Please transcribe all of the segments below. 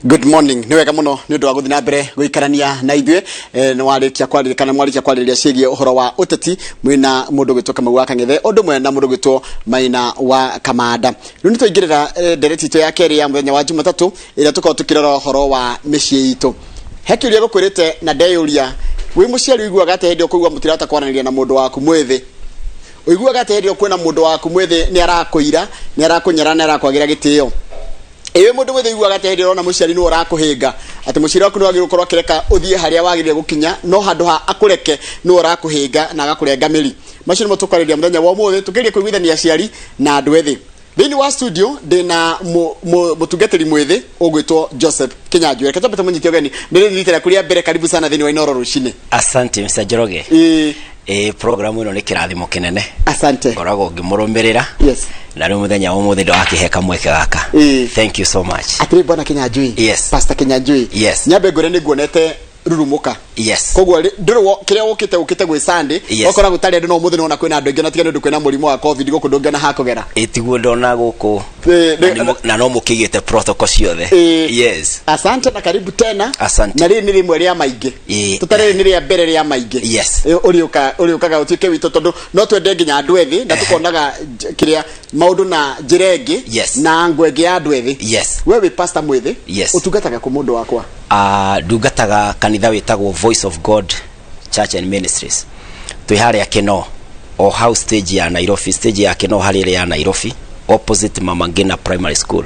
Good morning. Nĩ wega mũno nĩ ũndũ wa gũthiĩ na mbere gũikarania na ithuĩ. Nĩ warĩkia kwarĩria kana mwarĩkia kwarĩrĩria ciĩgiĩ ũhoro wa ũteti mwĩna mũndũ gwĩtwo Kamau wa Kang'ethe, ũndũ ũmwe na mũndũ gwĩtwo Maina wa Kamanda. Rĩu nĩ twaingĩrĩra ndereti itũ ya kerĩ ya mũthenya wa Jumatatũ, ĩrĩa tũkoragwo tũkĩrora ũhoro wa mĩciĩ itũ. He kĩũria gũkwĩrĩte na ndeyũria, wĩ mũciari ũiguaga atĩa hĩndĩ ĩyo kũigua mũtirahota kwaranĩria na mũndũ waku mwĩthĩ? Ũiguaga atĩa hĩndĩ ĩyo kwĩna mũndũ waku mwĩthĩ nĩ arakũira, nĩ arakũnyara, nĩ arakwagĩra gĩtĩo? Ĩĩ, mũndũ mwĩthĩ, ũiguaga atĩa hĩndĩ ĩrĩa ũrona mũciari nĩwe ũrakũhĩnga, atĩ mũciari waku nĩ wagĩrĩirwo gũkorwo akĩreka ũthiĩ harĩa wagĩrĩire gũkinya, no handũ ha akũreke nĩwe ũrakũhĩnga na agakũrenga mĩri? Macio nĩmo tũkwarĩrĩria mũthenya wa ũmũthĩ, tũkĩgeria kũiguithania aciari na andũ ethĩ. Thĩinĩ wa studio ndĩna mũtungatĩri mwĩthĩ ũgwĩtwo Joseph Kinyanjui. Reke twambe tũmũnyite ũgeni. Nĩ rĩrĩ rita rĩaku rĩa mbere, karibu sana thĩinĩ wa Inooro rũcinĩ. Asante, Mr. Njoroge. Ĩ programu ĩno nĩ kĩrathimo kĩnene. Asante. Ngoragwo ngĩmũrũmĩrĩra. Na rĩu mũthenya wa ũmũthĩ ndwakĩhe kamweke gaka. Thank you so much. Atĩrĩ, bwana Kinyanjui. Yes. Pastor Kinyanjui. Yes. Nyambe ngwĩre nĩ nguonete rurumuka. Koguo ndũrĩ kĩrĩa ũkĩte gwĩ Sunday. Ũkora gũtarĩ andũ, no ũmũthĩ nĩwona kwĩna andũ aingĩ, na tiga nĩ ũndũ kwĩna mũrimũ wa COVID gũkũ ndũngĩona hakũgera. Ĩ, tiguo ndona gũkũ. Na no mũkĩigĩte protocol ciothe. Yes. Asante na karibu tena. Asante. Na rĩrĩ nĩ rĩmwe rĩa maingĩ. Tũtarĩ nĩ rĩa mbere rĩa maingĩ. Ũrĩũkaga ũtuĩke witũ, tondũ no twende nginya andũ ethĩ na tũkonaga kĩrĩa maũndũ na njĩra ĩngĩ na ngo ĩngĩ ya andũ ethĩ. We wĩ pastor mwĩthĩ. Ũtungataga kũ, mũndũ wakwa? Ndungataga kanitha wĩtagwo Voice of God Church and Ministries. Twĩ harĩa Kino, o hau stage ya Nairobi, stage ya Kino harĩa ĩrĩ ya Nairobi, opposite Mama Ngina Primary School.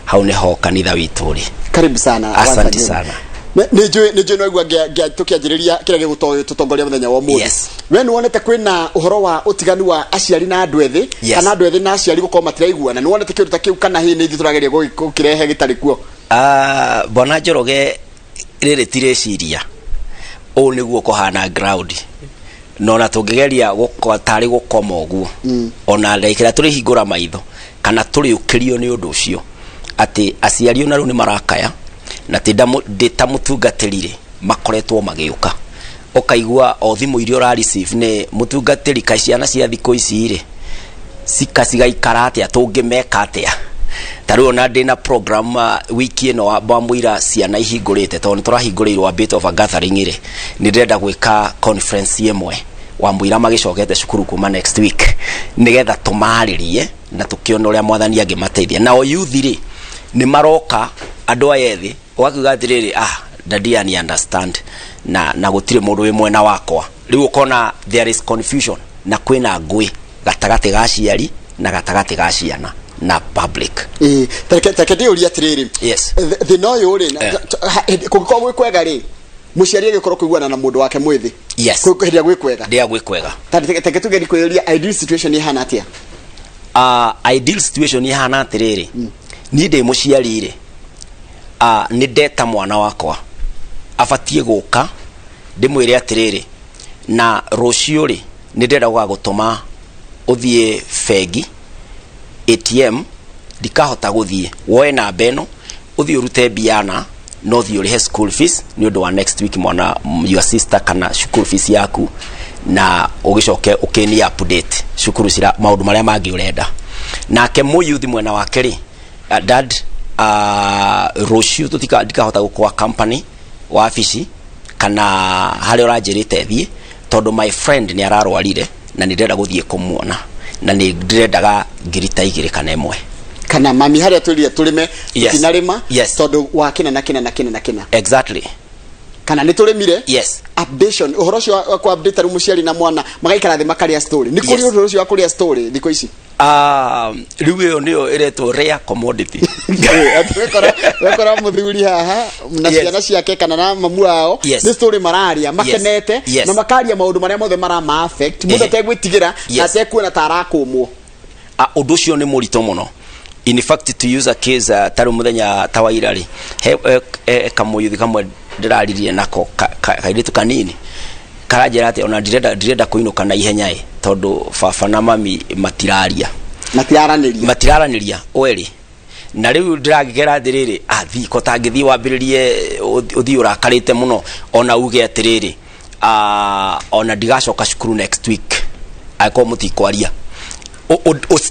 Hau nĩho kanitha witũ ũrĩ. Karibu sana once Asante again. sana. Nĩ njũĩ no igua tũkĩanjĩrĩria kĩrĩa gĩgũtũtongoria mũthenya wa ũmũthĩ. We nĩ wonete kwĩna ũhoro wa ũtiganu wa aciari na andũ ethĩ, kana andũ ethĩ na aciari gũkorwo matiraiguana? Nĩ wonete kĩndũ ta kĩu, kana hihi nĩ ithuĩ tũrageria gũkĩrehe gĩtarĩ kuo? Ah, Bwana Njoroge, rĩrĩ ti rĩciria, ũũ nĩguo kũhana ground, na ona tũngĩgeria tarĩ gũkoma ũguo, ona ndagĩka ĩrĩa tũrĩhingũra maitho kana tũrĩũkĩrio nĩ ũndũ ũcio atĩ aciari ona rĩu nĩ marakaya, na ti ndĩ ta mũtungatĩri rĩ, makoretwo magĩũka, ũkaigua o thimũ iria ũra receive nĩ mũtungatĩri, kaĩ ciana cia thikũ ici rĩ cika cigaikara atĩa, tũngĩmeka atĩa? Ta rĩu ona ndĩna program wiki ĩno wa mũira ciana ihingũrĩte, tondũ nĩ tũrahingũrĩirwo a bit of a gathering rĩ, nĩ ndĩrenda gwĩka conference ĩmwe wa mũira magĩcokete cukuru kuma next week, nĩgetha tũmarĩrie na tũkĩone ũrĩa Mwathani angĩmateithia. Nao youth rĩ, nĩ maroka, andũ aya ethĩ, ũgakiuga atĩrĩrĩ, "Ah, daddy ani understand na gũtirĩ mũndũ wĩ mwena wakwa." Rĩu ũkona there is confusion na kwĩna ngũĩ gatagatĩ ga aciari na gatagatĩ ga ciana na public. Ĩĩ, tareke ndĩyũrie atĩrĩrĩ. Thĩna ũyũ rĩ, kũngĩkorwo gwĩ kwega rĩ, mũciari agĩkorwo kũiguana na mũndũ wake mwĩthĩ? Hĩndĩ ĩrĩa gwĩ kwega. Rĩrĩa gwĩ kwega. Ta reke tugerie kwĩyũria, ideal situation ĩhana atĩa? Ideal situation ihana atĩrĩrĩ, niĩ ndĩ mũciari rĩ, nĩ ndeta mwana wakwa abatiĩ gũka, ndĩmwĩre atĩrĩrĩ, na rũciũ rĩ, nĩ ndĩrenda gũgagũtũma ũthiĩ bengi ATM, ndikahota gũthiĩ, woe namba ĩno, ũthiĩ ũrute mbia na ũthiĩ ũrĩhe school fees nĩ ũndũ wa next week, mwana, your sister, kana school fees yaku, na ũgĩcoke ũkĩni update cukuru cira maũndũ marĩa mangĩ ũrenda. Nake mũyuthi mwena wake rĩ, "Dad, rũciũ tũtika ndikahota gũkwa company wabici kana harĩa ũranjĩrĩte thiĩ, tondũ my friend nĩ ararwarire na nĩ ndĩrenda gũthiĩ kũmuona na nĩ ndĩrendaga ngiri ta 2 kana 1." Kana, "Mami, harĩa twĩrire tũrĩme tũtinarĩma tondũ wa kĩna na kĩna na kĩna na kĩna." Kana, "Nĩ tũrĩmire." Updation, ũhoro ũcio wa ku update rĩu mũciari na mwana magaikara thĩ makarĩa story, nĩ kũrĩ ũndũ ũcio wa kũrĩa story thikũ ici? Rĩu ĩyo nĩyo ĩretwo rare commodity. Wekora mũthuri haha na ciana ciake kana na mamu wao nĩ story mararia makenete na makaria maũndũ marĩa mothe marama affect, mũndũ ategwĩtigĩra na atekuona ta arakũmwo. Ah, ũndũ ũcio nĩ mũritũ mũno. In fact, to use a case, tarĩ mũthenya ta wa ira rĩ, he kamũyuthi kamwe ndĩraririe nako, kairĩtu kanini, karanjĩra atĩ ona ndirenda kũinũka na ihenya ĩ, tondũ baba na mami matiraria. Matiraranĩria. Matiraranĩria werĩ. Na rĩu ndĩragĩkera atĩrĩrĩ, athi ko tangĩthiĩ wambĩrĩrie ũthiĩ ũrakarĩte mũno, ona uge atĩrĩrĩ, "Ah, ona ndigacoka cukuru next week angĩkorwo mũtikwaria."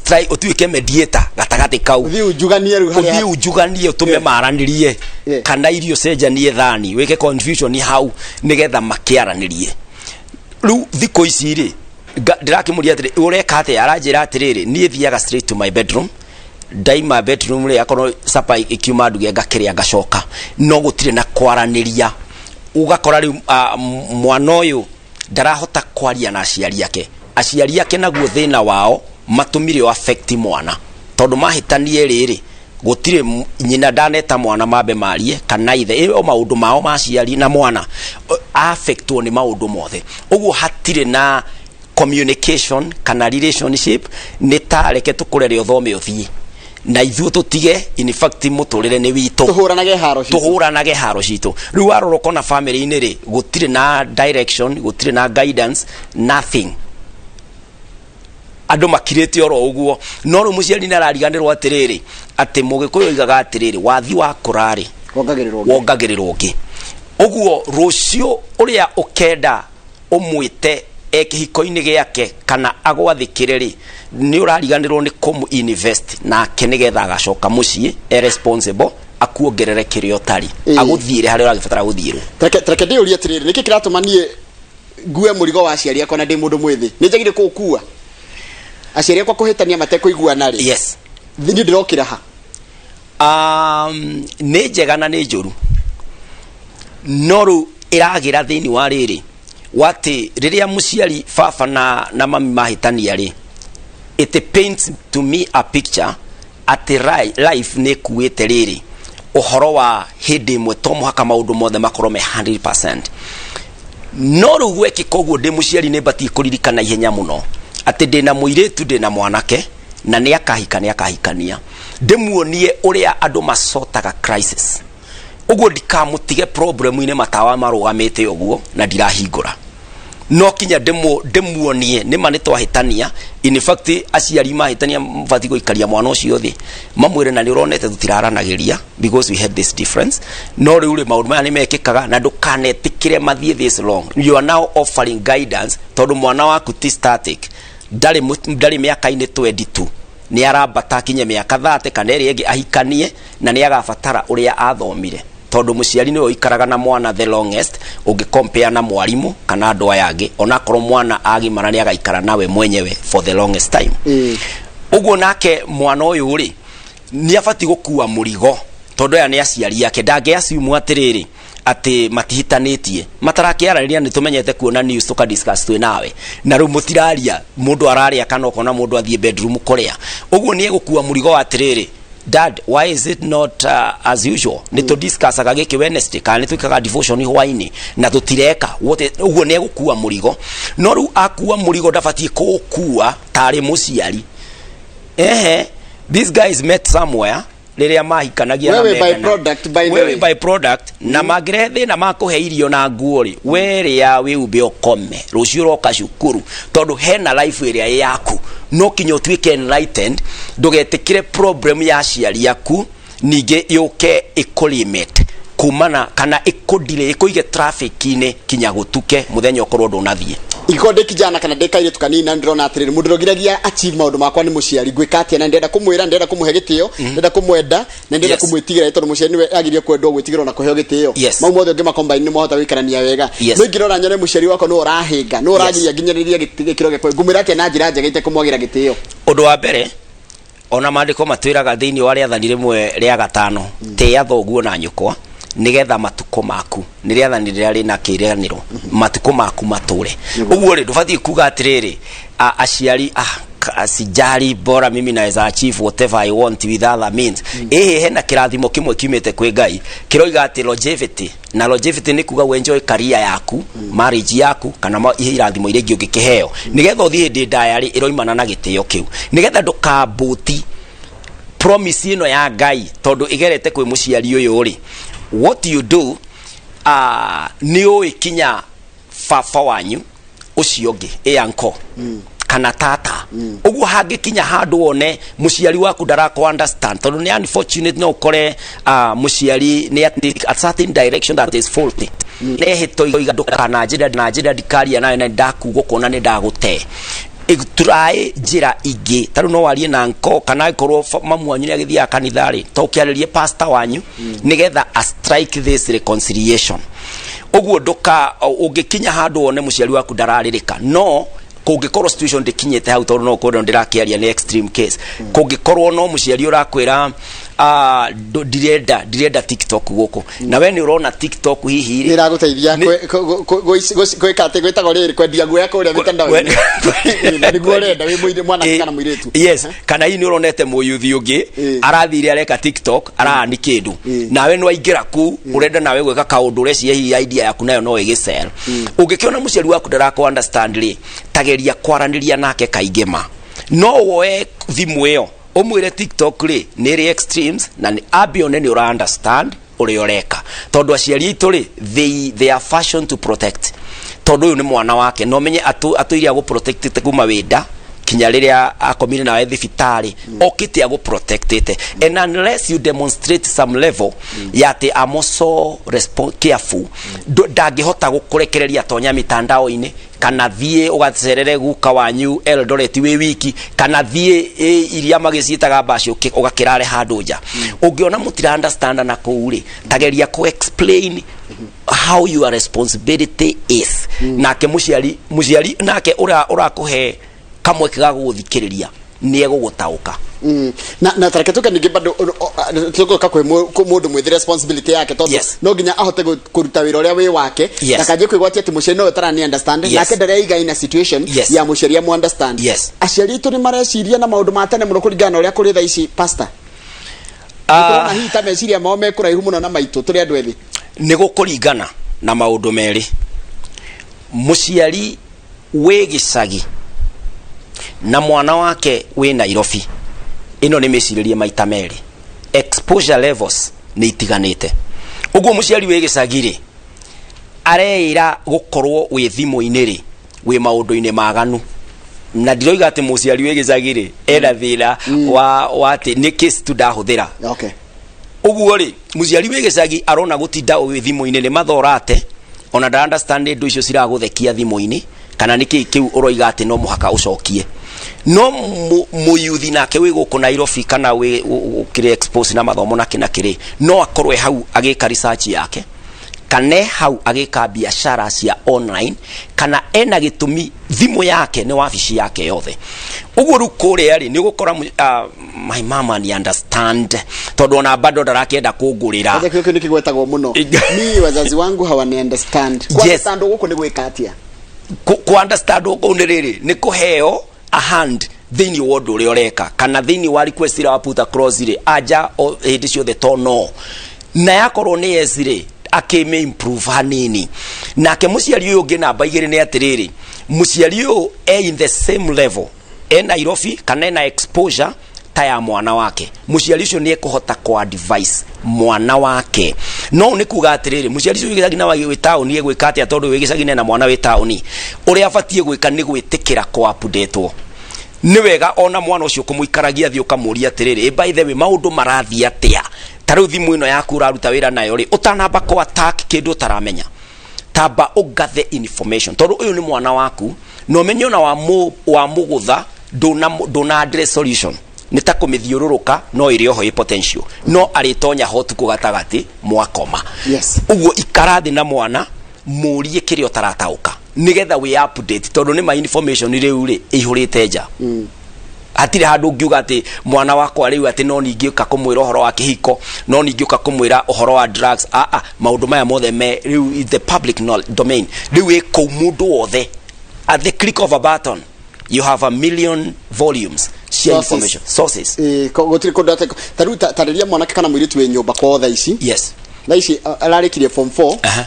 Try ũtuĩke mediator gatagatĩ kau. Ũthiĩ unjuganie rĩu harĩa. Ũthiĩ unjuganie, ũtũme maranĩrie kana irio cenjanie thani, wĩke confusion hau nĩgetha makĩaranĩrie. Rĩu thikũ ici rĩ, ndĩrakĩmũria atĩrĩ, ũreka atĩa? Aranjĩra atĩrĩrĩ, niĩ thiaga straight to my bedroom. Ndaima bedroom rĩ, akorwo sapa ikiuma nduge, ngakĩrĩa, ngacoka, no gũtirĩ na kwaranĩria. Ũgakora rĩu mwana ũyũ ndarahota kwaria na aciari ake. Aciari ake naguo thĩna wao matũmire o affect mwana, tondũ mahĩtanie rĩrĩ, gũtirĩ nyina ndaneta mwana mambe marie kana ithe. Ĩyo maũndũ mao ma aciari na mwana affectwo nĩ maũndũ mothe. Ũguo hatirĩ na communication kana relationship. Nĩ ta reke tũkũrere, ũthome, ũthiĩ na ithuĩ tũtige. In fact, mũtũrĩre nĩ witũ. Tũhũranage haro citũ. Tũhũranage haro citũ. Rĩu warora ũkona family-inĩ rĩ, gũtirĩ na direction, gũtirĩ na guidance, nothing. Andũ makirĩte oro ũguo. No rĩu mũciari nĩ arariganĩrwo atĩrĩrĩ, atĩ Mũgĩkũyũ oigaga atĩrĩrĩ, wathi wa kũrarĩ wongagĩrĩrwo ũngĩ. Wongagĩrĩrwo ũngĩ. Ũguo rũciũ ũrĩa ũkenda ũmwĩte e kĩhiko-inĩ gĩake kana agwathĩkĩre rĩ, nĩ ũrariganĩrwo nĩ kũmũ invest nake, nĩgetha agacoka mũciĩ e responsible, akuongerere kĩrĩa ũtarĩ, agũthiĩre harĩa ũragĩbatara gũthiĩrwo. Tareke ndĩyũrie atĩrĩrĩ, nĩkĩ kĩratũma niĩ ngue mũrigo wa aciari akwa na ndĩ mũndũ mwĩthĩ? Nĩ njagire kũũkua aciari akwa kũhĩtania matekũiguana rĩ? Yes. Niĩ ndĩrokĩra ha? Nĩ njega na nĩ njũru, no rĩu ĩragĩra thĩinĩ wa rĩrĩ watĩ rĩrĩa mũciari baba na mami mahĩtania rĩ, it paints to me a picture atĩ life nĩ ĩkuĩte rĩrĩ ũhoro wa hĩndĩ ĩmwe to mũhaka maũndũ mothe makorwo me 100%. No rĩu gwekĩka ũguo, ndĩ mũciari nĩ batiĩ kũririkana ihenya mũno atĩ ndĩna mũirĩtu, ndĩna mwanake, na nĩ akahika, nĩ akahikania. Ndĩmuonie ũrĩa andũ macotaga crisis. Ũguo ndikamũtige problem-inĩ, matawa marũgamĩte ũguo na ndirahingũra. No kinya ndĩmuonie nĩma nĩ twahĩtania. In fact, aciari mahĩtania mabatiĩ gũikaria mwana ũcio thĩ, mamwĩre, na nĩ ũronete tũtiraranagĩria because we had this difference, no rĩu rĩ, maũndũ maya nĩ mekĩkaga na ndũkanetĩkĩre mathiĩ this long. You are now offering guidance, tondũ mwana waku ti static. Ndarĩ mĩaka-inĩ 22, nĩ arambata akinye mĩaka 30 kana ĩrĩa ĩngĩ, ahikanie, na nĩ agabatara ũrĩa athomire, tondũ mũciari nĩwe ũikaraga na mwana the longest ũngĩ compare na mwarimũ kana andũ aya angĩ, onakorwo mwana agimara nĩ agaikara nawe mwenyewe for the longest time. Ũguo nake mwana ũyũ rĩ, nĩ abatiĩ gũkua mũrigo, tondũ aya nĩ aciari ake. Ndangĩ assume atĩrĩrĩ, atĩ matihitanĩtie, matarakĩaranĩria. Nĩ tũmenyete kuona news, tũka discuss twĩ nawe, na rĩu mũtiraria, mũndũ ararĩa kana ũkona mũndũ athiĩ bedroom kũrĩa. Ũguo nĩ egũkua mũrigo wa atĩrĩrĩ, "Dad, why is it not as usual? Nĩ tũ discussaga gĩkĩ Wednesday, kana nĩ twĩkaga devotion hwainĩ na tũtireka Ũguo nĩ egũkua mũrigo. No rĩu akua mũrigo, ndabatiĩ kũũkua tarĩ mũciari. Ehe, these guys met somewhere rĩrĩa mahikanagia na Wewe by mendana. product, by the Wewe way. by product. Na mangĩrehe thĩna makũhe irio na nguo rĩ, werĩa wĩumbe, ũkome, rũciũ ũroka cukuru, tondũ hena life ĩrĩa ĩ yaku. No kinya ũtuĩke enlightened, ndũgetĩkĩre problem ya aciari aku ningĩ yũke ĩkũlimit kumana kana ĩkũdile, ĩkũige traffic-inĩ kinya gũtuke mũthenya ũkorwo ndũnathiĩ. Ingĩkorwo ndĩ kijana kana ndĩ kairĩtu kanini na ndĩrona atĩrĩrĩ, mũndũ ũrĩa ũgiragia achieve maũndũ makwa nĩ mũciari, ngwĩka atĩa? Na ndĩrenda kũmwĩra, ndĩrenda kũmũhe gĩtĩo, ndĩrenda kũmwenda na ndĩrenda kũmwĩtigĩra, tondũ mũciari nĩwe agĩrĩire kwendwo, gwĩtigĩrwo na kũheo gĩtĩo. Mau mothe ũngĩma combine nĩ mwahota gũikarania wega. No ingĩrora nyone mũciari wakwa nĩwe ũrahĩnga, nĩwe ũragiria nginyĩrĩrie gĩkĩro gĩakwa, ngũmwĩra atĩa na njĩra njega itekũmwagĩra gĩtĩo? Ũndũ wa mbere, ona maandĩko matwĩraga thĩinĩ wa rĩathani rĩmwe rĩa gatano, tĩĩa thoguo na nyũkwa nĩgetha matukũ maku, nĩ rĩathani rĩrĩa rĩna kĩĩranĩro, matukũ maku matũre. Ũguo rĩ, ndũbatiĩ kuga atĩrĩrĩ, aciari sijali, bora mimi naweza achieve whatever I want with other means. Ĩhĩ, hena kĩrathimo kĩmwe kiumĩte kwĩ Ngai kĩroiga atĩ longevity, na longevity nĩ kuga enjoy career yaku, marriage yaku, kana irathimo iria ingĩ ũngĩkĩheo nĩgetha ũthiĩ hĩndĩ ndaya rĩ, ĩroimana na gĩtĩo kĩu, nĩgetha ndũkambũti promise ĩno ya Ngai, tondũ ĩgerete kwĩ mũciari ũyũ rĩ. What you do, nĩ ũĩ kinya baba wanyu ũcio ũngĩ, ĩ uncle kana tata. Ũguo hangĩkinya handũ wone mũciari waku ndarakũ understand, tondũ nĩ unfortunate, no ũkore mũciari nĩ a certain direction that is faulty, nehĩto iga ndũkananjĩra na njĩra ndikaria nawe na ndakugwo kuona nĩ ndagũte. Try njĩra ingĩ. Ta rĩu no warie na nko, kana angĩkorwo mamu wanyu nĩ agĩthiaga kanitha rĩ, to ũkĩarĩrie pastor wanyu nĩgetha a strike this reconciliation. Ũguo ndũka ũngĩkinya handũ wone mũciari waku ndararĩrĩka, no kũngĩkorwo situation ndĩkinyĩte hau, tondũ no ũkorwo ndĩrakĩaria nĩ extreme case, kũngĩkorwo no mũciari ũrakwĩra, "Ah, ndirenda TikTok gũkũ," na we nĩ ũrona TikTok hihi rĩ nä ĩragũteithia gwĩka atĩ gwĩtagwo rĩrĩ kwendia guoya kũrĩa mĩtandao-inĩ, na nĩguo ũrenda wĩ mwanake kana mũirĩtu. Yes, kana hihi nĩ ũronete mũyuthi ũngĩ arathire areka TikTok, arani kĩndũ, nawe nĩ waingĩra kuu, ũrenda nawe gwĩka kaũndũ, ũreciria hihi idea yaku nayo no ĩgĩsell. Ũngĩkĩona mũciari waku ndarakũ understand rĩ, tageria kwaranĩria nake kaingĩ. Ma no woe thimũ ĩyo ũmwĩre TikTok rĩ nĩ ĩrĩ extremes, na nĩ ambe one nĩ ũra understand ũrĩa ũreka, tondũ aciari aitũ rĩ, they are fashion to protect, tondũ ũyũ nĩ mwana wake, na ũmenye atũire agũprotectĩte kuma wĩnda kinya rĩrĩa akomire nawe thibitarĩ, okĩte agũprotectĩte, and unless you demonstrate some level ya atĩ I'm also careful, ndangĩhota gũkũrekereria tonya mitandao-inĩ, kana thiĩ ũgacerere guka wanyu Eldoret wĩ wiki, kana thiĩ iria magĩciĩtaga mbaci ũgakĩrare handũ nja. Ũngĩona mũtira understand na kũu rĩ, tageria kũ explain how your responsibility is. Nake mũciari nake ũrakũhe kamweke ga gũgũthikĩrĩria nĩ egũgũtaũka. Na tareke tuke ningĩ bado tũgũka kwĩ mũndũ mwĩthĩ responsibility yake, tondũ no nginya ahote kũruta wĩra ũrĩa wĩ wake, ndakanjie kwĩgwatia atĩ mũciari nowe ũtarani understand, nake ndareiga in a situation ya mũciari amu understand. Aciari aitũ nĩ mareciria na maũndũ ma tene mũno kũringana na ũrĩa kũrĩ thaa ici, pastor. Nĩtũrona hihi ta meciria mao me kũraihu mũno na maitũ tũrĩ andũ ethĩ? Nĩ gũkũringana na maũndũ merĩ. Mũciari wĩ gĩcagi na mwana wake wĩ Nairobi, ĩno nĩ mĩcirĩrie maita merĩ. Exposure levels nĩ itiganĩte. Ũguo mũciari wĩ gĩcagi rĩ, areĩra gũkorwo wĩ thimũ-inĩ rĩ, wĩ maũndũ-inĩ maganu, na ndiroiga atĩ mũciari wĩ gĩcagi rĩ ena thĩna wa atĩ nĩ case tu ndahũthĩra. Ũguo rĩ, mũciari wĩ gĩcagi arona gũtinda wĩ thimũ-inĩ nĩ mathorate, ona ndara understand nĩ indo icio ciragũthekia thimũ-inĩ, kana nĩ kĩĩ kĩu ũroiga atĩ no mũhaka ũcokie. No mũyuthi nake wĩ gũkũ Nairobi kana wĩ ũkĩrĩ expose na mathomo na kĩ na kĩrĩ, no akorwo e hau agĩka research yake, kana e hau agĩka biashara cia online, kana ena gĩtũmi thimũ yake nĩ wabici yake yothe. Ũguo rĩu kũrĩa rĩ, nĩ ũgũkora my mama ni understand, tondũ ona bado ndarakĩenda kũngũrĩra. Kwanza kĩo nĩ kĩgwetagwo mũno, mi wazazi wangu hawani understand. Ku understand gũkũ nĩ gwĩka atĩa? Ku understand kũu nĩ rĩrĩ, nĩ kũheo a hand thĩinĩ wa ũndũ ũrĩa ũreka, kana thĩinĩ wa request ĩrĩa wa put across rĩ, anja o hĩndĩ ciothe to no, na yakorwo nĩ yes rĩ, akĩmĩ improve hanini. Nake mũciari ũyũ ũngĩ, namba igĩrĩ, nĩ atĩrĩrĩ, mũciari ũyũ e in the same level e Nairobi kana ena exposure ta ya mwana wake, mũciari ũcio nĩ ekũhota kũ advise mwana wake. No nĩ kuga atĩrĩrĩ, mũciari ũcio wĩ gĩcagi na wĩ taũni egwĩka atĩa? Tondũ wĩ gĩcagi na mwana wĩ taũni, ũrĩa abatiĩ gwĩka nĩ gwĩtĩkĩra kũ update. Nĩ wega ona mwana ũcio kũmũikaragia thĩ, ũkamũria atĩrĩrĩ, "Ĩ, by the way, maũndũ marathiĩ atĩa? Ta rĩu thimũ ĩno yaku ũraruta wĩra nayo rĩ?" Ũtanamba kũ attack kĩndũ ũtaramenya, tamba ũgathe information, tondũ ũyũ nĩ mwana waku, na ũmenye ona wa mũgũtha ndũna address solution, nĩ ta kũmĩthiũrũrũka, no ĩrĩ oho ĩ potential, no arĩtonya ho tukũ gatagatĩ mwakoma. Ũguo ikara thĩ na mwana, mũrie kĩrĩa ũtarataũka, nĩgetha wĩ update, tondũ nĩ ma information rĩu rĩ ĩihũrĩte nja. Hatirĩ handũ ũngiuga atĩ mwana wakwa rĩu atĩ no ningĩũka kũmwĩra ũhoro wa kĩhiko, no ningĩũka kũmwĩra ũhoro wa drugs. Aa, maũndũ maya mothe me rĩu in the public domain. Rĩu ĩ kũu mũndũ wothe, at the click of a button you have a million volumes cia sources. Information sources. Ĩ, gũtirĩ kũndũ atĩ ta rĩu tarĩria mwanake kana mũirĩtu wĩ nyũmba kwao thaa ici, thaa ici ararĩkirie form 4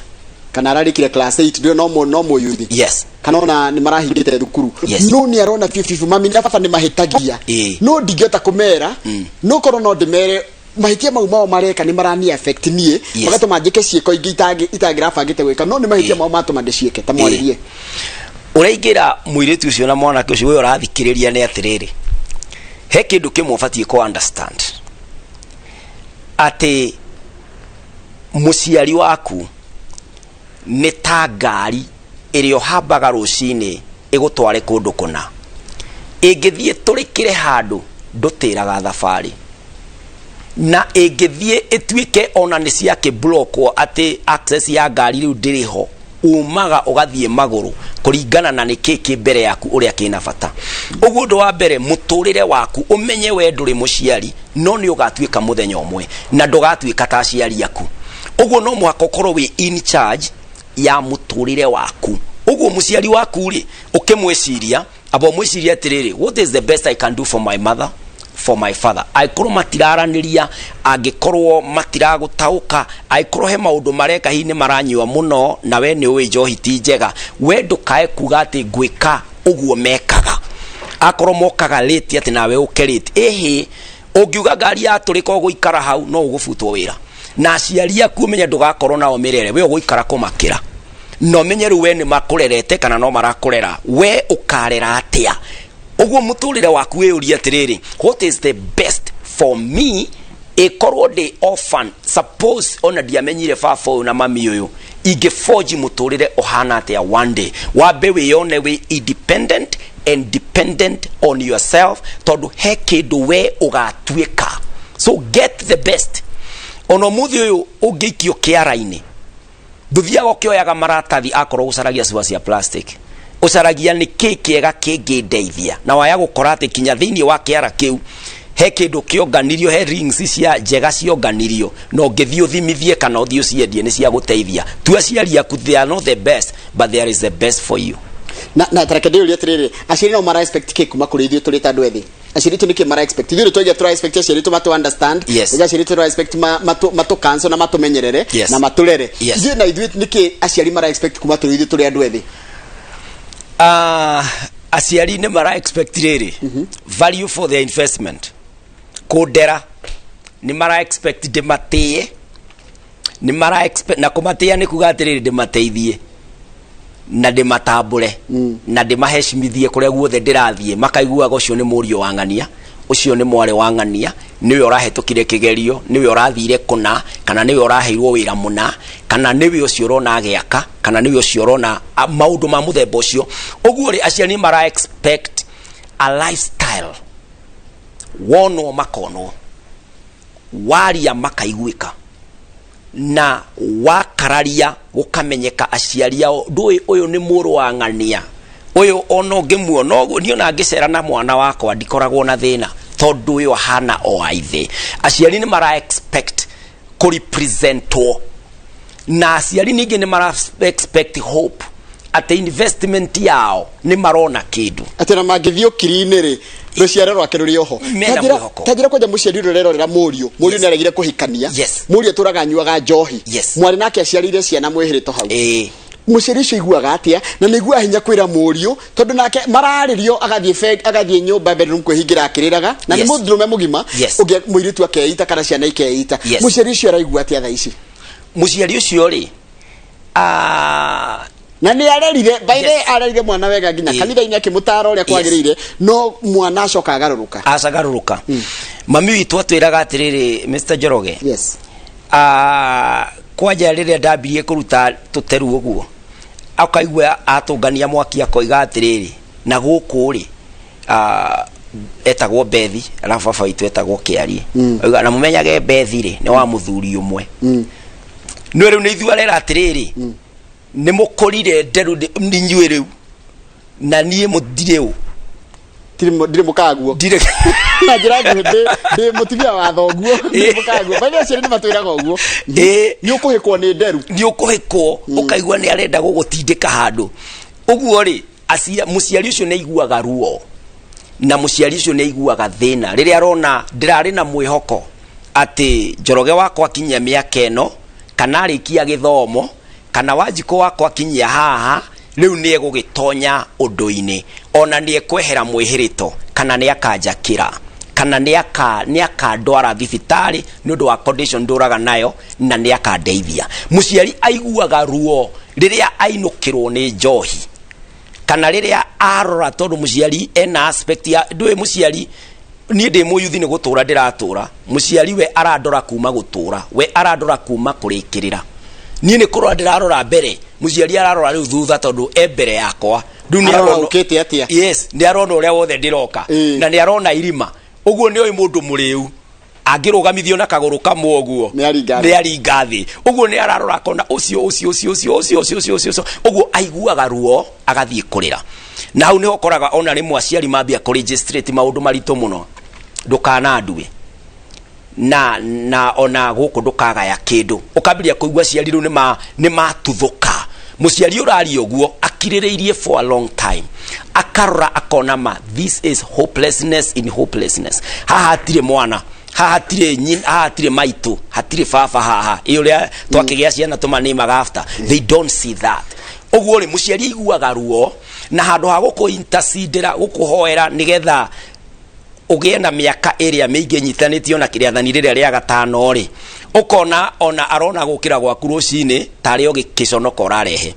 kana ararĩkirie class 8, ndio no mũyuthi, kana ona nĩ marahingĩte thukuru, no nĩ arona biũ biũ mami na baba nĩ mahĩtagia, no ndingĩhota kũmera, no korwo no ndĩmere mahĩtia mau mao mareka nĩ marani affect niĩ, magatũma njĩke ciĩko ingĩ itangĩrabangĩte gwĩka, no nĩ mahĩtia mao matũma ndĩciĩke. Ta mwarĩrie. Ũrĩa ingĩra mũirĩtu ũcio na mwanake ũcio ũyũ ũrathikĩrĩria nĩ atĩrĩrĩ, he kĩndũ kĩmwe ũbatiĩ kũ understand, atĩ mũciari waku nĩ ta ngari ĩrĩa ũhambaga rũcinĩ ĩgũtware kũndũ kũna. Ĩngĩthiĩ tũrĩkĩre handũ, ndũtĩraga thabarĩ. Na ĩngĩthiĩ ĩtuĩke ona nĩ ciakĩblokwo atĩ access ya ngari rĩu ndĩrĩ ho, umaga ũgathiĩ magũrũ kũringana na nĩkĩ kĩ mbere yaku ũrĩa kĩna bata. Ũguo ũndũ wa mbere, mũtũrĩre waku ũmenye we ndũrĩ mũciari, no nĩ ũgatuĩka mũthenya ũmwe, na ndũgatuĩka ta aciari aku. Ũguo no mũhaka ũkorwo wĩ in charge ya mũtũrĩre waku. Ũguo mũciari waku rĩ, ũkĩmwĩciria, amba ũmwĩcirie atĩrĩrĩ, what is the best I can do for my mother, for my father? Angĩkorwo matiraranĩria, angĩkorwo matiragũtaũka, angĩkorwo he maũndũ mareka hihi nĩ maranyua mũno na we nĩ ũĩ njohi ti njega, we ndũkae kuga atĩ ngwĩka ũguo mekaga. Akorwo mokaga late atĩ nawe ũke late, ĩhĩ, ũngiuga ngari yatũrĩka ũgũikara hau, no ũgũbutwo wĩra. Na aciari aku ũmenye ndũgakorwo nao mĩrere, we ũgũikara kũmakĩra. Na ũmenye rĩu we nĩ makũrerete kana no marakũrera, we ũkarera atĩa? Ũguo mũtũrĩre waku wĩyũrie atĩrĩrĩ, what is the best for me? Ĩkorwo ndĩ orphan, suppose ona ndiamenyire baba ũyũ na mami ũyũ, ingĩboji mũtũrĩre ũhana atĩa one day? Wambe wĩyone wĩ independent and dependent on yourself, tondũ he kĩndũ we ũgatuĩka. So get the best. Ona ũmũthĩ ũyũ ũngĩikio kĩara-inĩ, ndũthiaga ũkĩoyaga maratathi akorwo ũcaragia cuba cia plastic, ũcaragia nĩ kĩ kĩega kĩngĩndeithia. Na waya gũkora atĩ kinya thĩinĩ wa kĩara kĩu he kĩndũ kĩonganirio, he rings cia njega cionganirio, na ũngĩthiĩ ũthimithie kana ũthiĩ ũciendie nĩ cia gũteithia. Tu aciari aku, they are not the best, but there is the best for you. Na tareke ndĩyũrie atĩrĩrĩ, aciari no mara expect kĩ kuma kũrĩ ithuĩ tũrĩ ta andũ ethĩ? Aciari aitũ nĩkĩ mara expect? Ithuĩ twaigua tũra expect aciari aitũ matu understand. Ithuĩ aciari aitũ tũra expect matu cancel na matũmenyerere na matũrere. Ithuĩ na ithuĩ nĩkĩ aciari mara expect kuma tũrĩ ithuĩ tũrĩ andũ ethĩ? Aciari nĩ mara expect rĩrĩ, value for their investment. Kũndera nĩ mara expect ndĩmatĩe, nĩ mara expect, na kũmatĩĩa nĩ kuga atĩrĩrĩ, ndĩmateithie na ndĩmatambũre na ndĩmahecimithie kũrĩa guothe ndĩrathiĩ, makaiguaga ũcio nĩ mũriũ wa ng'ania, ũcio nĩ mwarĩ wa ng'ania, nĩwe ũrahĩtũkire kĩgerio, nĩwe ũrathire kũna, kana nĩwe ũraheirwo wĩra mũna, kana nĩwe ũcio ũrona agĩaka, kana nĩwe ũcio ũrona maũndũ ma mũthemba ũcio. Ũguo rĩ, aciari mara expect a lifestyle, wonwo makonwo, waria makaiguĩka, na wakararia gũkamenyeka aciari ao ndũĩ ũyũ nĩ mũrũ wa ng'ania ũyũ, ona ũngĩmuona ũguo. Niĩ ona ngĩcera na mwana wakwa ndikoragwo na thĩna, tondũ ũyũ ahana o aithe. Aciari nĩ mara expect kũrepresentwo, na aciari ningĩ nĩ mara expect hope atĩ investment yao nĩ marona kĩndũ. Atĩ na mangĩthiĩ ũkiri-inĩ rĩ, rũciaro rwake rũrĩ oho. Mena mwĩhoko. Ta njĩra kwanja, mũciari ũrĩa ũrerorera mũriũ nĩ aregire kũhikania, mũriũ atũraga anyuaga njohi, mwarĩ nake aciarĩire ciana mwĩhĩrĩto hau, mũciari ũcio iguaga atĩa? Na nĩ iguaga hinya kwĩra mũriũ, tondũ nake mararĩrio agathiĩ agathiĩ nyũmba bedroom kwĩhingĩra akĩrĩraga, na nĩ mũndũrũme mũgima. Ũngĩ mũirĩtu akeita kana ciana ikeita. Mũciari ũcio araigua atĩa thaa ici? Mũciari ũcio rĩ, Na nĩ arerire, by the way, arerire mwana wega nginya kanitha-inĩ akĩmũtara ũrĩa kwagĩrĩire, no mwana acoka agarũrũka. Acagarũrũka. Mami witũ atwĩraga atĩrĩrĩ, Mr Njoroge, kwanja rĩrĩa ndambirie kũruta tũteru ũguo, akaigua atũngania mwaki akoiga atĩrĩrĩ, na gũkũ rĩ, etagwo Bethi, arabu baba witũ etagwo Kĩarie. Oiga na mũmenyage Bethi rĩ nĩ wa mũthuri ũmwe. No rĩu nĩ ithuĩ arera atĩrĩrĩ, nĩ mũkũrire nderu nĩ inyuĩ rĩu, na niĩ mũndirĩ ũ. Ndirĩ mũkaguo. Ndirĩ. Na njĩra nguhĩ, ndĩ mũtumia wa thoguo, ndirĩ mũkaguo. By the way, aciari nĩ matwĩraga ũguo. Nĩ ũkũhĩkwo nĩ nderu. Nĩ ũkũhĩkwo, ũkaigua nĩ arenda gũgũtindĩka handũ ũguo rĩ. Mũciari ũcio nĩ aiguaga ruo, na mũciari ũcio nĩ aiguaga thĩna rĩrĩa arona ndĩrarĩ na mwĩhoko atĩ Njoroge wakwa akinyia mĩaka ĩno, kana arĩkia gĩthomo, kana Wanjikũ wakwa akinyia haha rĩu nĩ egũgĩtonya ũndũ-inĩ, ona nĩ ekwehera mwĩhĩrĩto, kana nĩ akanjakĩra, kana nĩ akandwara thibitarĩ nĩ ũndũ wa condition ndũraga nayo, na nĩ akandeithia. Mũciari aiguaga ruo rĩrĩa ainũkĩrwo nĩ njohi, kana rĩrĩa arora, tondũ mũciari ena aspect ya ndũĩ mũciari, niĩ ndĩ mũyuthi nĩ gũtũra ndĩratũra, mũciari we arandora kuma gũtũra, we arandora kuma kũrĩkĩrĩra. Niĩ nĩ kũrora ndĩrarora mbere, mũciari ararora rĩu thutha tondũ e mbere yakwa. Rĩu nĩ Arora arona- ũkĩte atĩa? Yes, nĩ arona ũrĩa wothe ndĩroka. Na nĩ arona irima. Ũguo nĩ oĩ mũndũ mũrĩu angĩrũgamithio na kagũrũ kamwe ũguo Nĩ aringa thĩ. nĩ aringa thĩ. Ũguo nĩ ararora akona ũcio ũcio ũcio ũcio ũcio ũcio ũcio ũcio ũcio. Ũguo aiguaga ruo agathiĩ kũrĩra. Na hau nĩho ũkoraga ona rĩmwe aciari mambia kũregistrate maũndũ maritũ mũno. Ndũkanandue na ona gũkũ ndũkagaya kĩndũ. Ũkambĩrĩria kũigua aciari rĩu nĩma nĩmatuthũka. Mũciari ũraria ũguo akirĩrĩirie for a long time, akarora akona ma this is hopelessness in hopelessness. Haha hatirĩ mwana, haha hatirĩ nyina, haha hatirĩ maitũ, hatirĩ baba haha. Ĩ ũrĩa twakĩgĩa ciana tũmanĩmaga after, they don't see that. Ũguo rĩ, mũciari aiguaga ruo na handũ ha gũkũ intercedera, gũkũhoera nĩgetha ũgĩe na mĩaka ĩrĩa mĩingĩ ĩnyitanĩtio na rĩathani rĩrĩa rĩa gatano rĩ, ũkona ona arona gũkĩra gwaku rũcinĩ tarĩ o gĩconoko ũrarehe.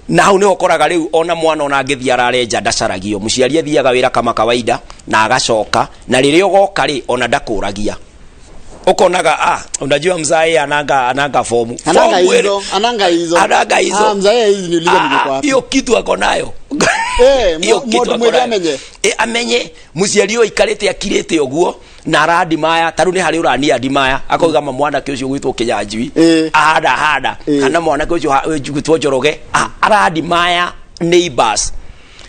Na hau nĩho ũkoraga rĩu ona mwana ona angĩthiĩ arare nja ndacaragio. Mũciari athiaga wĩra kama kawaida na agacoka, na rĩrĩa ũgoka rĩ, ona ndakũragia. Ukonaga unajua mzae ananga fomu. Ananga Fomu hizo, ananga hizo. Ananga hizo. Ah, mzae hizi niuliza niko wapi. Hiyo kitu ako nayo. Hiyo kitu Mũndũ ako mwĩthĩ nayo. amenye. Amenye mũciari ũyũ aikarĩte akirĩte ũguo na arandimaya. Ta rĩu nĩ harĩ ũrania ndimaya akauga ma mwanake ũcio gwĩtwo Kĩnyanjui ahanda handa kana mwanake ũcio gwĩtwo Njoroge arandimaya neighbors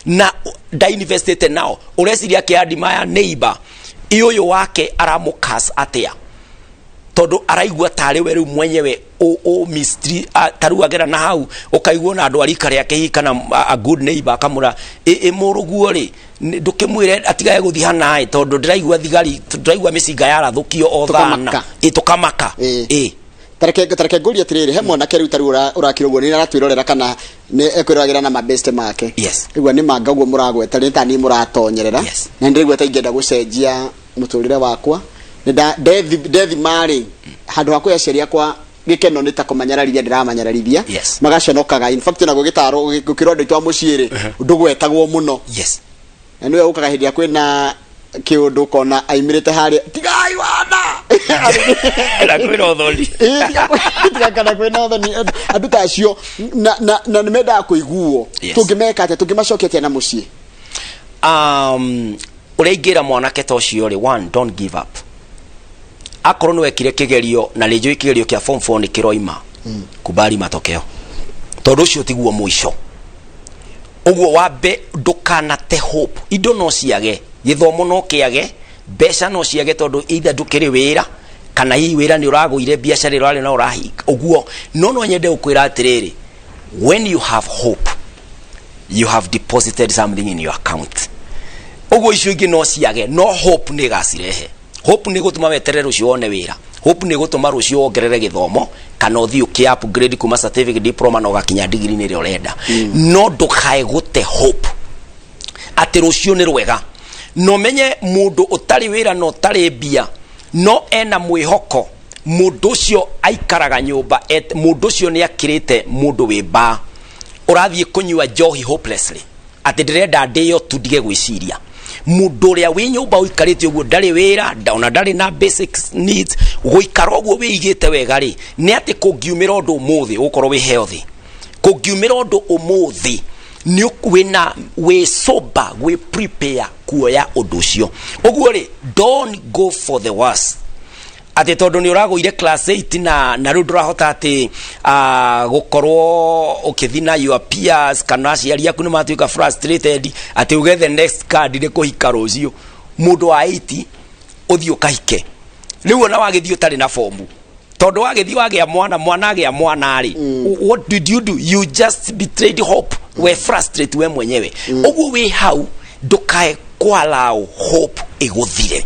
na ndainvestĩte nao. Ũreciria akĩandimaya neighbor ĩ ũyũ wake aramũkas atĩa? Tondũ araigua tarĩ we rĩu mwenyewe o mystery ta rĩu agera na hau ũkaigua na andũ a rika rĩake hihi kana a good neighbor akamũra ĩ mũrũguo rĩ, ndũkĩmwĩre atigage gũthiĩ hanaĩ tondũ ndĩraigua thigari, ndĩraigua mĩcinga yarathũkio o thana. Tũkamaka. Ĩ tũkamaka. Ĩ. Tareke ngũrie atĩrĩrĩ, he mwanake rĩu tarĩu ũrakira ũguo nĩ aratwĩrorera kana nĩ ekwĩroragĩra na mabeste make. Igua nĩ manga ũguo mũragweta nĩ ta niĩ mũratonyerera. Na nĩ ndĩraigua ta ingĩenda gũcenjia mũtũrĩre wakwa. Nĩ ndethima rĩ, handũ ha kũhe aciari akwa gĩkeno nĩ ta kũmanyararithia ndĩramanyararithia. Magaconokaga. In fact, ona gũgĩtarwo gũkĩrwo andũ aitũ a mũciĩ rĩ, ndũgwetagwo mũno. Na nĩwe ũkaga hĩndĩ ĩrĩa kwĩna kĩũndũ ũkona aimĩrĩte harĩa tigai wana. Na kwĩna ũthoni. Ĩĩ, tiga kana kwĩna ũthoni. Andũ ta acio na nĩ mendaga kũiguo. Tũngĩmeka atĩa? Tũngĩmacokia atĩa na mũciĩ? Ũrĩa ingĩra mwanake ta ũcio rĩ, one, don't give up. Akorwo nĩ wekire kĩgerio na nĩ njũĩ kĩgerio kĩa form 4 nĩ kĩroima, kubali matokeo, tondũ ũcio tiguo mũico. Ũguo wambe ndũkanate hope. Indo no ciage, gĩthomo no kĩage, mbeca no ciage, tondũ either ndũkĩrĩ wĩra kana hihi wĩra nĩ ũragũire, biacara ĩrarĩ na ũrahinga ũguo. No nyende gũkwĩra atĩrĩrĩ, when you have hope, you have deposited something in your account. Ũguo icio ingĩ no ciage, no hope nĩ ĩgacirehe. Hope nĩ gũtũma weterere rũciũ wone wĩra. Hope nĩ gũtũma rũciũ wongerere gĩthomo kana ũthiĩ ũkĩ upgrade kuma certificate, diploma na ũgakinya degree ĩrĩa ũrenda. No ndũkae gũte hope atĩ rũciũ nĩ rwega. Na ũmenye mũndũ ũtarĩ wĩra na ũtarĩ mbia no ena mwĩhoko, mũndũ ũcio aikaraga nyũmba, mũndũ ũcio nĩ akĩrĩte mũndũ wĩ mbaa ũrathiĩ kũnyua njohi hopelessly atĩ ndĩrenda ndĩyo tu ndige gwĩciria. Mũndũ ũrĩa wĩ nyũmba ũikarĩte ũguo ndarĩ wĩra, ona ndarĩ na basic needs, gũikara ũguo wĩigĩte wega rĩ, nĩ atĩ kũngiumĩra ũndũ ũmũthĩ ũgũkorwo wĩ healthy. Kũngiumĩra ũndũ ũmũthĩ nĩ wĩna wĩ sober, wĩ prepare kuoya ũndũ ũcio. Ũguo rĩ, don't go for the worst atĩ tondũ nĩ ũragũire class 8 na rĩu ndũrahota atĩ gũkorwo ũkĩthi na your peers kana aciari aku nĩ matuĩka frustrated atĩ uge the next card nĩ kũhika rũciũ. Mũndũ wa 8 ũthiĩ ũkahike rĩu ona wagĩthiĩ ũtarĩ na fomu, tondũ wagĩthiĩ wagĩa mwana, mwana agĩa mwana rĩ, what did you do? You just betrayed hope. We frustrate we mwenyewe. Ũguo wĩ hau ndũkae kũallow hope ĩgũthire.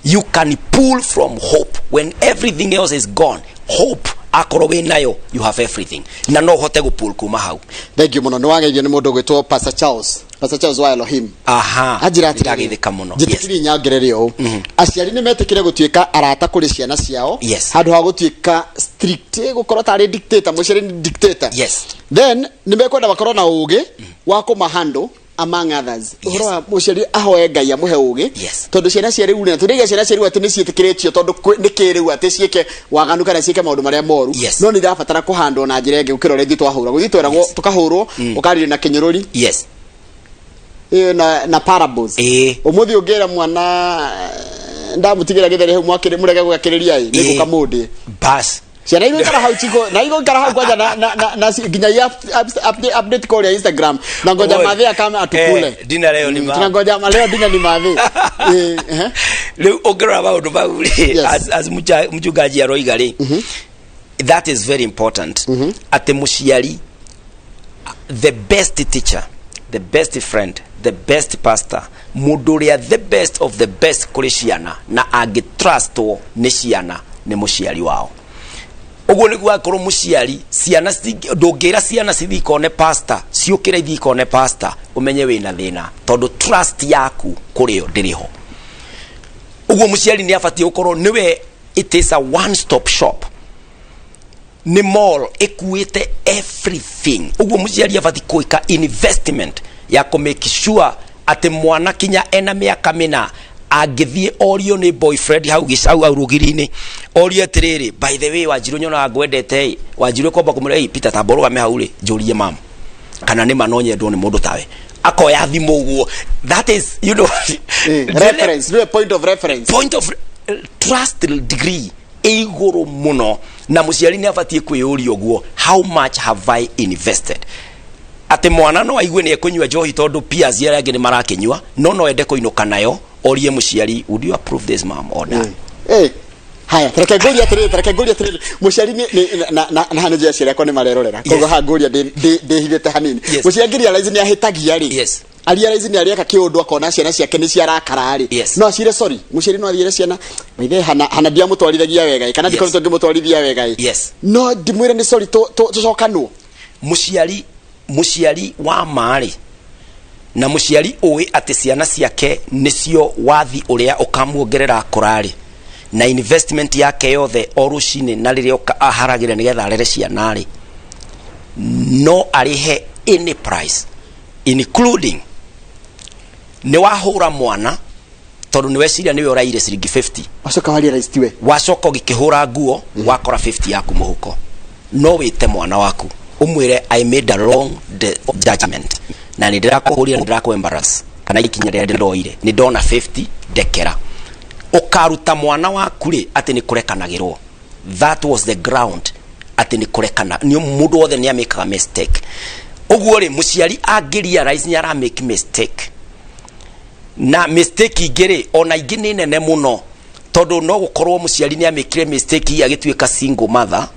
You can pull from hope when everything else is gone. Hope akorwo wĩ nayo, you have everything, na no ũhote gũpull kuma hau. Thank you mũno. Nĩ wageithio nĩ mũndũ ũgwĩtwo Pastor Charles, Pastor Charles wa Elohim. Anjĩra atĩrĩrĩ, Ndagĩthĩka mũno. Njĩtĩkĩrie nyongerere ũũ, aciari nĩ metĩkĩre gũtuĩka arata kũrĩ ciana ciao handũ ha gũtuĩka strict, gũkorwo tarĩ dictator. Mũciari nĩ dictator. Then nĩ mekwenda makorwo na ũgĩ wa kũmahandle. Among others, ũhoro wa mũciari ahoe Ngai amũhe ũgĩ. Tondũ ciana cia rĩu rĩ, tũrĩge ciana cia rĩu atĩ nĩ ciĩtĩkĩrĩtio tondũ nĩ kĩrĩu atĩ ciĩke waganu kana ciĩke maũndũ marĩa moru. No nĩ irabatara kũhandwo na njĩra ĩngĩ gũkĩra ũrĩa ithuĩ twahũragwo. Ithuĩ tweragwo tũkahũrwo, ũkarĩrio na kĩnyũrũri. Ĩyo na parables. Ũmũthĩ ũngĩra mwana ndamũtigĩra gĩthere hau mwakĩrĩ mũrege gũgakĩrĩria ĩ nĩ gũka mũndĩ. Bas. Ciana igũikara hau chiko na igũikara hau kwanja na nginya i update kũrĩa Instagram na ngoja. Oi. Madhe akame atukule. Eh, dinner leo ni Tunangoja leo dinner ni madhe. Eh, eh. Rĩu ũngĩrora maũndũ mau rĩ, as mchungaji aroiga rĩ, that is very important, atĩ mũciari, the best teacher, the best friend, the best pastor, mũndũ ũrĩa the best of the best kũrĩ ciana na angĩtrustwo nĩ ciana nĩ mũciari wao. Ũguo nĩguo akorwo mũciari ciana ndũngĩra ciana cithiĩ ikone pastor, ciũkĩre ithiĩ ikone pastor, ũmenye wĩna thĩna tondũ trust yaku kũrĩ yo ndĩrĩ ho. Ũguo mũciari nĩ abatiĩ gũkorwo nĩwe, it is a one stop shop, nĩ mall ĩkuĩte everything. Ũguo mũciari abatiĩ gwĩka investment ya kũ make sure atĩ mwana kinya ena mĩaka 4 angĩthiĩ orio nĩ boyfriend hau gĩcau hau rũgiri-inĩ, orio atĩrĩrĩ, "By the way, Wanjirũ, nyonaga ngwendete ĩ." Wanjirũ ĩkomba kũmwĩra, "Ĩ Peter, tamba ũrũgame hau rĩ, njũrie mamu kana nĩ ma no nyendwo nĩ mũndũ tawe." Akoya thimũ ũguo, that is Reference, nĩwe point of reference. Point of trust degree ĩ igũrũ mũno, na mũciari nĩ abatiĩ kwĩyũria ũguo, "How much have I invested?" Atĩ mwana no aigue nĩ ekũnyua njohi tondũ peers arĩa angĩ nĩ marakĩnyua, no ende kũinũka nayo, orie mũciari, "Would you approve this, mom or dad?" Eh, haya, tareke ngũrie atĩrĩrĩ, tareke ngũrie atĩrĩrĩ, mũciari nĩ na hana njĩra ciakwa nĩ marerorera, koguo haha ngũria ndĩhithĩte hanini. Mũciari angĩ realize nĩ ahĩtagia rĩ, arealize nĩ areka kĩũndũ, akona ciana ciake nĩ ciarakara rĩ, no acire sorry. Mũciari no athiĩre ciana maithe hana ndiamũtwarithagia wega ĩ, kana ndikoretwo ngĩmũtwarithia wega ĩ, no ndimwĩre nĩ sorry, tũcokanwo. Mũciari wa maarĩ na mũciari ũĩ atĩ ciana ciake nĩcio wathi ũrĩa ũkamuongerera kũrarĩ na investment yake yothe o rũcinĩ na rĩrĩa aharagĩra nĩgetha arere ciana rĩ, no arĩhe any price, including nĩ wahũra mwana tondũ nĩ weciria nĩwe ũraire ciringi 50. Wacoka wa realize tiwe. Wacoka ũgĩkĩhũra nguo, wakora 50 yaku mũhuko, no wĩte mwana waku ũmwĩre, "I made a wrong judgment na nĩ ndĩrakũhũrire, nĩ ndĩrakũ embarrass kana ikinya rĩrĩa ndĩroire nĩ ndona 50, ndekera." Ũkaruta mwana waku rĩ atĩ nĩ kũrekanagĩrwo. That was the ground atĩ nĩ kũrekana, nĩ mũndũ wothe nĩ amĩkaga mistake. Ũguo rĩ, mũciari angĩ realize nĩ ara make mistake, na mistake ingĩ rĩ, ona ingĩ nĩ nene mũno, tondũ no gũkorwo mũciari nĩ amĩkire mistake agĩtuĩka single mother.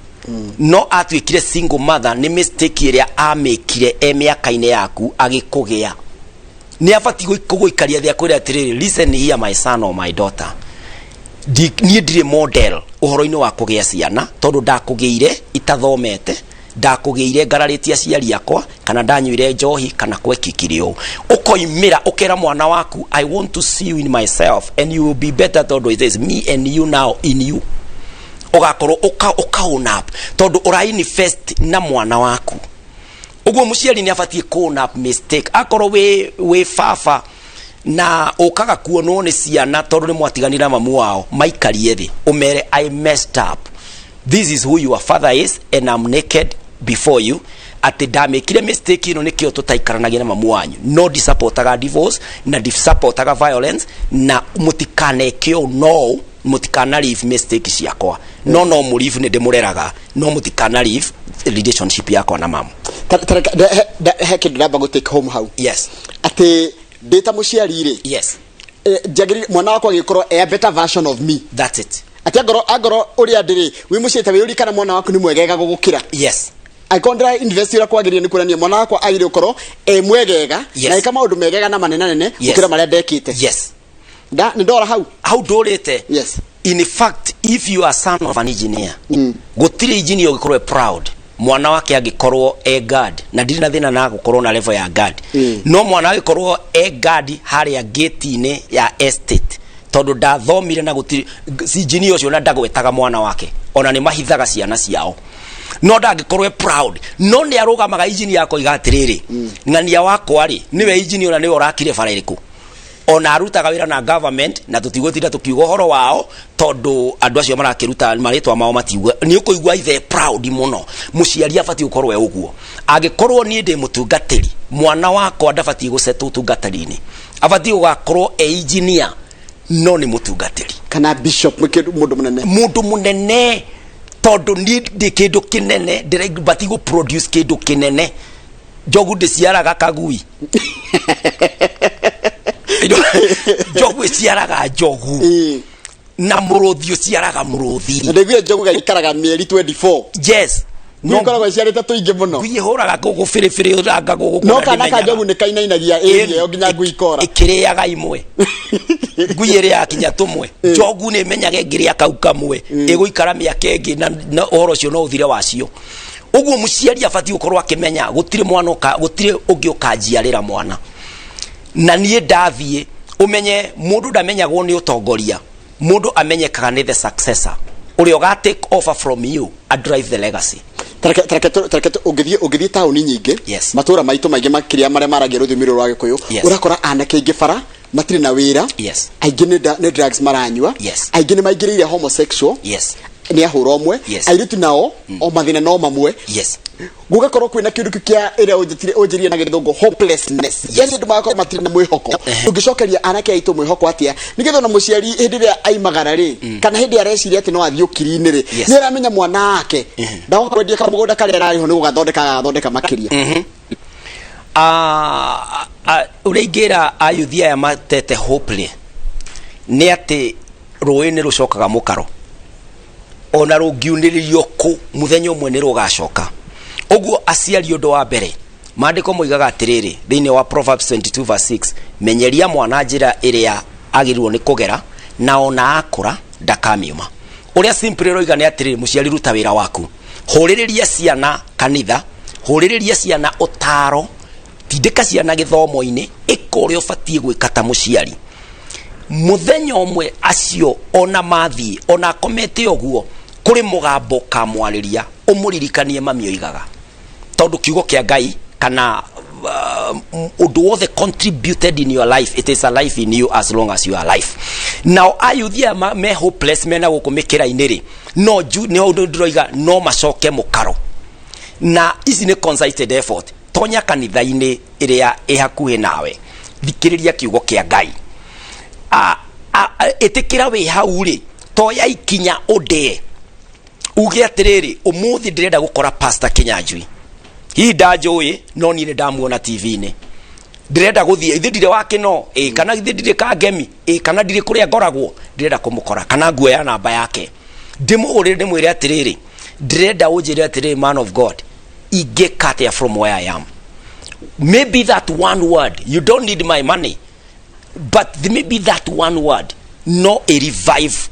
No atuĩkire single mother nĩ mistake ĩrĩa amĩkire e mĩaka-inĩ yaku agĩkũgĩa. Nĩ abatiĩ kũgũikaria thĩ akwĩre atĩrĩrĩ, "Listen here, my son or my daughter, niĩ ndirĩ model ũhoro-inĩ wa kũgĩa ciana tondũ ndakũgĩire itathomete, ndakũgĩire ngararĩtie aciari akwa, kana ndanyuire njohi, kana kwekikire ũũ." Ũkoimĩra ũkera mwana waku, "I want to see you in myself and you will be better tondũ it is me and you now in you." Ũgakorwo ũka own up tondũ ũra invest na mwana waku. Ũguo mũciari nĩ abatiĩ kũ own up mistake. Akorwo wĩ baba na ũkaga kuonwo nĩ ciana tondũ nĩ mwatiganire na mamu wao, maikarie thĩ ũmere, "I messed up. This is who your father is and I'm naked before you, atĩ ndamĩkire mistake ĩno, nĩkĩo tũtaikaranagia na mamu wanyu, no ndisupportaga divorce na ndisupportaga violence, na mũtikaneke ũũ, no mũtikana leave mistake ciakwa, no mũlive nĩ ndĩmũreraga, no mũtikana leave relationship yakwa na mamu." He kĩndũ ndamba gũ take home hau, atĩ ndĩ ta mũciari rĩ, njagĩrĩire mwana wakwa agĩkorwo e a better version of me. That's it. Atĩ angorwo ũrĩa ndĩrĩ wĩ mũciĩ, ta wĩyũrie kana mwana waku nĩ mwegega gũgũkĩra. Angĩkorwo ndĩra invest ũrĩa kwagĩrĩire, nĩ kuonania mwana wakwa agĩrĩire gũkorwo e mwegega na ĩka maũndũ megega na manenanene gũkĩra marĩa ndekĩte. Nĩ ndora hau. Hau ndũrĩte. In fact, if you are son of an engineer, gũtirĩ engineer ũngĩkorwo e proud mwana wake angĩkorwo e guard, na ndirĩ na thĩna na gũkorwo na level ya guard, no mwana angĩkorwo e guard harĩa gate-inĩ ya estate tondũ ndathomire na gũtirĩ, si engineer ũcio na ndagwetaga mwana wake, ona nĩ mahithaga ciana ciao. No ndangĩkorwo e proud, no nĩ arũgamaga injinia akoiga atĩrĩrĩ, ng'ania wakwa rĩ, nĩwe injinia na nĩwe ũrakire bara ĩrĩkũ, ona arutaga wĩra na government, na tũtigũtinda tũkiuga ũhoro wao tondũ andũ acio marakĩruta marĩtwa mao matiuga. Nĩ ũkũigua ithe proud mũno. Mũciari abatiĩ gũkorwo e ũguo. Angĩkorwo niĩ ndĩ mũtungatĩri, mwana wakwa ndabatiĩ gũcetwo ũtungatĩri-inĩ, abatiĩ gũgakorwo e engineer no nĩ mũtungatĩri. Kana bishop, mũndũ mũnene. Mũndũ mũnene, tondũ niĩ ndĩ kĩndũ kĩnene, ndĩbatiĩ gũ produce kĩndũ kĩnene. Njogu ndĩciaraga kagui, njogu ĩciaraga njogu. Na mũrũthi ũciaraga mũrũthi. Na ndaiguire njogu gaikaraga mĩeri 24. Yes. No ikoragwo iciarĩte tũingĩ mũno. Ngui ĩhũraga gũkũ biribiri ũranga gũkũ. No kana ka njogu nĩ kainainagia area ĩyo nginya ngui ikora. Ĩkĩrĩaga imwe, ngui ĩrĩaga kinya tũmwe. Njogu nĩ ĩmenyaga ĩngĩrĩa kau kamwe ĩgũikara mĩaka ĩngĩ na ũhoro ũcio no ũthire wacio. Ũguo mũciari abatiĩ gũkorwo akĩmenya gũtirĩ mwana ũka, gũtirĩ ũngĩ ũkanjiarĩra mwana na niĩ ndathiĩ. Ũmenye mũndũ ndamenyagwo nĩ ũtongoria, mũndũ amenyekaga nĩ the successor ũrĩa ũga take over from you and drive the legacy. Tareke ũngĩthiĩ taũni nyingĩ, matũra maitũ maingĩ makĩria marĩa maragia rũthiomi rũrũ rwa Gĩkũyũ, ũrakora anake aingĩ bara matirĩ na wĩra, aingĩ nĩ drugs maranyua, aingĩ nĩ maingĩrĩire homosexual, nĩ ahũra ũmwe, airĩtu nao o mathĩna no mamwe. Gũgakorwo kwĩna kĩndũ kĩu kĩa ĩrĩa ũnjĩtire ũnjĩrire na Gĩthũngũ, hopelessness, yani andũ magakorwo matirĩ na mwĩhoko. Tũngĩcokeria anake aitũ mwĩhoko atĩa, nĩgetha ona mũciari hĩndĩ ĩrĩa aimagara rĩ, kana hĩndĩ ĩrĩa areciria atĩ no athiĩ ũkiri-inĩ rĩ, nĩ aramenya mwana wake ndagoka kwendia kamũgũnda karĩa ararĩho nĩ gũgathondeka agathondeka makĩria? Ah, ah, ũrĩa ingĩra ayuthi aya matete hope nĩ atĩ rũĩ nĩ rũcokaga mũkaro, ona rũngiunĩrĩrio kũ, mũthenya ũmwe nĩ rũgacoka. Ũguo aciari, ũndũ wa mbere, maandĩko moigaga atĩrĩrĩ thĩinĩ wa Proverbs 22 verse 6, "Menyeria mwana njĩra ĩrĩa agĩrĩirwo nĩ kũgera, na ona akũra ndakamiuma." Ũrĩa simply ĩroiga nĩ atĩrĩrĩ, mũciari, ruta wĩra waku, hũrĩrĩria ciana kanitha, hũrĩrĩria ciana ũtaro, tindĩka ciana gĩthomo-inĩ, ĩka ũrĩa ũbatiĩ gwĩka ta mũciari. Mũthenya ũmwe acio ona mathiĩ, ona akomete ũguo, kũrĩ mũgambo ũkamwarĩria ũmũririkanie mami oigaga, tondũ kiugo kĩa Ngai kana ũndũ wothe contributed in your life, it is alive in you as long as you are alive. Nao ayuthi aya me hopeless mena gũkũ mĩkĩra-inĩ rĩ, no ju nĩ ũndũ ndĩroiga no macoke mũkaro, na ici nĩ concerted effort. Tonya kanitha-inĩ ĩrĩa ĩ hakuhĩ nawe, thikĩrĩria kiugo kĩa Ngai. Ĩtĩkĩra wĩ hau rĩ, toya ikinya ũndĩe uge atĩrĩrĩ, "Ũmũthĩ ndĩrenda gũkora Pastor Kinyanjui, hihi ndanjũĩ, no niĩ nĩ ndamuona TV-inĩ. Ndĩrenda gũthiĩ, ithe ndirĩ wa kĩno ĩ, kana ithe ndirĩ kangemi ĩ, kana ndirĩ kũrĩa ngoragwo, ndĩrenda kũmũkora, kana nguoya namba yake ndĩmũhũrĩre, ndĩmwĩre atĩrĩrĩ, ndĩrenda ũnjĩre atĩrĩrĩ, man of God, ingĩka atĩa from where I am?" Maybe that one word, you don't need my money, but maybe that one word no a revive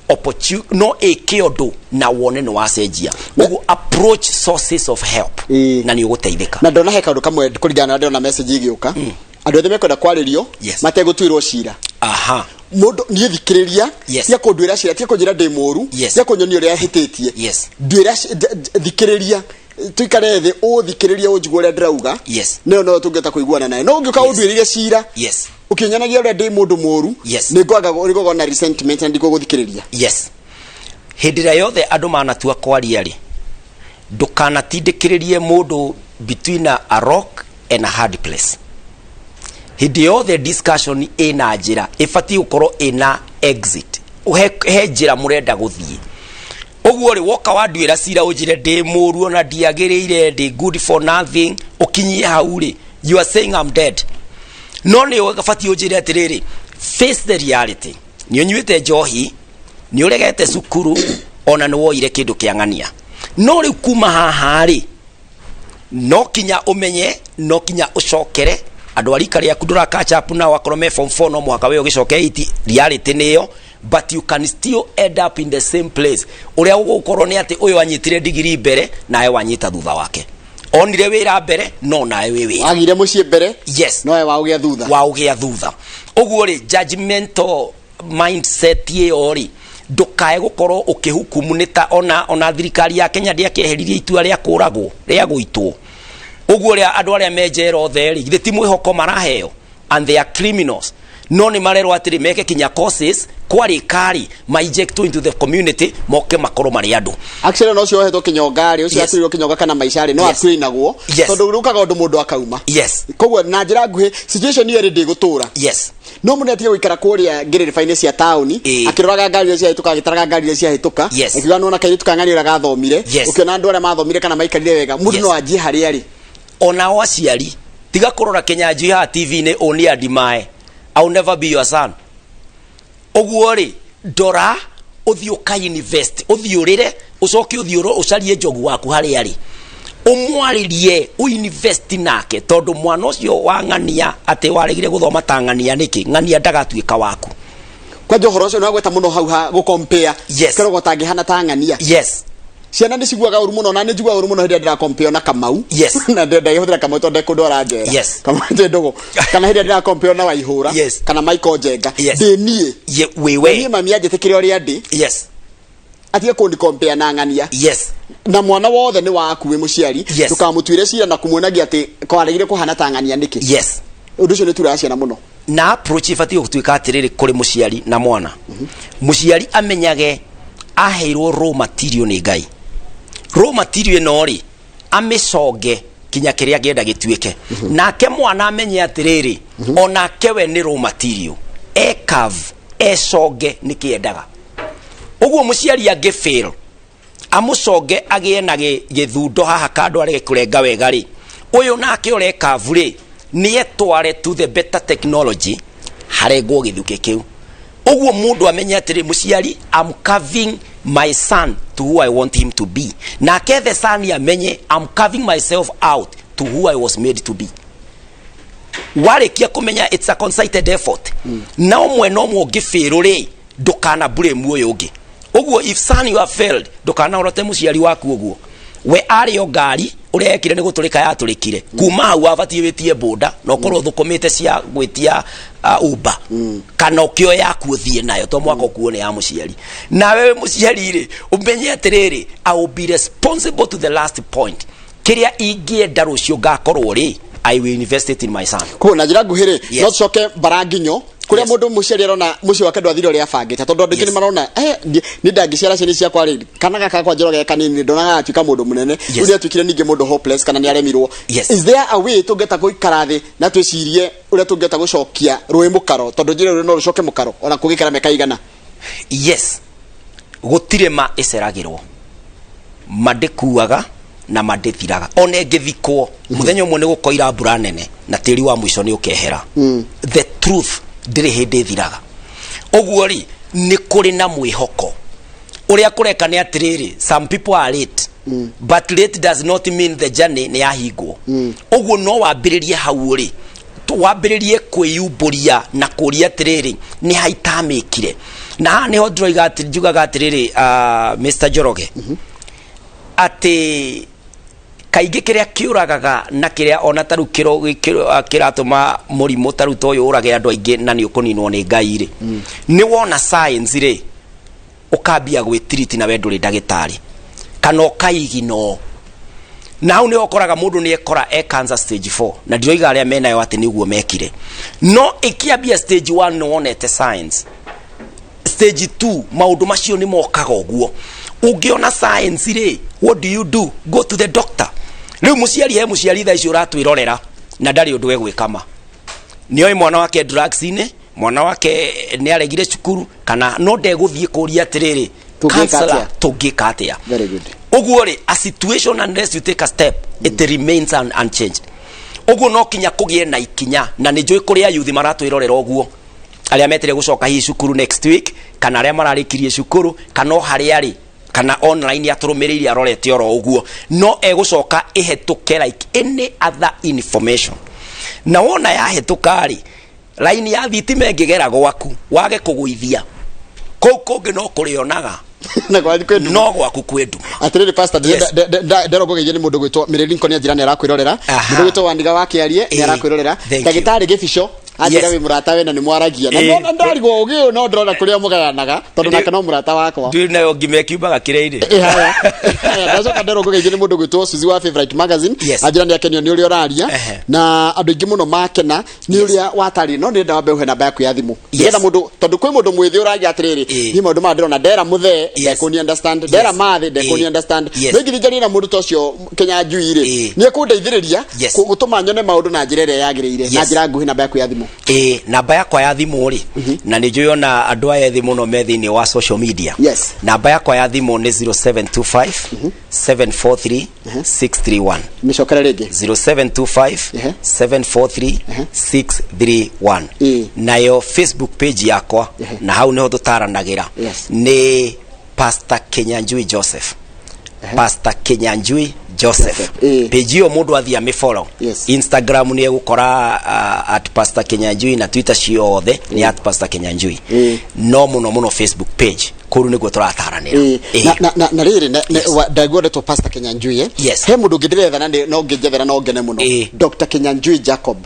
opportunity, no ĩke ũndũ na wone nĩ wacenjia. Ũguo approach sources of help na nĩ ũgũteithĩka. Na ndona he kaũndũ kamwe kũringana na ndĩrona message igĩũka, andũ ethĩ mekwenda kwarĩrio mategũtuĩrwo cira. Mũndũ niĩ thikĩrĩria, tia kũnduĩra cira, tia kũnjĩra ndĩ mũru, tia kũnyonia ũrĩa hĩtĩtie. Nduĩra thikĩrĩria, tuikare thĩ, ũthikĩrĩrie, ũnjigue ũrĩa ndĩrauga. Nĩyo no tũngĩhota kũiguana naye, no ũngĩũka ũnduĩrĩire cira ũkĩnyonagia ũrĩa ndĩ mũndũ mũru, nĩ ngwaga nĩ na resentment na ndikũgũthikĩrĩria. Yes, hĩndĩ ĩrĩa yothe andũ manatua kwaria rĩ, ndũkanatindĩkĩrĩrie mũndũ between a rock and a hard place. Hĩndĩ yothe discussion ĩna njĩra ĩbatiĩ gũkorwo ĩna exit, he njĩra mũrenda gũthiĩ. Ũguo rĩ, woka wanduĩra cira, ũnjĩre ndĩ mũru, ona ndiagĩrĩire, ndĩ good for nothing, ũkinyie hau rĩ, you are saying I'm dead. No nĩ ũbatiĩ ũnjĩre atĩrĩrĩ, "Face the reality, nĩ ũnyuĩte njohi, nĩ ũregete cukuru, ona nĩ woire kĩndũ kĩa ng'ania, no rĩu kuma haha rĩ, no kinya ũmenye, no kinya ũcokere andũ a rika rĩaku ndũra catch up nao. Akorwo me form 4, no mũhaka we ũgĩcoke 8. Reality nĩyo, but you can still end up in the same place. Ũrĩa ũgũkorwo nĩ atĩ ũyũ anyitire ndigiri mbere, nawe wanyita thutha wake, onire wĩra mbere, no nawe wĩ wĩra. Wagire mũciĩ mbere, nowe waũgĩa thutha. Waũgĩa thutha. Ũguo rĩ, judgmental mindset ĩyo rĩ, Ndũkae gũkorwo ũkĩhukumu nĩ ta ona thirikari ya Kenya ndĩakĩeheririe itua rĩa kũragwo, rĩa gũitwo ũguo, rĩa andũ arĩa me njera othe rĩ, githĩ ti mwĩhoko maraheo? And they are criminals, no nĩ marerwo atĩrĩ meke kinya courses, kwarĩka rĩ, ma inject into the community, moke makorwo marĩ andũ. Actually, no ũcio wohetwo kĩnyonga rĩ, ũcio atuĩrwo kĩnyonga kana maica rĩ, no atuĩnagwo tondũ rũkaga ũndũ mũndũ akauma. Koguo na njĩra nguhĩ, situation ĩyo rĩ ndĩgũtũra. No mũndũ atige gũikara kũrĩa ngĩrĩrĩba-inĩ cia taũni akĩroraga ngari iria ciahĩtũka, agĩtaraga ngari iria ciahĩtũka, akiuga nona kairĩtu ka ng'ani ũrĩa gathomire. Ũkĩona andũ arĩa mathomire kana maikarire wega, mũndũ no anjie harĩa arĩ. Onao aciari, tiga kũrora Kĩnyanjui haha TV-inĩ, ũ nĩ andimae, I will never be your son. Ũguo rĩ, ndora ũthiĩ ũka invest, ũthiĩ ũrĩre, ũcoke ũthiĩ ũcarie njogu waku harĩa arĩ, ũmwarĩrie, ũinvest nake, tondũ mwana ũcio wa ng'ania atĩ waregire gũthoma ta ng'ania nĩkĩ, ng'ania ndagatuĩka waku. Kwanja ũhoro ũcio nĩwagweta mũno hau ha gũkompea. Kĩrogo tangĩhana ta ng'ania. Ciana nĩ ciguaga ũru mũno, na nĩ njiguaga ũru mũno hĩndĩ ĩrĩa ndĩrakompea na Kamau. Na ndagĩhũthĩra Kamau tondũ ndekũndwara njera. Kamau nĩ ndũgũ. Kana hĩndĩ ĩrĩa ndĩrakompea na Waihũra kana Michael Njenga. Ndĩ niĩ. Wĩwe. Niĩ mami anjĩtĩkĩre ũrĩa ndĩ. Atige kũndikompea na ng'ania. Na mwana wothe nĩ waku wĩ mũciari. Ndũkamũtuĩre cira na kũmuonagia atĩ kwaregire kũhana ta ng'ania nĩkĩ. Ũndũ ũcio nĩ turaga ciana mũno. Na approach ibatiĩ gũtuĩka atĩrĩrĩ kũrĩ mũciari na mwana, mũciari amenyage aheirwo raw material nĩ Ngai. Raw material ĩno rĩ, amĩconge kinya kĩrĩa angĩenda gĩtuĩke. Nake mwana amenye atĩrĩrĩ, onake we nĩ raw material, e curve, econge nĩ kĩendaga. Ũguo mũciari angĩ fail amũconge agĩe na gĩthundo haha kando arege kũrenga wega rĩ, ũyũ nake ũrekavu rĩ, nĩ etware to the better technology, harengwo gĩthukĩ kĩu. Ũguo mũndũ amenye atĩrĩ, mũciari, I'm carving my son to who I want him to be, nake the son amenye, I'm carving myself out to who I was made to be. Warĩkia kũmenya it's a concerted effort, na ũmwe na ũmwe ũngĩbĩrũ rĩ, ndũkana blame ũyũ ũngĩ. Ũguo if son you have failed, ndũkanahorote mũciari waku. Ũguo we arĩ o ngari ũrĩa ekire nĩ gũtũrĩka yatũrĩkire. Kuma hau wabatiĩ wĩtie boda na ũkorwo ũthũkũmĩte cia gwĩtia Uber kana ũkĩo yaku ũthiĩ nayo, to mwaka ũkuo nĩ ya mũciari. Nawe wĩ mũciari rĩ, ũmenye atĩrĩrĩ, I will be responsible to the last point. Kĩrĩa ingĩenda rũciũ ngakorwo rĩ, I will invest it in my son. Koguo na njĩra nguhĩ rĩ, no tũcoke mbara nginyo kũrĩa mũndũ mũciari arona mũciĩ wake ndwathire ũrĩa abangĩte, tondũ andũ aingĩ nĩ marona niĩ ndangĩciara ciana ciakwa rĩ, kana gaka gakwa Njoroge kanini ndonaga gatuĩka mũndũ mũnene, rĩu nĩ atuĩkire ningĩ mũndũ hopeless kana nĩ aremirwo. Is there a way tũngĩhota gũikara thĩ na twĩcirie ũrĩa tũngĩhota gũcokia rũĩ mũkaro, tondũ njĩra rũĩ no rũcoke mũkaro ona kũngĩikara mĩaka igana? Yes, gũtirĩ ma ĩceragĩrwo, ma ndĩkuaga na ma ndĩthiraga. Ona ĩngĩthikwo, mũthenya ũmwe nĩ gũkoira mbura nene na tĩri wa mũico nĩ ũkehera. The truth ndĩrĩ hĩndĩ ĩthiraga. Ũguo rĩ, nĩ kũrĩ na mwĩhoko. Ũrĩa kũreka nĩ atĩrĩrĩ, some people are late, but late does not mean the journey nĩ yahingwo. Ũguo no wambĩrĩrie hau ũrĩ, wambĩrĩrie kwĩyumbũria na kũria atĩrĩrĩ, nĩ haitamĩkire. Na haha nĩho ndĩroiga atĩ, njugaga atĩrĩrĩ, Mr Njoroge, atĩ kaingĩ kĩrĩa kĩũragaga na kĩrĩa ona ta rĩu kĩratũma mũrimũ ta rĩu ta ũyũ ũrage andũ aingĩ na nĩ ũkũninwo nĩ Ngai rĩ, nĩ wona science rĩ, ũkambia gwĩtiriti na we ndũrĩ ndagĩtarĩ kana ũkaiginoo. Na hau nĩho ũkoraga mũndũ nĩ ekora e cancer stage 4, na ndiroiga arĩa menayo atĩ nĩguo mekire, no ĩkĩambia stage 1 nĩ wonete science, stage 2 maũndũ macio nĩ mokaga. Ũguo ũngĩona science rĩ, what do you do? Go to the doctor. Rĩu mũciari, he mũciari thaa ici ũratwĩrorera na ndarĩ ũndũ egwĩka, ma nĩoĩ mwana wake drugs-inĩ, mwana wake nĩ aregire cukuru, kana no ndegũthiĩ kũria atĩrĩrĩ, Tũngĩka counselor, atĩa? Tũngĩka atĩa? Very good. Ũguo rĩ, a situation, unless you take a step, it remains unchanged. Ũguo no kinya kũgĩe na ikinya, na nĩ njũĩ kũrĩ ayuthi maratwĩrorera ũguo, arĩa metere gũcoka hihi cukuru next week, kana arĩa mararĩkirie cukuru, kana o harĩa arĩ, kana online atũrũmĩrĩire arorete oro ũguo, no egũcoka ĩhetũke like any other information. Na wona yahetũka rĩ, raini ya thitima ĩngĩgera gwaku wage kũgũithia kũu kũngĩ no kũrĩonaga. Na kwanyu kwĩ nduma. No gwaku kwĩ nduma. Atirĩrĩ pastor, Yes. nderongũgeithio nĩ mũndũ gwĩtwo Mary Lincoln, anjĩra nĩ arakwĩrorera. Mũndũ gwĩtwo Wandiga wa Kĩarie nĩ arakwĩrorera. Thank you. Ndagĩtarĩ Gĩbico. Anjĩra Yes. wĩ mũrata we na nĩ mwaragia na Ĩĩ. no ndarigwo ũgĩ ũyũ no ndĩrona kũrĩa mũgayanaga tondũ nake no mũrata wakwa. Ndui nayo ngima ĩkiumaga kĩrĩa-inĩ. Ĩ, haya. Haya, ndacoka nderwo ngũgeithio nĩ mũndũ gwĩtwo Suzy wa Favorite Magazine. Yes. Anjĩra nĩ akenio nĩ ũrĩa ũraria na andũ aingĩ mũno makena nĩ ũrĩa watarĩ no nĩrenda wambe ũhe namba yaku ya thimũ nĩgetha mũndũ, tondũ kwĩ mũndũ mwĩthĩ ũragia atĩrĩrĩ, niĩ maũndũ maya ndĩrona ndera mũthee ndekũni understand, ndera mathĩ ndekũni understand, no ingĩthiĩ njarie na mũndũ ta ũcio Kĩnyanjui rĩ, nĩ ekũndeithĩrĩria gũtũma nyone maũndũ na njĩra ĩrĩa yagĩrĩire na njĩra nguhĩ. Namba yaku ya thimũ. Ĩ, namba yakwa ya thimũ rĩ, na nĩ njũĩ ona andũ aya ethĩ mũno me thĩinĩ wa social media. Namba yakwa ya thimũ nĩ 0725 743 631. Mĩcokere rĩngĩ. 0725 743 631. Nayo Facebook page yakwa, na hau niho tũtaranagĩra, nĩ Pastor Kinyanjui Joseph. Pastor Kinyanjui Joseph. Joseph, Page ĩyo mũndũ athiĩ amĩfollow. Instagram nĩ egũkora at Pastor Kinyanjui, na Twitter ciothe nĩ at Pastor Kinyanjui. No mũno mũno Facebook page, kũu nĩguo tũrataranĩra. Na rĩrĩ ndaigua ndetwo Pastor Kinyanjui, eh? Yes. He mũndũ ũngĩ ndĩretha na no ngĩnjethera no ngene mũno. Dr. Kinyanjui Jacob.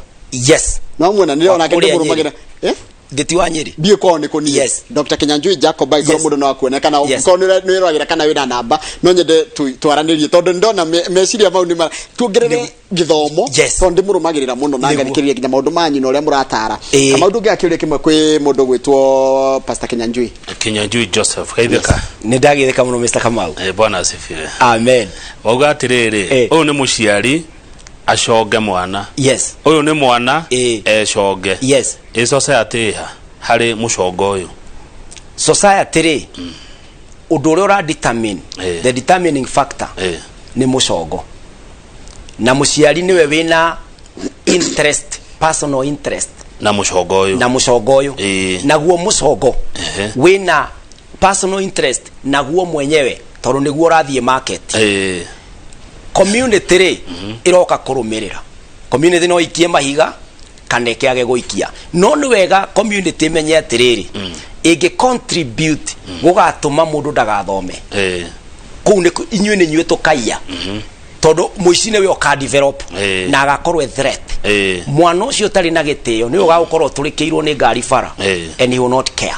No mwena nĩ onake Wa kũrĩa? Ndĩmũrũmagĩra, eh? Ndĩti wa Nyĩrĩ. Ndiĩ kwao nĩ kũniĩ. Dr. Kinyanjui Jacob, angĩkorwo mũndũ no akuone kana ũngĩkorwo nĩ wĩroragĩra kana wĩna namba, no nyende twaranĩrie tondũ nĩndona meciria mau nĩ mara tuongerere gĩthomo, tondũ ndĩmũrũmagĩrĩra mũno na ngathikĩrĩria nginya maũndũ manyu na ũrĩa mũratara. Kama ũndũ ũngĩ, akĩũria kĩmwe kwĩ mũndũ gwĩtwo Pastor Kinyanjui. Kinyanjui Joseph, geithĩka. Nĩ ndagĩthĩka mũno, Mr. Kamau. Eh, Bwana asifiwe. Amen. Wauga atĩrĩrĩ, ũyũ nĩ mũciari aconge mwana, ũyũ nĩ mwana econge. Ĩ society ĩha harĩ mũcongo ũyũ? Society rĩ, ũndũ ũrĩa ũra determine, the determining factor nĩ mũcongo, na mũciari nĩwe wĩna interest, personal interest na mũcongo ũyũ. Na mũcongo ũyũ. Naguo mũcongo wĩna personal interest naguo mwenyewe tondũ nĩguo ũrathiĩ market. Community rĩ, ĩroka kũrũmĩrĩra. Community no ikie mahiga kana ĩkĩage gũikia, no nĩ wega community ĩmenye atĩrĩrĩ, ĩngĩ contribute gũgatũma mũndũ ndagathome kũu nĩ inyuĩ nĩ inyuĩ tũkaiya, tondũ mũici nĩwe ũka develop na agakorwo e threat. Mwana ũcio ũtarĩ na gĩtĩo nĩwe ũgagũkorwo ũtũrĩkĩirwo nĩ ngari bara and he will not care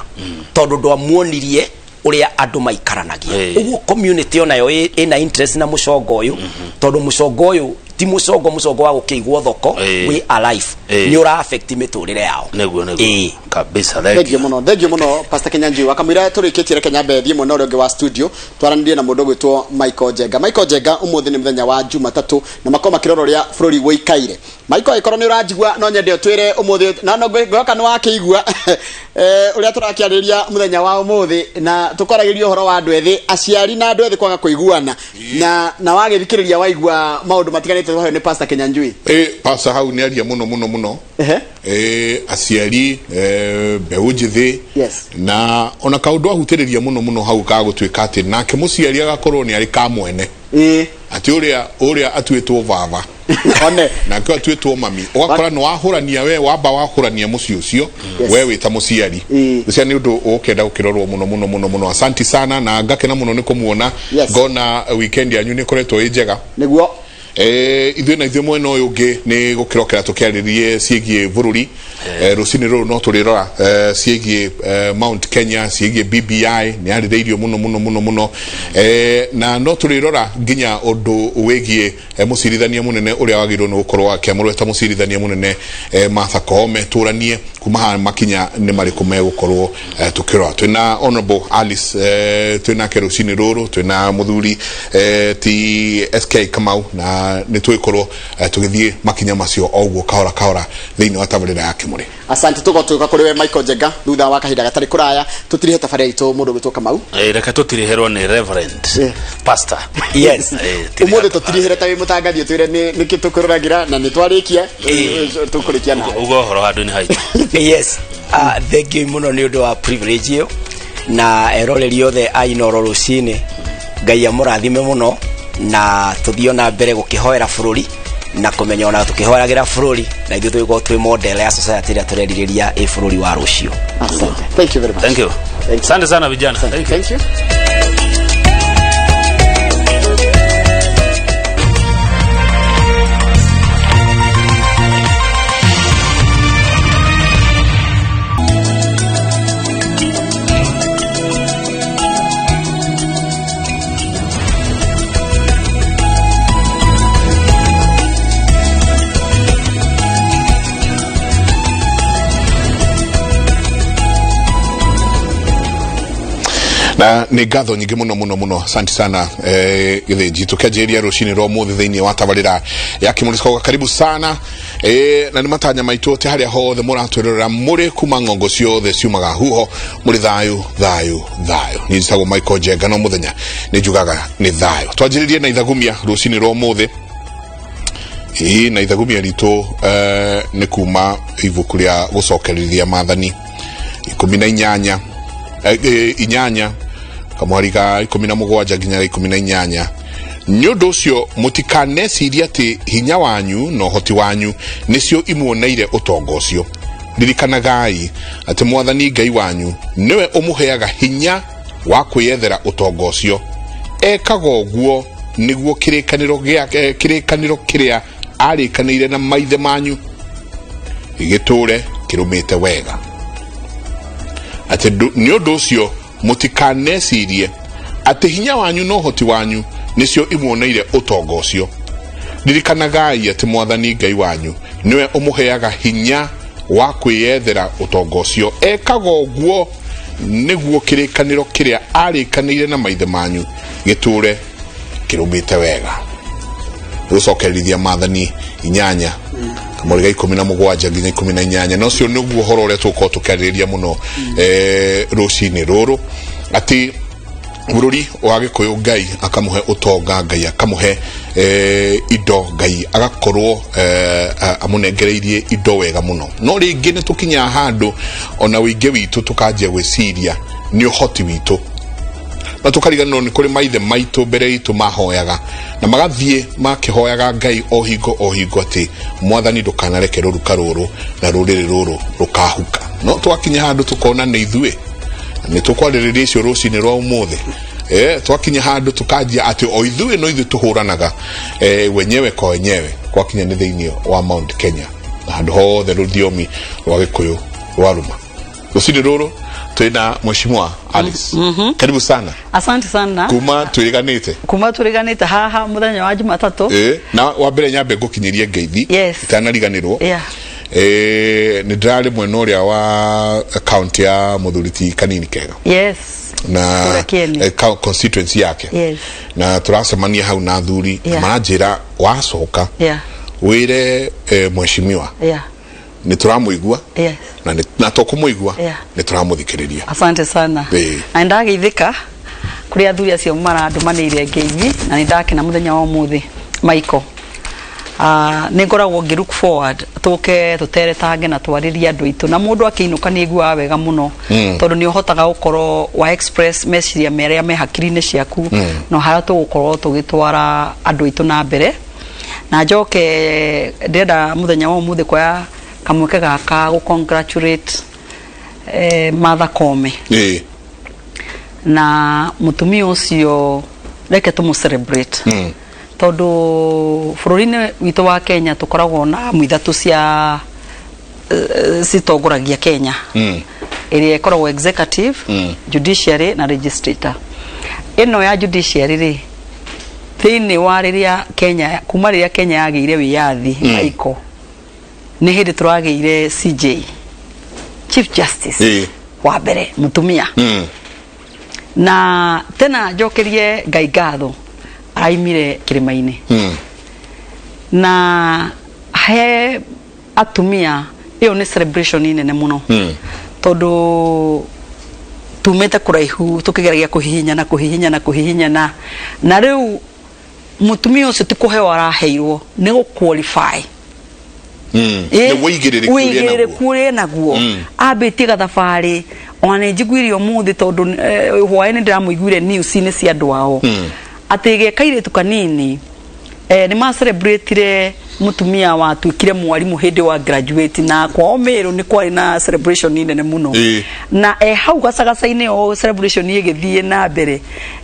tondũ ndwamuonirie ũrĩa andũ maikaranagia. Ũguo community onayo ĩna interest na mũcongo ũyũ, tondũ mũcongo ũyũ ti mũcongo wa gũkĩigwo thoko, wĩ alive, nĩ ũra affect mĩtũrĩre yao. Nĩguo. Kabisa. Thank you thank you. Mũno, thank you mũno, Pastor Kinyanjui. Wakamwĩra tũrĩkĩtie, reke nyambe thiĩ mwena ũrĩa ũngĩ wa studio twaranĩrie na mũndũ ũgwĩtwo Michael Njenga. Michael Njenga, ũmũthĩ nĩ mũthenya wa Jumatatũ na makorwo makĩrora ũrĩa bũrũri ũikaire. Michael, angĩkorwo nĩ ũranjigua, no nyende ũtwĩre ũmũthĩ na no ngwĩhoka nĩ wakĩigua ũrĩa tũrakĩarĩria mũthenya wa ũmũthĩ, na tũkwaragĩria ũhoro wa andũ ethĩ, aciari na andũ ethĩ kwaga kũiguana, na wagĩthikĩrĩria waigua maũndũ matiganĩte twaheo nĩ Pastor Kinyanjui. Pastor hau nĩ aria mũno mũno mũno. Aciari, mbeũ njĩthĩ, na ona kaũndũ ahutĩrĩria mũno mũno hau ka gũtuĩka atĩ nake mũciari agakorwo nĩ arĩ ka mwene, atĩ ũrĩa atuĩtwo baba one nake atuĩtwo mami, ũgakora nĩ wahũrania, we wamba wahũrania mũciĩ ũcio, we wĩ ta mũciari. Ũcio nĩ ũndũ ũkenda gũkĩrorwo mũno mũno mũno mũno. Asanti sana, na ngakena mũno nĩ kũmuona. Ngona weekend yanyu nĩ ĩkoretwo ĩ njega. Nĩguo. Ithuĩ na ithuĩ mwena ũyũ ũngĩ nĩ gũkĩrokera tũkĩarĩrie ciĩgiĩ bũrũri. Rũcinĩ rũrũ no tũrĩrora ciĩgiĩ Mount Kenya, ciĩgiĩ BBI nĩ yarĩrĩirio mũno mũno mũno mũno, na no tũrĩrora nginya ũndũ wĩgiĩ mũcirithania mũnene ũrĩa wagĩrĩirwo nĩ gũkorwo akĩamũrwo ta mũcirithania mũnene, Martha Koome. Tũranie kuma haha makinya nĩ marĩkũ megũkorwo tũkĩrora. Twĩna Honorable Alice, twĩnake rũcinĩ rũrũ, twĩna mũthuri ti SK Kamau, na nĩ tũgĩkorwo tũgĩthiĩ makinya macio o ũguo kahora kahora thĩinĩ wa tabarĩra ya Kĩmũrĩ. Asante. Tũgotuĩka kũrĩ we Michael Njenga thutha wa kahinda gatarĩ kũraya. Tũtirihe tabarĩra itũ, mũndũ ũgwĩtwo Kamau. Reke tũtirihĩrwo nĩ Reverend Pastor. Ũmũthĩ tũtirihĩre ta wĩ mũtangathi, ũtwĩre nĩkĩ tũkũroragĩra, na nĩ twarĩkia, tũkũrĩkia nawe. Uga ũhoro handũ-inĩ haitũ. Yes, thank you mũno nĩ ũndũ wa privilege ĩyo, na eroreri othe a Inoro rũcinĩ, Ngai amũrathime mũno, na tũthiĩ na mbere gũkĩhoera bũrũri na kũmenya ona tũkĩhoeragĩra bũrũri na ithuĩ tũgĩkorwo twĩ model ya society ĩrĩa tũrerirĩria ĩ bũrũri wa rũciũ. Asante, thank you very much. Thank you. Thank you. Asante sana vijana, thank you. Thank you. Na nĩ ngatho nyingĩ mũno mũno mũno, asante sana. Gĩthĩnji tũkĩanjĩrĩria rũcinĩ rwa ũmũthĩ thĩinĩ wa tabarĩra ya Kĩmũrĩ karibu sana. Na nĩ matanya maitũ atĩ harĩa hothe mũratwĩrorera mũrĩ kuma ng'ongo ciothe ciumaga huho mũrĩ thayũ thayũ thayũ. Niĩ njĩtagwo Michael Njenga, no mũthenya nĩ njugaga nĩ thayũ. Twanjĩrĩrie na ithagumia rũcinĩ rwa ũmũthĩ. Ĩĩ, na ithagumia ritũ nĩ kuma ibuku rĩa gũcokerithia maathani 18, 8 kamwari ga 17 nginya ga 18. Nĩ ũndũ ũcio mũtikanecirie atĩ hinya wanyu na ũhoti wanyu nĩcio imuoneire ũtonga ũcio. Ririkanagai atĩ Mwathani Ngai wanyu nĩwe ũmũheaga hinya wa kwĩyethera ũtonga ũcio. Ekaga ũguo nĩguo kĩrĩkanĩro gĩa kĩrĩkanĩro kĩrĩa arĩkanĩire na maithe manyu gĩtũũre kĩrũmĩte wega. Atĩ nĩ ũndũ ũcio mũtikanecirie atĩ hinya wanyu na ũhoti wanyu nĩcio imuoneire ũtonga ũcio. Ririkanagai atĩ Mwathani Ngai wanyu nĩwe ũmũheaga hinya wa kwĩyethera ũtonga ũcio. Ekaga ũguo nĩguo kĩrĩkanĩro kĩrĩa arĩkanĩire na maithe manyu gĩtũũre kĩrũmĩte wega. Gũcokerithia maathani 8 kamũri ga 17 nginya 18. Na ũcio nĩguo ũhoro ũrĩa tũgũkorwo tũkĩarĩrĩria mũno rũcinĩ rũrũ, atĩ bũrũri wa Gĩkũyũ Ngai akamũhe ũtonga, Ngai akamũhe indo, Ngai agakorwo amũnengereirie indo wega mũno. No rĩngĩ nĩ tũkinyaga handũ ona ũingĩ witũ tũkanjia gwĩciria nĩ ũhoti witũ, na tũkariganĩrwo nĩ kũrĩ maithe maitũ mbere itũ mahoyaga na magathiĩ makĩhoyaga Ngai o hingo o hingo atĩ Mwathani ndũkanareke rũruka rũrũ na rũrĩrĩ rũrũ rũkahuka. No twakinya handũ tũkona nĩ ithuĩ nĩ tũkwarĩrĩria icio rũcinĩ rwa ũmũthĩ. Twakinya handũ tũkanjia atĩ o ithuĩ no ithuĩ tũhũranaga wenyewe kwa wenyewe gwakinya nĩ thĩinĩ wa Mount Kenya na handũ hothe rũthiomi rwa Gĩkũyũ rwaruma. Rũcinĩ rũrũ twĩna Mheshimiwa Alice. Karibu sana. Asante sana. Kuma twĩrĩganĩte. Kuma twĩrĩganĩte haha mũthenya wa Jumatatũ. Na wa mbere nyambe ngũkinyĩrie ngeithi itanariganĩrwo. Nĩ ndĩrarĩ mwena ũrĩa wa county ya mũthuri ti Kanini Kega. Na Kũrĩa Kieni. Constituency yake. Na tũracemania hau na athuri na maranjĩra wacoka wĩre mheshimiwa nĩ tũramũigua na na to kũmũigua nĩ tũramũthikĩrĩria. Asante sana. Na nĩndageithĩka kũrĩ athuri acio marandũmanĩire ngeithi, na nĩndakena mũthenya wa ũmũthĩ, Michael. Nĩ ngoragwo ngĩ look forward tũke tũteretange na twarĩrie andũ aitũ, na mũndũ akĩinũka nĩ aiguaga wega mũno tondũ nĩ ũhotaga gũkorwo wa express meciria marĩa me hakiri-inĩ ciaku na harĩa tũgũkorwo tũgĩtwara andũ aitũ na mbere. Na njoke ndĩrenda mũthenya wa ũmũthĩ kuoya kamweke gaka gũ congratulate Martha Koome. Na mũtumia ũcio reke tũmũ celebrate tondũ bũrũri-inĩ witũ wa Kenya tũkoragwo na amu ithatũ cia citongoragia Kenya, ĩrĩa ĩkoragwo executive, judiciary na legislator. Ĩno ya judiciary rĩ, thĩinĩ wa rĩrĩa Kenya, kuma rĩrĩa Kenya yagĩire wĩyathi, Aiko, nĩ hĩndĩ tũragĩire CJ, Chief Justice wa mbere mũtumia. Na tena njokerie Ngai ngatho, araimire kĩrĩma-inĩ. Na he atumia ĩyo nĩ celebration nene mũno tondũ tumĩte kũraihu tũkĩgeragia kũhihinyana kũhihinyana kũhihinyana, na rĩu mũtumia ũcio ti kũheo araheirwo, nĩ gũ qualify. Nĩ wĩigĩrĩrĩki ũrĩa wĩigĩrĩrĩku ũrĩa naguo ambĩtie gathabarĩ. Ona nĩ njiguire ũmũthĩ tondũ hwaĩ nĩ ndĩramũiguire news-inĩ cia andũ ao atĩ ge kairĩtu kanini nĩ ma celebrate mũtumia watuĩkire mwarimũ hĩndĩ wa graduate, na kwao Meru nĩ kwarĩ na celebration nene mũno. Na hau gacagaca-inĩ o celebration ĩgĩthiĩ na mbere,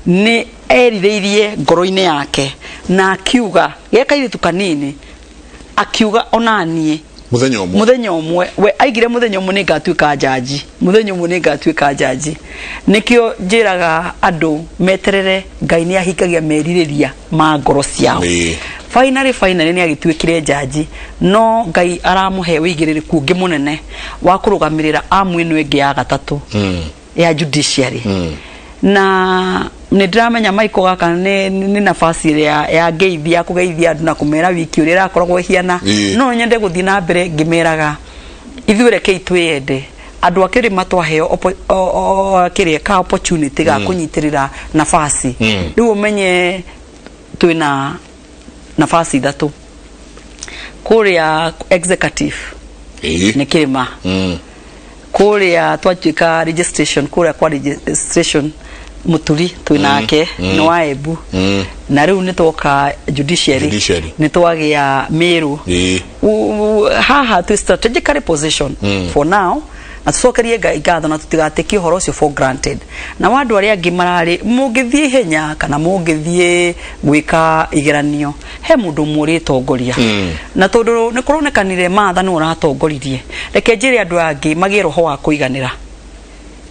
nĩ erirĩirie ngoro-inĩ yake na akiuga ge kairĩtu kanini, akiuga onaniĩ Mũthenya ũmwe. Mũthenya ũmwe we aigire, mũthenya ũmwe nĩ ngatuĩka njanji, mũthenya ũmwe nĩ ngatuĩka njanji. Nĩkĩo njĩraga andũ meterere, Ngai nĩ ahingagia merirĩria ma ngoro ciao. Finally nĩ agĩtuĩkire njanji, no Ngai aramũhe wĩigĩrĩrĩku ũngĩ mũnene wa kũrũgamĩrĩra amu ĩno ĩngĩ ya gatatũ ya judiciary. Na nĩ ndĩramenya Michael gaka nĩ nafasi ĩrĩa ya ngeithi ya kũgeithia andũ na kũmera wiki ũrĩa ĩrakoragwo ĩhiana. No nyende gũthiĩ na mbere ngĩmeraga ithuĩ rekei twĩyende andũ a kĩrĩma twaheo kĩrĩa ka opportunity ga kũnyitĩrĩra nafasi. Rĩu ũmenye twĩna nafasi ithatũ kũrĩa executive nĩ kĩrĩma, kũrĩa twatuĩka registration, kũrĩa kwa registration Mũturi twĩ nake nĩ wa Embu, na rĩu nĩ twoka judiciary, Judiciary. Nĩ twagĩa Meru. Haha twĩ strategically position for now, na tũcokerie Ngai ngatho na tũtigatĩkie ũhoro ũcio for granted. Na wa andũ arĩa angĩ mararĩ mũngĩthiĩ ihenya kana mũngĩthiĩ gwĩka igeranio, he mũndũ ũmwe ũrĩtongoria, na tondũ nĩ kũronekanire Martha nĩwe ũratongoririe, reke njĩre andũ angĩ magĩe roho wa kũiganĩra.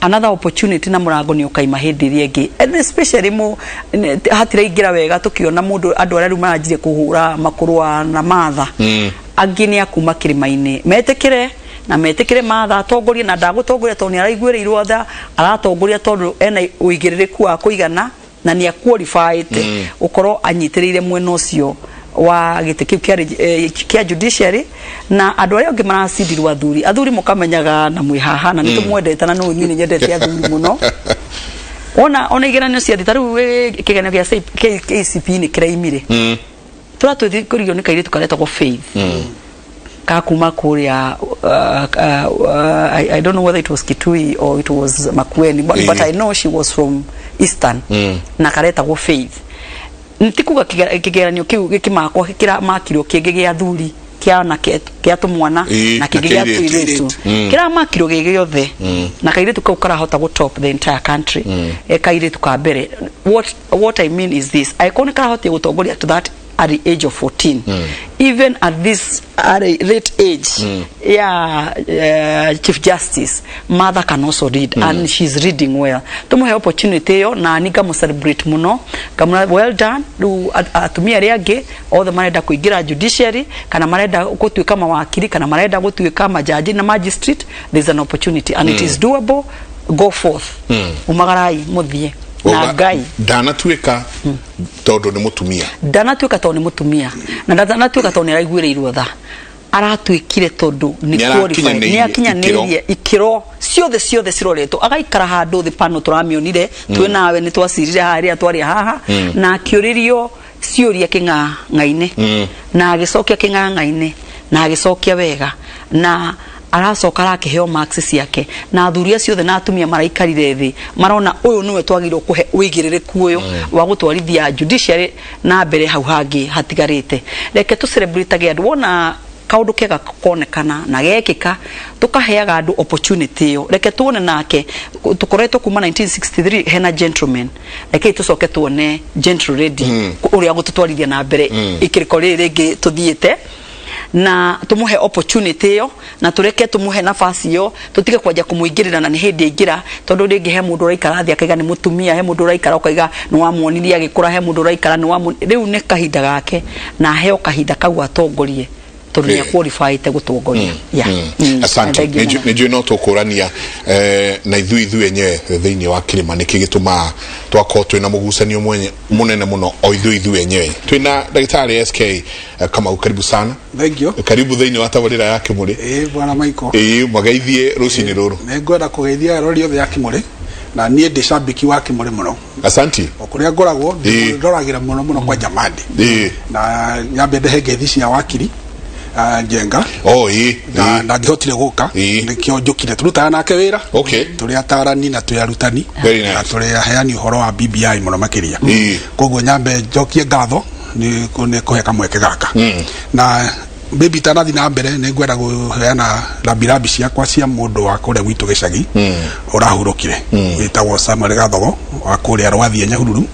Another opportunity na mũrango nĩ ũkaima hĩndĩ ĩrĩa ĩngĩ, and especially mu hatiraingĩra wega tũkĩona mũndũ andũ arĩa rĩu maranjirie kũhũra makũrũa na Martha, angĩ nĩ akuma kĩrĩma-inĩ, metĩkĩre na metĩkĩre Martha atongorie, na ndagũtongoria tondũ nĩ araiguĩrĩirwo tha, aratongoria tondũ ena ũigĩrĩrĩku wa kũigana na nĩ aqualified gũkorwo anyitĩrĩire mwena ũcio wa gĩtĩ kĩu kĩa judiciary. Na andũ arĩa angĩ maracindirwo, athuri mũkamenyaga na mwĩ haha na nĩ tũmwendete, na no niĩ nĩ nyendete athuri mũno. Ona igeranio ciathi ta rĩu, kĩgeranio gĩa KCPE nĩ kĩraimire, tũratũthi kũrigio nĩ kairĩtu karetagwo Faith ka kuma kũrĩa, I don't know whether it was Kitui or it was Makueni, but I know she was from Eastern, na karetagwo Faith. Ti kuga kĩgeranio kĩu gĩkĩmakwo kĩramakirwo kĩngĩ gĩa athuri, kĩa anake, kĩa tũmwana, na kĩngĩ na gĩa kĩirĩtu. tũirĩtu kĩramakirwo gĩ gĩothe, na kairĩtu kau karahota gũ top the entire country, e kairĩtu ka mbere. What I mean is this: angĩkorwo nĩ karahotia gũtongoria to that at the age of 14, even at this at a late age ya chief justice, mother can also read, and she's reading well. Tumuhe opportunity ĩyo na ni ngamu celebrate mũno, ngamwĩra well done. Rĩu atumia arĩa angĩ othe marenda kũingĩra judiciary kana marenda gũtuĩka mawakiri kana marenda gũtuĩka majaji na magistrate, there's an opportunity and it is doable. Go forth, umagarai mũthiĩ na Ngai. Ndanatuĩka tondũ nĩ mũtumia. Ndanatuĩka tondũ nĩ mũtumia, na ndanatuĩka tondũ nĩ araiguĩrĩirwo tha, aratuĩkire tondũ nĩ Nĩ qualified, nĩ arakinyanĩirie akinyanĩirie ikĩro ciothe ciothe ciroretwo, agaikara handũ thĩ pano tũramĩonire twĩ nawe, nĩ twacirire harĩa twarĩa haha, na akĩũrĩrio ciũria kĩng'ang'a-inĩ na agĩcokia kĩng'ang'a-inĩ na agĩcokia wega, na aracoka arakĩheo marks ciake, na athuri acio othe na atumia maraikarire thĩ marona ũyũ nĩwe twagĩrĩirwo kũhe ũigĩrĩrĩku ũyũ wa gũtwarithia judiciary na mbere hau hangĩ hatigarĩte. Reke tũ celebrate andũ wona kaundu kega konekana na gekĩka, tukaheaga andũ opportunity ĩyo. Reke tuone nake tukoretwo kuma 1963 hena gentleman, rekei tucoke tuone gentle lady ũrĩa gũtũtwarithia na mbere ikĩrĩko rĩrĩ rĩngĩ tũthiĩte, na tumuhe opportunity ĩyo na tureke tumuhe nafasi ĩyo, tutige kwanja kũmũingĩrĩra na nĩ hĩndĩ aingĩra, tondũ rĩngĩ he mũndũ ũraikara thĩ akaiga nĩ mũtumia, he mũndũ ũraikara ũkaiga nĩ wamuonirie agĩkũra, he mũndũ ũraikara nĩ wamu rĩu nĩ kahinda gake na aheo kahinda kau atongorie tondũ nĩ aqualifyĩte gũtongoria. Yeah. Asante. Thank you mũno. Nĩ njũĩ no tũkũrania na ithuĩ enyewe thĩinĩ wa kĩrĩma nĩkĩ gĩtũmaga twakorwo twĩna mũgucanio mũnene mũno o ithuĩ enyewe. Twĩna ndagĩtarĩ SK Kamau, karibu sana. Thank you. Karibu thĩinĩ wa tabarĩra ya Kĩmũrĩ. Ĩĩ bwana Michael. Ĩĩ, mageithie rũcinĩ rũrũ. Nĩ ngwenda kũgeithia arori othe a Kĩmũrĩ, na niĩ ndĩ cambiki wa Kĩmũrĩ mũno. Asanti. O kũrĩa ngoragwo ndoragĩra mũno mũno kwa Jamandi. Na nyambe ndehe ngeithi cia wakiri Njenga. Oh, ĩĩ. Na ndangĩhotire gũka, nĩkĩo njũkire, tũrutaga nake wĩra. Tũrĩ atarani na twĩ arutani Very nice. na tũrĩ aheani ũhoro wa BBI mũno makĩria. Koguo nyambe njokie ngatho nĩ kũhe kamweke gaka, na maybe itanathi na mbere nĩ ngwenda kũheana rambirambi ciakwa cia mũndũ wa kũrĩa gwitũ gĩcagi ũrahurũkire, wĩtagwo Samuel Gathogo wa kũrĩa Rwathie Nyahururu,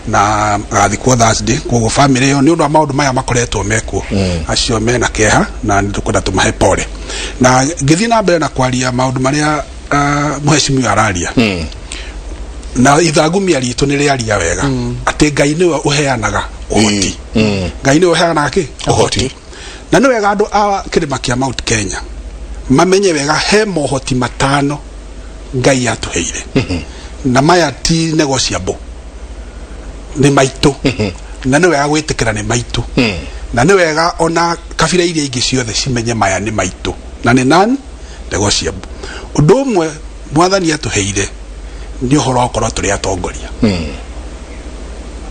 na agathikwo Thursday. Koguo family ĩyo, nĩ ũndũ wa maũndũ maya makoretwo mekuo, acio mena kĩeha na nĩ tũkwenda tũmahe pole. Na ngĩthiĩ na mbere na kwaria maũndũ marĩa mũhecimiwa araria, na ithangumia ritũ nĩ rĩaria wega atĩ Ngai nĩwe ũheanaga ũhoti. Ngai nĩwe ũheanaga kĩ? Ũhoti. Na nĩ wega andũ a kĩrĩma kĩa Mount Kenya mamenye wega he mohoti matano Ngai atũheire. Na maya ti negotiable, nĩ maitũ, na nĩ wega gwĩtĩkĩra nĩ maitũ, na nĩ wega ona kabira iria ingĩ ciothe cimenye maya nĩ maitũ na nĩ non negotiable. Ũndũ ũmwe Mwathani atũheire nĩ ũhoro wa gũkorwo tũrĩ atongoria,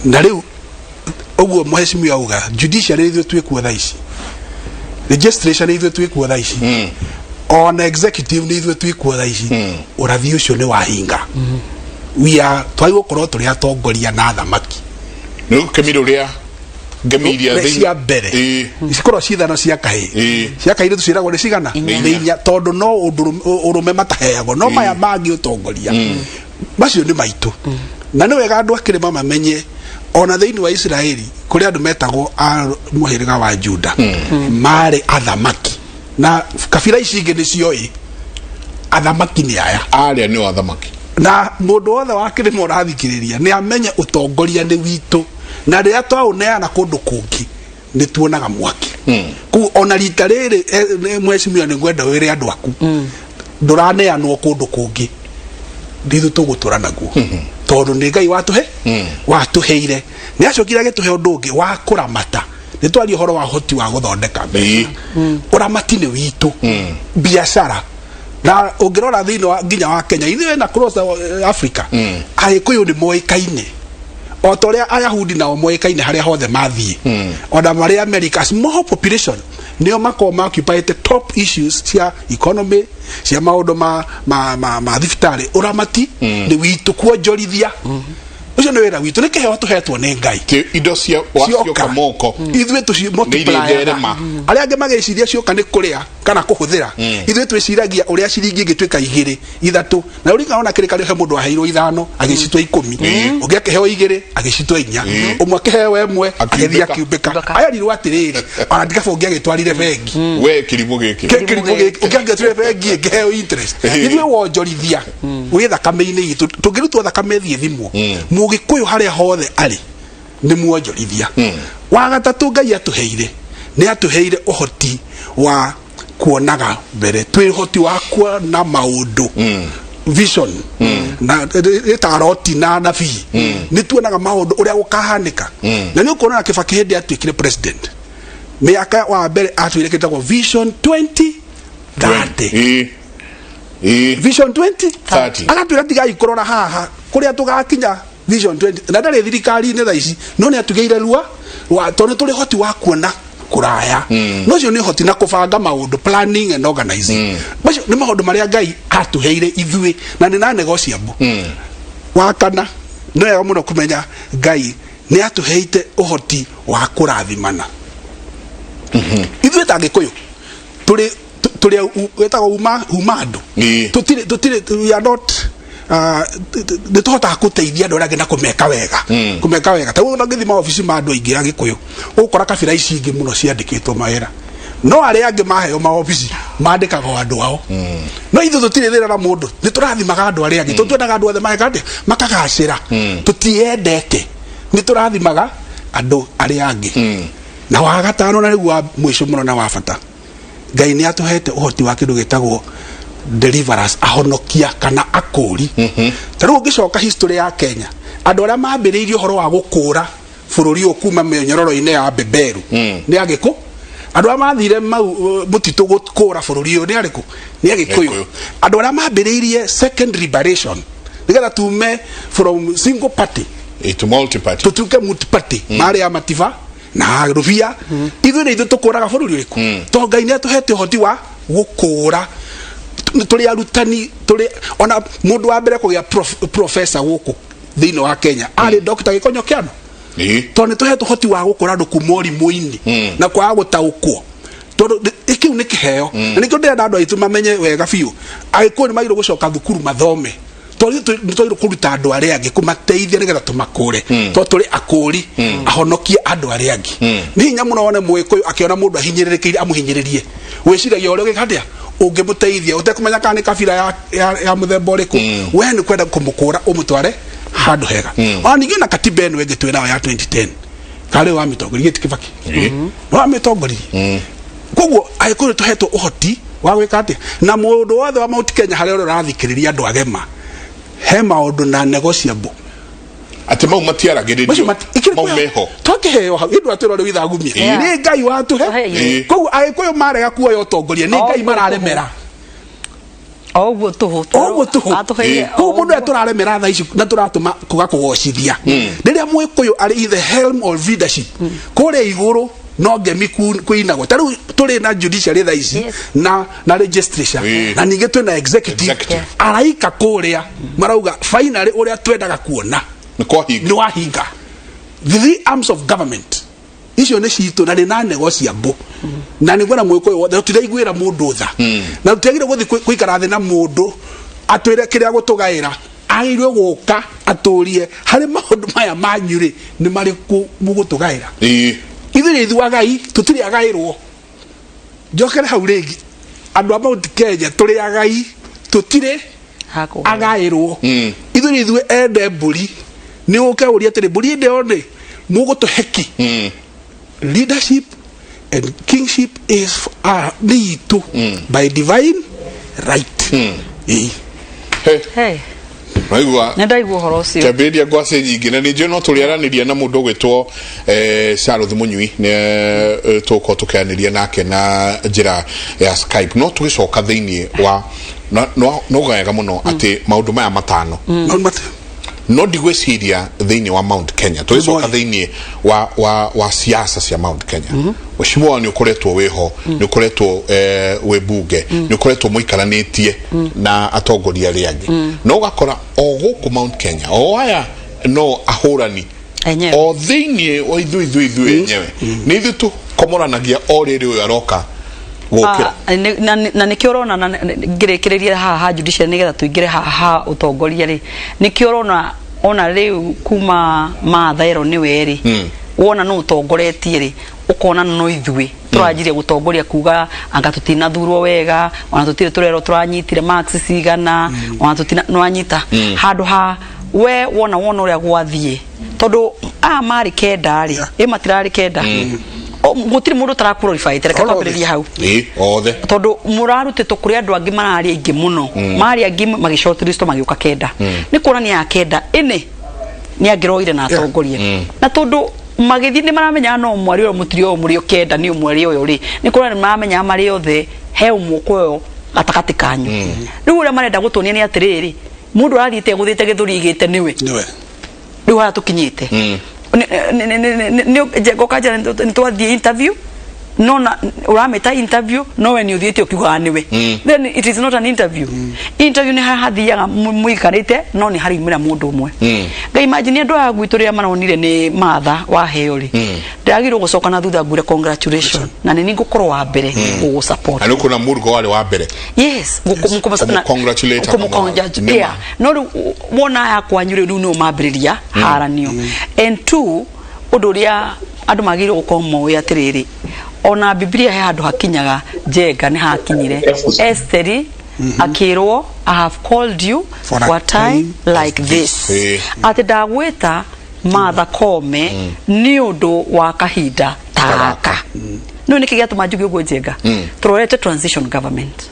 na rĩu ũguo mheshimiwa auga, judiciary ithuĩ twĩkuo thaa ici, registration ithuĩ twĩkuo thaa ici, ona executive nĩ ithuĩ twĩkuo thaa ici. Ũrathi ũcio nĩ wahinga. We are twagĩ gũkorwo tũrĩ atongoria na athamaki. Nĩ ũkemire ũrĩa ngemi iria cia mbere cikorwo cithano cia kahĩ. Cia kahĩ tũciĩragwo nĩ cigana? Nĩ inya, tondũ no ũndũ ũrũme mataheagwo, no maya mangĩ ũtongoria macio nĩ maitũ. Na nĩ wega andũ akĩrĩma mamenye ona thĩinĩ wa Isiraeli kũrĩ andũ metagwo a mũhĩrĩga wa Juda, marĩ athamaki, na kabira ici ingĩ nĩ cioĩ athamaki nĩ aya. Arĩa nĩo athamaki. Na mũndũ wothe wa kĩrĩma ũrathikĩrĩria nĩ amenye ũtongoria nĩ witũ, na rĩrĩa twaũneana kũndũ kũngĩ nĩ tuonaga mwaki kũu. Ona rita rĩrĩ, mheshimiwa, nĩ ngwenda wĩre andũ aku ndũraneanwo kũndũ kũngĩ, ndithu tũgũtũra naguo, tondũ nĩ Ngai watũhe watũheire. Nĩ acokire agĩtũhe ũndũ ũngĩ wa kũramata. Nĩ twaria ũhoro wa ũhoti wa gũthondeka mbeca, ũramati nĩ witũ, biacara. Na ũngĩrora thĩinĩ wa nginya wa Kenya, ithuĩ na across Africa, Agĩkũyũ nĩ moĩkaine o ta ũrĩa Ayahudi nao moĩkaine harĩa hothe mathiĩ, ona marĩ America. Small population nĩo makoragwo ma occupy the top issues cia economy, cia maũndũ ma thibitarĩ. Ũramati nĩ witũ, kuonjorithia ũcio nĩ wĩra witũ, nĩ kĩheo tũhetwo nĩ Ngai. Indo cia wacioka moko ithuĩ tũci multiplyaga. Nĩ Arĩa angĩ magĩciria cioka nĩ kũrĩa kana kũhũthĩra, ithuĩ twĩciragia ũrĩa ciringi ĩngĩtuĩka igĩrĩ, ithatũ. Na ũringana ona kĩrĩkanĩro, he mũndũ aheirwo ithano agĩcitua 10, ũngĩ akĩheo igĩrĩ agĩcitua inya, ũmwe akĩheo ĩmwe agĩthiĩ Akiumbĩka. akiumbĩka. Ayerirwo atĩrĩrĩ, ona ndikaba ũngĩ agĩtwarire bengi. We kĩrimũ gĩkĩ. Kĩrimũ gĩkĩ, ũngĩ angĩatwarire bengi ĩngĩheo interest. Ithuĩ wonjorithia wĩ thakame-inĩ itũ, tũngĩrutwo thakame ĩthiĩ thimwo, Mũgĩkũyũ harĩa hothe arĩ nĩ mwonjorithia. Wa gatatũ Ngai atũheire, nĩ atũheire ũhoti wa kuonaga mbere, twĩ ũhoti wa kuona maũndũ, vision, na ĩtaroti na nabii. Nĩ tuonaga maũndũ ũrĩa gũkahanĩka, na nĩ ũkuona na Kĩbakĩ hĩndĩ atuĩkire president, mĩaka wa mbere atwĩre kĩtagwo Vision 2030. Ĩĩ. Ĩĩ. Vision 20 30. Agatwĩra tigai kũrora haha, kũrĩa tũgakinya Vision 20. Na ndarĩ thirikari-inĩ thaa ici, no nĩ atugĩire rua rwa tondũ tũrĩ hoti wa kuona kũraya. No ũcio nĩ ũhoti na kũbanga maũndũ, planning and organizing. Macio nĩ maũndũ marĩa Ngai atũheire ithuĩ na nĩ na negotiable. Wa kana, nĩ wega mũno kũmenya Ngai nĩ atũheite ũhoti wa kũrathimana. Ithuĩ ta Gĩkũyũ tũrĩ tũrĩ wĩtagwo uma andũ. Tũtirĩ, we are not nĩ tũhotaga gũteithia andũ arĩa angĩ na kũmeka wega, kũmeka wega. Ta rĩu ũngĩthiĩ maobici ma andũ aingĩ a Gĩkũyũ, ũgũkora kabira ici ingĩ mũno ciandĩkĩtwo mawĩra, no arĩa angĩ maheo maobici mandĩkaga o andũ ao. No ithuĩ tũtirĩ thĩna na mũndũ, nĩ tũrathimaga andũ arĩa angĩ, tondũ twendaga andũ othe mageka atĩa? Makagacĩra. Tũtiendete, nĩ tũrathimaga andũ arĩa angĩ. Na wa gatano, na nĩguo wa mũico mũno na wa bata, Ngai nĩ atũhete ũhoti wa kĩndũ gĩtagwo deliverance, ahonokia kana akũri. Ta rĩu ũngĩcoka history ya Kenya, andũ arĩa mambĩrĩirie ũhoro wa gũkũra bũrũri ũyũ kuma mĩnyororo-inĩ ya beberu nĩ Agĩkũ. Andũ arĩa mathire mau mũtitũ gũkũra bũrũri ũyũ nĩ arĩkũ? Nĩ Agĩkũyũ. Agĩkũyũ. Andũ arĩa mambĩrĩirie second liberation nĩgetha tume from single party to multi party, tutuke multi party, marĩ a Matiba na Rubia. Ithuĩ nĩ ithuĩ tũkũraga bũrũri ũrĩkũ, tondũ Ngai nĩ atũhete ũhoti wa gũkũra. Tũrĩ arutani, tũrĩ ona mũndũ wa mbere kũgĩa professor gũkũ thĩinĩ wa Kenya arĩ Dr. Gĩkonyo Kĩano, tondũ nĩ tũhetwo ũhoti wa gũkũra andũ kuma ũrimũ-inĩ na kwaga gũtaũkwo, tondũ kĩu nĩ kĩheo. Na nĩkĩo ndĩrenda andũ aitũ mamenye wega biũ, Agĩkũyũ nĩ magĩrĩirwo gũcoka thukuru mathome, tondũ ithuĩ nĩ twagĩrĩirwo kũruta andũ arĩa angĩ, kũmateithia nĩgetha tũmakũre, tondũ tũrĩ akũri, ahonokie andũ arĩa angĩ. Nĩ hinya mũno wone Mũgĩkũyũ akĩona mũndũ ahinyĩrĩrĩkĩire amũhinyĩrĩrie. Wĩciragia ũrĩa ũngĩka atĩa ũngĩmũteithia, ũtekũmenya kana nĩ kabira ya mũthemba ũrĩkũ. We nĩ kwenda kũmũkũra ũmũtware handũ hega. Ona ningĩ na katiba ĩno ĩngĩ twĩ nayo ya 2010, karĩ wamĩtongoririe ti Kĩbaki nĩ wamĩtongoririe. Koguo Agĩkũyũ tũhetwo ũhoti wa gwĩka atĩa? Na mũndũ wothe wa Mount Kenya harĩa ũrĩa ũrathikĩrĩria, andũ agema, He maũndũ na negotiable. Atĩ mau matiaragĩrĩrio. Macio ikĩrĩ mau kũheo- meho. Twakĩheo hau ĩndũ atwĩra ũrĩa withagumia. Nĩ Ngai watũhe. Tũheire. Koguo Agĩkũyũ marega kuoya ũtongoria, nĩ O Ngai ũguo. mararemera. O ũguo tũhũ. Ũguo tũhũ. Atũheire. Koguo mũndũ ũrĩa tũraremera thaa ici na tũratũma kũga kũgocithia rĩrĩa Mũgĩkũyũ arĩ in the helm of leadership kũrĩa igũrũ, no ngemi kuinagwo. Ta rĩu tũrĩ na judiciary thaa ici na legislature na ningĩ twĩna executive. Executive. Araika kũrĩa marauga finally ũrĩa twendaga kuona nĩ kwahinga. Nĩ wahinga. The three arms of government icio nĩ citũ na nĩ na negotiable, na nĩ ngwenda Mũgĩkũyũ wothe, tũtiraiguĩra mũndũ tha na tũtiagĩrĩire gũthiĩ gũikara thĩ na mũndũ atwĩre kĩrĩa gũtũgaĩra. Agĩrĩirwo gũka atũrie harĩ maũndũ maya manyu rĩ, nĩ marĩkũ mũgũtũgaĩra? Ithuĩ nĩ ithuĩ agai, tũtirĩ agaĩrwo. Njokere hau rĩngĩ, andũ a Mount Kenya tũrĩ agai, tũtirĩ Hakũgaĩrwo. Agaĩrwo. Ithuĩ nĩ ithuĩ ende mbũri, nĩ ũke ũrie atĩrĩ, mbũri ĩndĩ ĩyo rĩ mũgũtũhe ki? Leadership and kingship is nĩ itũ by divine right. Ĩĩ. He, Hey, naigua. Nĩ ndaigua ũhoro ũcio. Kĩambĩrĩria ngwacĩ nyingĩ, na ningĩ no tũrĩaranĩria na mũndũ ũgwĩtwo Charles Mũnyui, nĩ tũgũkorwo tũkĩaranĩria nake na njĩra ya Skype, no tũgĩcoka thĩinĩ wa no wega mũno atĩ maũndũ maya matano. Maũndũ No ndigwĩciria thĩinĩ wa Mount Kenya tũgĩcoka thĩinĩ wa siasa cia Mount Kenya, mheshimiwa, nĩ ũkoretwo wĩho, nĩ ũkoretwo wĩ bunge, nĩ ũkoretwo mũikaranĩtie na atongoria arĩa angĩ, no ũgakora o gũkũ Mount Kenya o aya no ahũrani enyewe. O thĩinĩ wa ithuĩ enyewe nĩ ithuĩ tũkomoranagia o rĩrĩ ũyũ aroka gũkĩra. Ah, na nĩkĩo ũrona na ngĩrĩkĩrĩria haha ha judiciary nĩgetha tũingĩre haha ha ũtongoria rĩ, nĩkĩo ũrona ona rĩu kuma Martha ĩro nĩwe rĩ, wona nũ ũtongoretie rĩ, ũkona no ithuĩ tũranjirie gũtongoria kuga anga tũtinathurwo wega, ona tũtirĩ tũrerwo tũranyitire marks cigana, ona tũtina nĩwanyita handũ ha we wona ũrĩa gwathiĩ, tondũ aya marĩ kenda rĩ, ĩ matirarĩ kenda. Gũtirĩ mũndũ ũtaraqualify, reke Othe. twambĩrĩrie hau. Ĩ, othe. Tondũ mũrarutĩtwo kũrĩ andũ angĩ mararĩ aingĩ mũno, marĩ angĩ magĩshortlistwo magĩũka kenda, nĩ kuonania ya kenda ĩnĩ nĩ angĩroire na atongorie, na tondũ magĩthiĩ nĩ maramenyaga no mwarĩ ũyũ mũtiri ũyũ mũrĩ o kenda nĩ ũmwe ũyũ rĩ, nĩ kuonania nĩ maramenyaga marĩ othe he ũmwe ũkũoywo gatagatĩ kanyu. Rĩu ũrĩa marenda gũtuonia nĩ atĩrĩrĩ, mũndũ arathiĩte egũthĩte gĩthũri igĩte nĩwe. Nĩwe. Rĩu harĩa tũkinyĩte nĩ ngoka njĩra nĩ twathiĩ interview, no na ũramĩta interview no we nĩ ũthiĩte ũkiugaga nĩwe, then it is not an interview. Interview nĩ hathiaga mũikarĩte, no nĩ haraumĩra mũndũ ũmwe. Ngai, imagine andũ aya gwitũ rĩrĩa maronire nĩ Martha waheo rĩ, ndagĩrĩirwo gũcoka na thutha ngwĩre congratulation, na nĩ ngũkorwo wa mbere gũgũ support. Na nĩ ũkuona Mũrugo warĩ wa mbere. Yes. Kũmũ-congratulate. Kũmũ-congratulate. Nĩma. Yeah. No rĩu wona aya kwanyu rĩu nĩo mambĩrĩria haranio. And two, ũndũ ũrĩa andũ magĩrĩirwo gũkorwo moĩ atĩrĩrĩ, ona Bibilia he handũ hakinyaga njenga nĩ hakinyire Esteri akĩrwo, "I have called you for a for a time time like this." Atĩ ndagwĩta Martha Koome nĩ ũndũ wa kahinda ta gaka. No nĩkĩ gĩatũma njuge ũguo, njenga tũrorete transition government,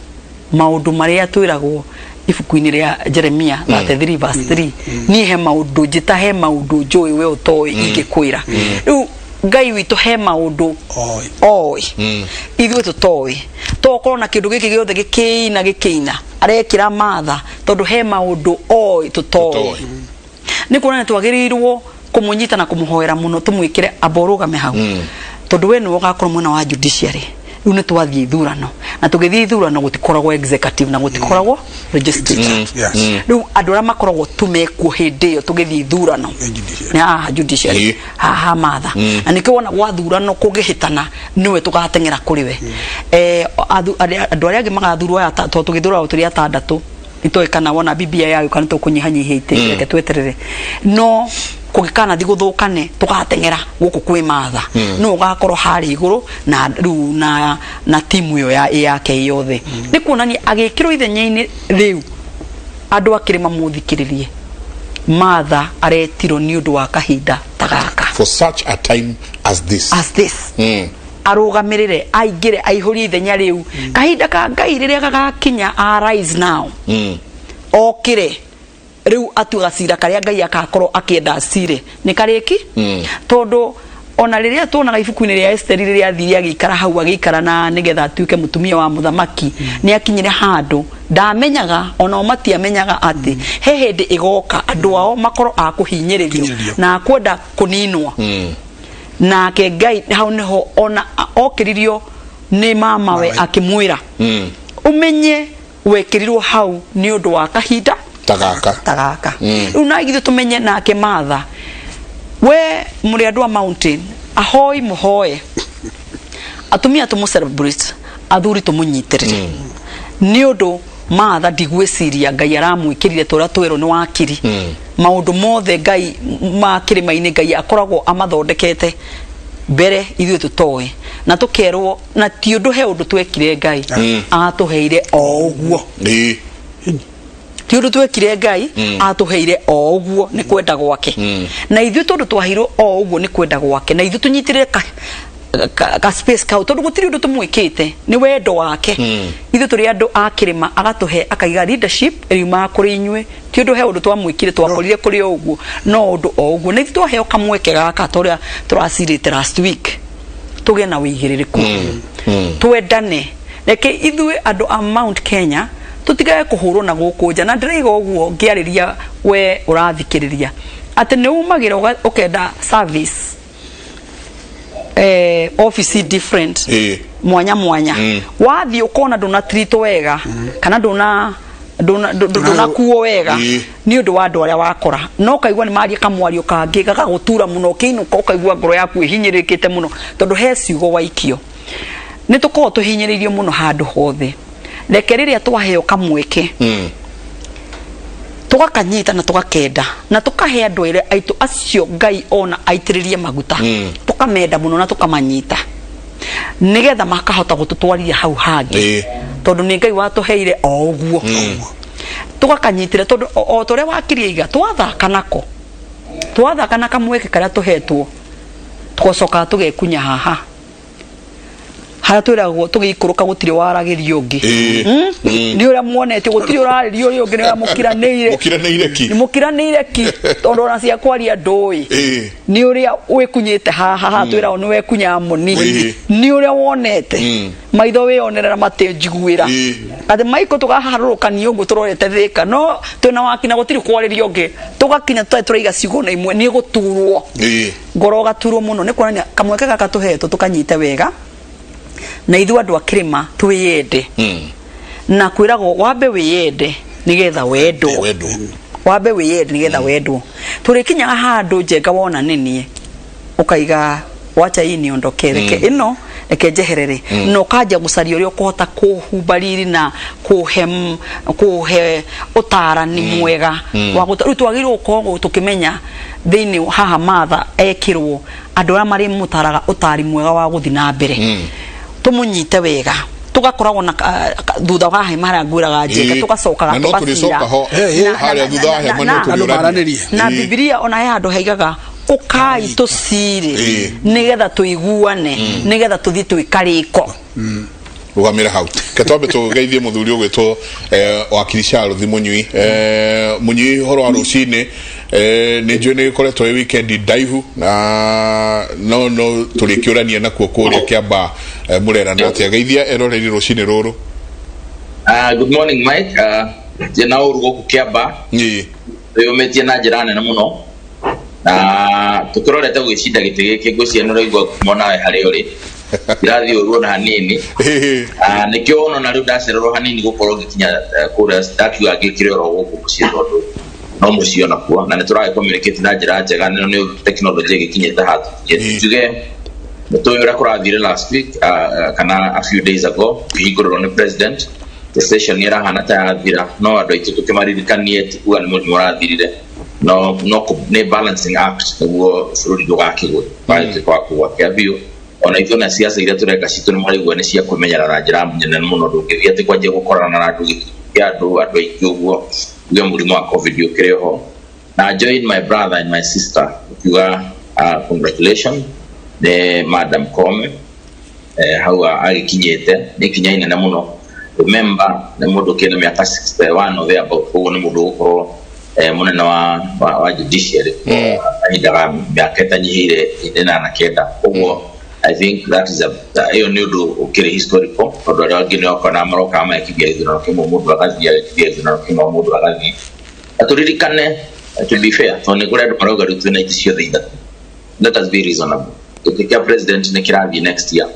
maũndũ marĩa twĩragwo ibuku-inĩ rĩa Jeremia 33 verse 3, niĩ he maũndũ njĩta, he maũndũ njũĩ we ũtoĩ ingĩkwĩra. Rĩu Ngai witũ he maũndũ Oĩ. Oĩ ithuĩ tũtoĩ. Tokorwo na kĩndũ gĩkĩ gĩothe gĩkĩina gĩkĩina arekĩra Martha tondũ he maũndũ oĩ tũtoĩ. Tũtoĩ. Nĩ kuona nĩ twagĩrĩirwo kũmũnyita na kũmũhoera mũno, tũmwĩkĩre amba ũrũgame hau, tondũ we nĩwe ũgakorwo mwena wa judiciary. Rĩu nĩ twathiĩ ithurano, na tũgĩthiĩ ithurano gũtikoragwo executive na gũtikoragwo legislature. Rĩu andũ arĩa makoragwo tu mekuo hĩndĩ ĩyo tũgĩthiĩ ithurano Nĩ judiciary. Nĩ haha judiciary, haha Martha, na nĩkĩo wona gwathurano kũngĩhĩtana nĩwe tũgateng'era kũrĩ we. Andũ arĩa angĩ magathurwo aya tondũ tũgĩthuragwo tũrĩ atandatũ, nĩtũĩ kana wona BBI yagĩũka nĩ tũkũnyihanyihia itĩ, reke tweterere, no kũngĩkanathi gũthũkane tũgateng'era gũkũ kwĩ Martha, no ũgakorwo harĩa igũrũ na rĩu na timu ĩyo yake yothe. Nĩ kuonania agĩkĩrwo ithenya-inĩ rĩu andũ akĩrĩ mamũthikĩrĩrie, Martha aretirwo nĩ ũndũ wa kahinda ta gaka. For such a time as this. As this. Arũgamĩrĩre, aingĩre, aihũrie ithenya rĩu kahinda ka Ngai rĩrĩa gagakinya. Arise now, okĩre. Rĩu atue gacira karĩa Ngai akakorwo akĩenda acire nĩ karĩki, tondũ ona rĩrĩa tuonaga ibuku-inĩ rĩa Esteri, rĩrĩa athire agĩikara hau, agĩikara na nĩgetha atuĩke mũtumia wa mũthamaki, nĩ akinyire handũ ndamenyaga, onao matiamenyaga atĩ he hĩndĩ ĩgoka andũ ao makorwo a kũhinyĩrĩrio Kũhinyĩrĩrio. na akwenda kũninwo. Nake Ngai hau nĩho ona okĩririo nĩ mamawe akĩmwĩra, ũmenye wekĩrirwo hau nĩ ũndũ wa kahinda ta gaka. Ta gaka. Rĩu na ithuĩ tũmenye nake Martha, we mũrĩ andũ a mountain, ahoi mũhoe, atumia tũmũ celebrate, athuri tũmũnyitĩrĩre, nĩ ũndũ Martha ndigwĩciria Ngai aramwĩkĩrire tũrĩa twĩrwo nĩ wakiri. Maũndũ mothe Ngai ma kĩrĩma-inĩ, Ngai akoragwo amathondekete mbere ithuĩ tũtoĩ, na tũkerwo na ti ũndũ he ũndũ twekire, Ngai atũheire o ũguo. Ti ũndũ twekire, Ngai atũheire o ũguo nĩ kwenda gwake, na ithuĩ tondũ twaheirwo o ũguo nĩ kwenda gwake, na ithuĩ tũnyitĩrĩre ka space kau, tondũ gũtirĩ ũndũ tũmwĩkĩte, nĩ wendo wake. Ithuĩ tũrĩ andũ a kĩrĩma, agatũhe akaiga leadership ĩriumaga kũrĩ inyuĩ. Ti ũndũ he ũndũ twamwĩkire, twakorire kũrĩ o ũguo, no ũndũ o ũguo. Na ithuĩ twaheo kamweke gaka ta ũrĩa tũracirĩte last week, tũgĩe na ũigĩrĩrĩku, twendane. Reke ithuĩ andũ a Mount Kenya tũtigage kũhũrwo na gũkũ nja. Na ndĩraiga ũguo ngĩarĩria we ũrathikĩrĩria atĩ nĩ umagĩra ũkenda service office different, mwanya mwanya. Wathiĩ ũkona ndũnatiritwo wega kana ndũnakuo wega nĩ ũndũ wa andũ arĩa wakora, no ũkaigua nĩ maria kamwario kangĩ gagagũtura mũno. Ũkĩinũka ũkaigua ngoro yaku ĩhinyĩrĩrĩkĩte mũno tondũ he ciugo waikio. Nĩ tũkoragwo tũhinyĩrĩirio mũno handũ hothe. Reke rĩrĩa twaheo kamweke, tũgakanyita na tũgakenda na tũkahe andũ erĩ aitũ acio Ngai ona aitĩrĩrie maguta, tũkamenda mũno na tũkamanyita nĩgetha makahota gũtũtwarithia hau hangĩ, tondũ nĩ Ngai watũheire o ũguo. Tũgakanyitĩra tondũ o ta ũrĩa wakirie iga, twathaka nako, twathaka na kamweke karĩa tũhetwo, tũgacokaga tũgekunya haha harĩa twĩragwo tũgĩikũrũka gũtirĩ waragĩria ũngĩ. Nĩ ũrĩa muonete gũtirĩ ũrarĩria ũrĩa ũngĩ, nĩ ũrĩa mũkiranĩire. Mũkiranĩire ki. Nĩ mũkiranĩire ki, tondũ ona cia kwaria ndũĩ. Nĩ ũrĩa wĩkunyĩte haha haha twĩragwo nĩ wekunya moni. Nĩ ũrĩa wonete maitho wĩyonerera matĩnjiguĩra atĩ maiko tũkaharũrũkania ũguo tũrorete Thĩka, no twĩna waki na gũtirĩ kwarĩria ũngĩ, tũgakinya tũtarĩ tũraiga ciugo na imwe nĩ gũturwo ngoro, ũgaturwo mũno. Nĩ kuonania kamweke gaka tũhetwo tũkanyite wega, na ithuĩ andũ a kĩrĩma twĩyende, na kwĩragwo wambe wĩyende nĩgetha wendwo. Wendwo. Wambe wĩyende nĩgetha wendwo. Tũrĩkinyaga handũ njenga wona nĩniĩ ũkaiga wacha hii niondoke, reke ĩno, reke njeherere, na ũkanjia gũcaria ũrĩa ũkũhota kũhumba riri na kũhe ũtarani mwega wa rĩu twagĩrĩirwo gũkorwo tũkĩmenya thĩinĩ haha Martha ekĩrwo andũ arĩa marĩmũtaraga ũtari mwega wa gũthiĩ na mbere, tũmũnyite wega, tũgakoragwo na thutha wa hema harĩa ngwĩraga njenga, tũgacokaga Na no tũgacira. tũrĩcoka ho harĩa thutha wa hema no Andũ tũrĩũrania. maranĩrie. Na Bibilia ona he handũ haigaga ũkai tũcire nĩgetha tũiguane, nĩgetha tũthiĩ twĩkarĩko. Rugamĩra hau, ke twambe tũgeithie mũthuri ũgwĩtwo wakiri Charles Mũnyui. Mũnyui, ũhoro wa rũcinĩ? Nĩ njũĩ nĩ gĩkoretwo ĩ weekend ndaihu, na no tũrĩkĩũrania nakuo kũrĩa Kĩamba. Mũrerana atĩa? Geithia eroreri rũcinĩ rũrũ. Good morning, Mike. Njĩna ũru gũkũ Kĩamba, twĩyũmĩtie na njĩra nene mũno na tũkĩrorete gwĩcinda gĩtĩ gĩkĩ. Ngwĩciria nĩ ũraigua ngumo nawe harĩa ũrĩ irathiĩ ũru ona hanini. Nĩkĩo wona ona rĩu ndacererwo hanini gũkorwo ngĩkinya kũrĩa ndakiuga ngĩkire oro gũkũ mũciĩ, tondũ no mũciĩ onakuo na nĩ tũragĩ communicate na njĩra njega. Nĩ technology ĩgĩkinyĩte handũ tuge nĩ tũĩ ũrĩa kũrathire last week, kana a few days ago, kĩhingũrĩrwo nĩ president. The session nĩ ĩrahana ta yathira, no andũ aitũ tũkĩmaririkanie ti kuga nĩ mũrimũ ũrathirire, no nĩ balancing act nĩguo bũrũri ndũgakĩgwe, ndũgagĩtuĩka wa kũgwa kĩa biũ. Ona ithuĩ na ciaca iria tũreka citũ nĩ maraigua nĩ cia kwĩmenyerera na njĩra nene mũno. Ndũngĩthiĩ atĩ kwanjia gũkorana na andũ gĩkundi kĩa andũ aingĩ ũguo uge mũrimũ wa COVID ũkĩrĩ ho. Na join my brother and my sister ukiuga congratulations nĩ Madam Koome hau agĩkinyĩte nĩ ikinya inene mũno. Remember, nĩ mũndũ ũkĩrĩ na mĩaka 61 or thereabout, koguo nĩ mũndũ ũgũkorwo Munene wa judiciary kahinda ga mĩaka ĩtanyihĩire 89. Ũguo I think that is a ĩyo nĩ ũndũ ũkĩrĩ historical, tondũ arĩa angĩ nĩ okona marokaga magekithia gĩthurano kĩmwe mũndũ agathiĩ, agekithia gĩthurano kĩmwe mũndũ agathiĩ. Na tũririkane, to be fair, tondũ nĩ kũrĩ andũ marauga rĩu twĩna itĩ ciothe ithatũ, let us be reasonable. Gĩtĩ kĩa president nĩ kĩrathiĩ next year,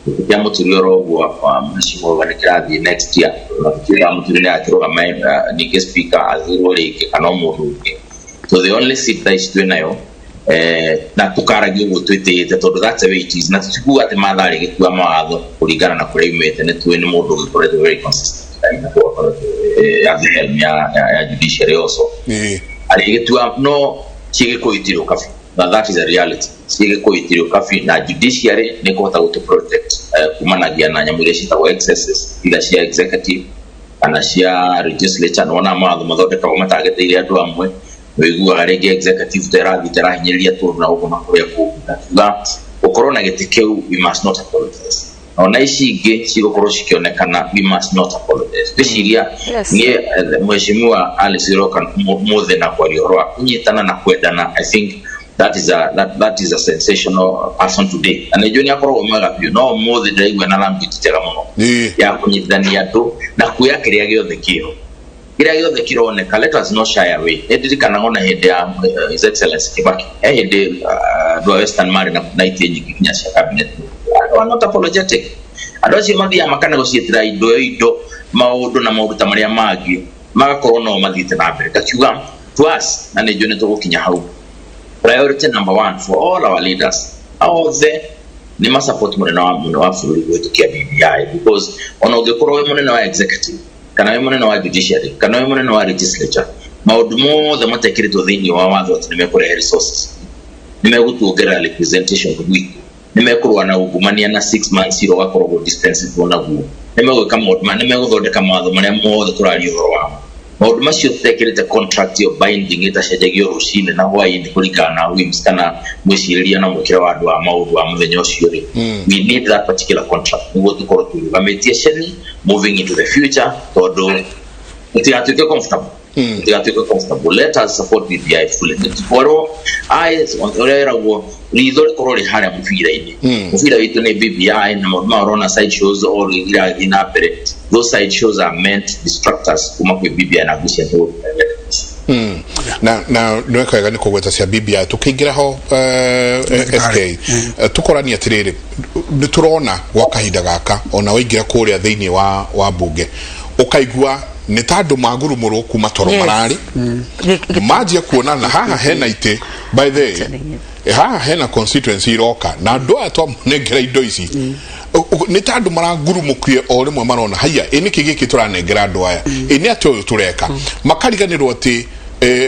gĩtĩ kĩa Mũturi oro ũguo wa mheshimiwa nĩ kĩrathiĩ next year, na tũtiũĩ kana Mũturi nĩ akĩrũgama ningĩ speaker athurwo rĩngĩ kana o mũndũ ũngĩ. So the only seat thaa ici twĩ nayo, na tũkaragia ũguo twĩtĩĩte, tondũ that's the way it is, na tũtikuga atĩ Martha arĩgĩtua mawatho kũringana na kũrĩa aumĩte. Nĩ tũĩ nĩ mũndũ ũgĩkoretwo very consistent at the helm ya judiciary also. Arĩgĩtua no ciĩgĩkũyũ itirĩ ũkabi, na that is a reality. Ciĩgĩkũyũ itirĩ ũkabi, na judiciary nĩ kũhota gũtũ protect kumanagia na nyamũ iria ciĩtagwo excesses, either cia executive kana cia legislature. Nĩwona mawatho mathondekagwo matagĩtĩire andũ amwe, wĩiguaga rĩngĩ executive ta ĩrathiĩ ta ĩrahinyĩrĩria tũndũ na gũkũ na kũrĩa kũngĩ. Ngakiuga gũkorwo na gĩtĩ kĩu, we must not apologize. Ona ici ingĩ cigũkorwo cikĩonekana, we must not apologize. Ngwĩciria niĩ, mheshimiwa Alice Iroka mũthĩ na kwaria ũhoro wa kũnyitana na kwendana, I think that is a sensational person today, na nĩ njũĩ nĩ akoragwo mwega biũ, no ũmũthĩ ndĩraigua na language njega mũno ya kũnyitithania andũ na kuoya kĩrĩa gĩothe kĩho, kĩrĩa gĩothe kĩroneka. Let us not shy away. Nĩ ndirikanaga ona hĩndĩ ya His Excellency Kibaki, he hĩndĩ andũ a Western marĩ na itĩ nyingĩ nginya cia cabinet. Andũ are not apologetic. Andũ acio mathiaga makanegotiatĩra indo maũndũ na maũndũ ta marĩa mangĩ, magakorwo no mathiĩte na mbere. Ngakiuga to us, na nĩ njũĩ nĩ tũgũkinya hau, priority number one for all our leaders othe nĩ masupport mũnene wa bũrũri kũhĩtũkia BBI, because ona ũngĩkorwo wĩ mũnene wa executive kana wĩ mũnene wa judiciary kana wĩ mũnene wa legislature, maũndũ mothe matekĩrĩtwo thĩinĩ wa watho atĩ nĩ mekũrehe resources, nĩ megũtuongerera representation gwitũ, nĩ mekũrũa na ungumania na 6 months iro ũgakoragwo dispensed naguo, nĩ megwĩka maũndũ nĩ megũthondeka mawatho marĩa mothe tũraria ũhoro wamo, maũndũ macio tũtekĩrĩte contract ĩyo binding ĩtacenjagio rũcinĩ na hwaĩ-inĩ kũringana na whims kana mwĩcirĩria na mwĩkĩre wa andũ wa maũndũ wa mũthenya ũcio rĩ, we need that particular contract nĩguo tũkorwo twĩrũgamĩtie ceni moving into the future, tondũ tũtigatuĩke comfortable, tũtigatuĩke comfortable. Let us support BBI fully. Nĩtũkorwo eyes on ũrĩa ĩragwo ritho rĩkorwo rĩ harĩa mũbira-inĩ. Mũbira witũ nĩ BBI, na maũndũ maya ũrona side shows all irathiĩ na mbere, those side shows are meant to distract us kuma kwĩ BBI na ngwĩciria nĩ Na nĩ weka wega nĩ kũgweta cia BBI tũkĩingĩra ho, SK. Tũkoranie atĩrĩrĩ, nĩ tũrona gwa kahinda gaka ona waingĩra kũrĩa thĩinĩ wa bunge ũkaigua nĩ ta andũ magurumũrwo kuma toro. Mararĩ manjia kuona na haha hena itĩ, by the way, haha hena constituency iroka na andũ aya twamanengera indo ici. Nĩ ta andũ marangurumũkire o rĩmwe, marona haiya, ĩ nĩkĩ gĩkĩ tũranengera andũ aya, ĩ nĩ atĩ ũyũ tũreka, makariganĩrwo atĩ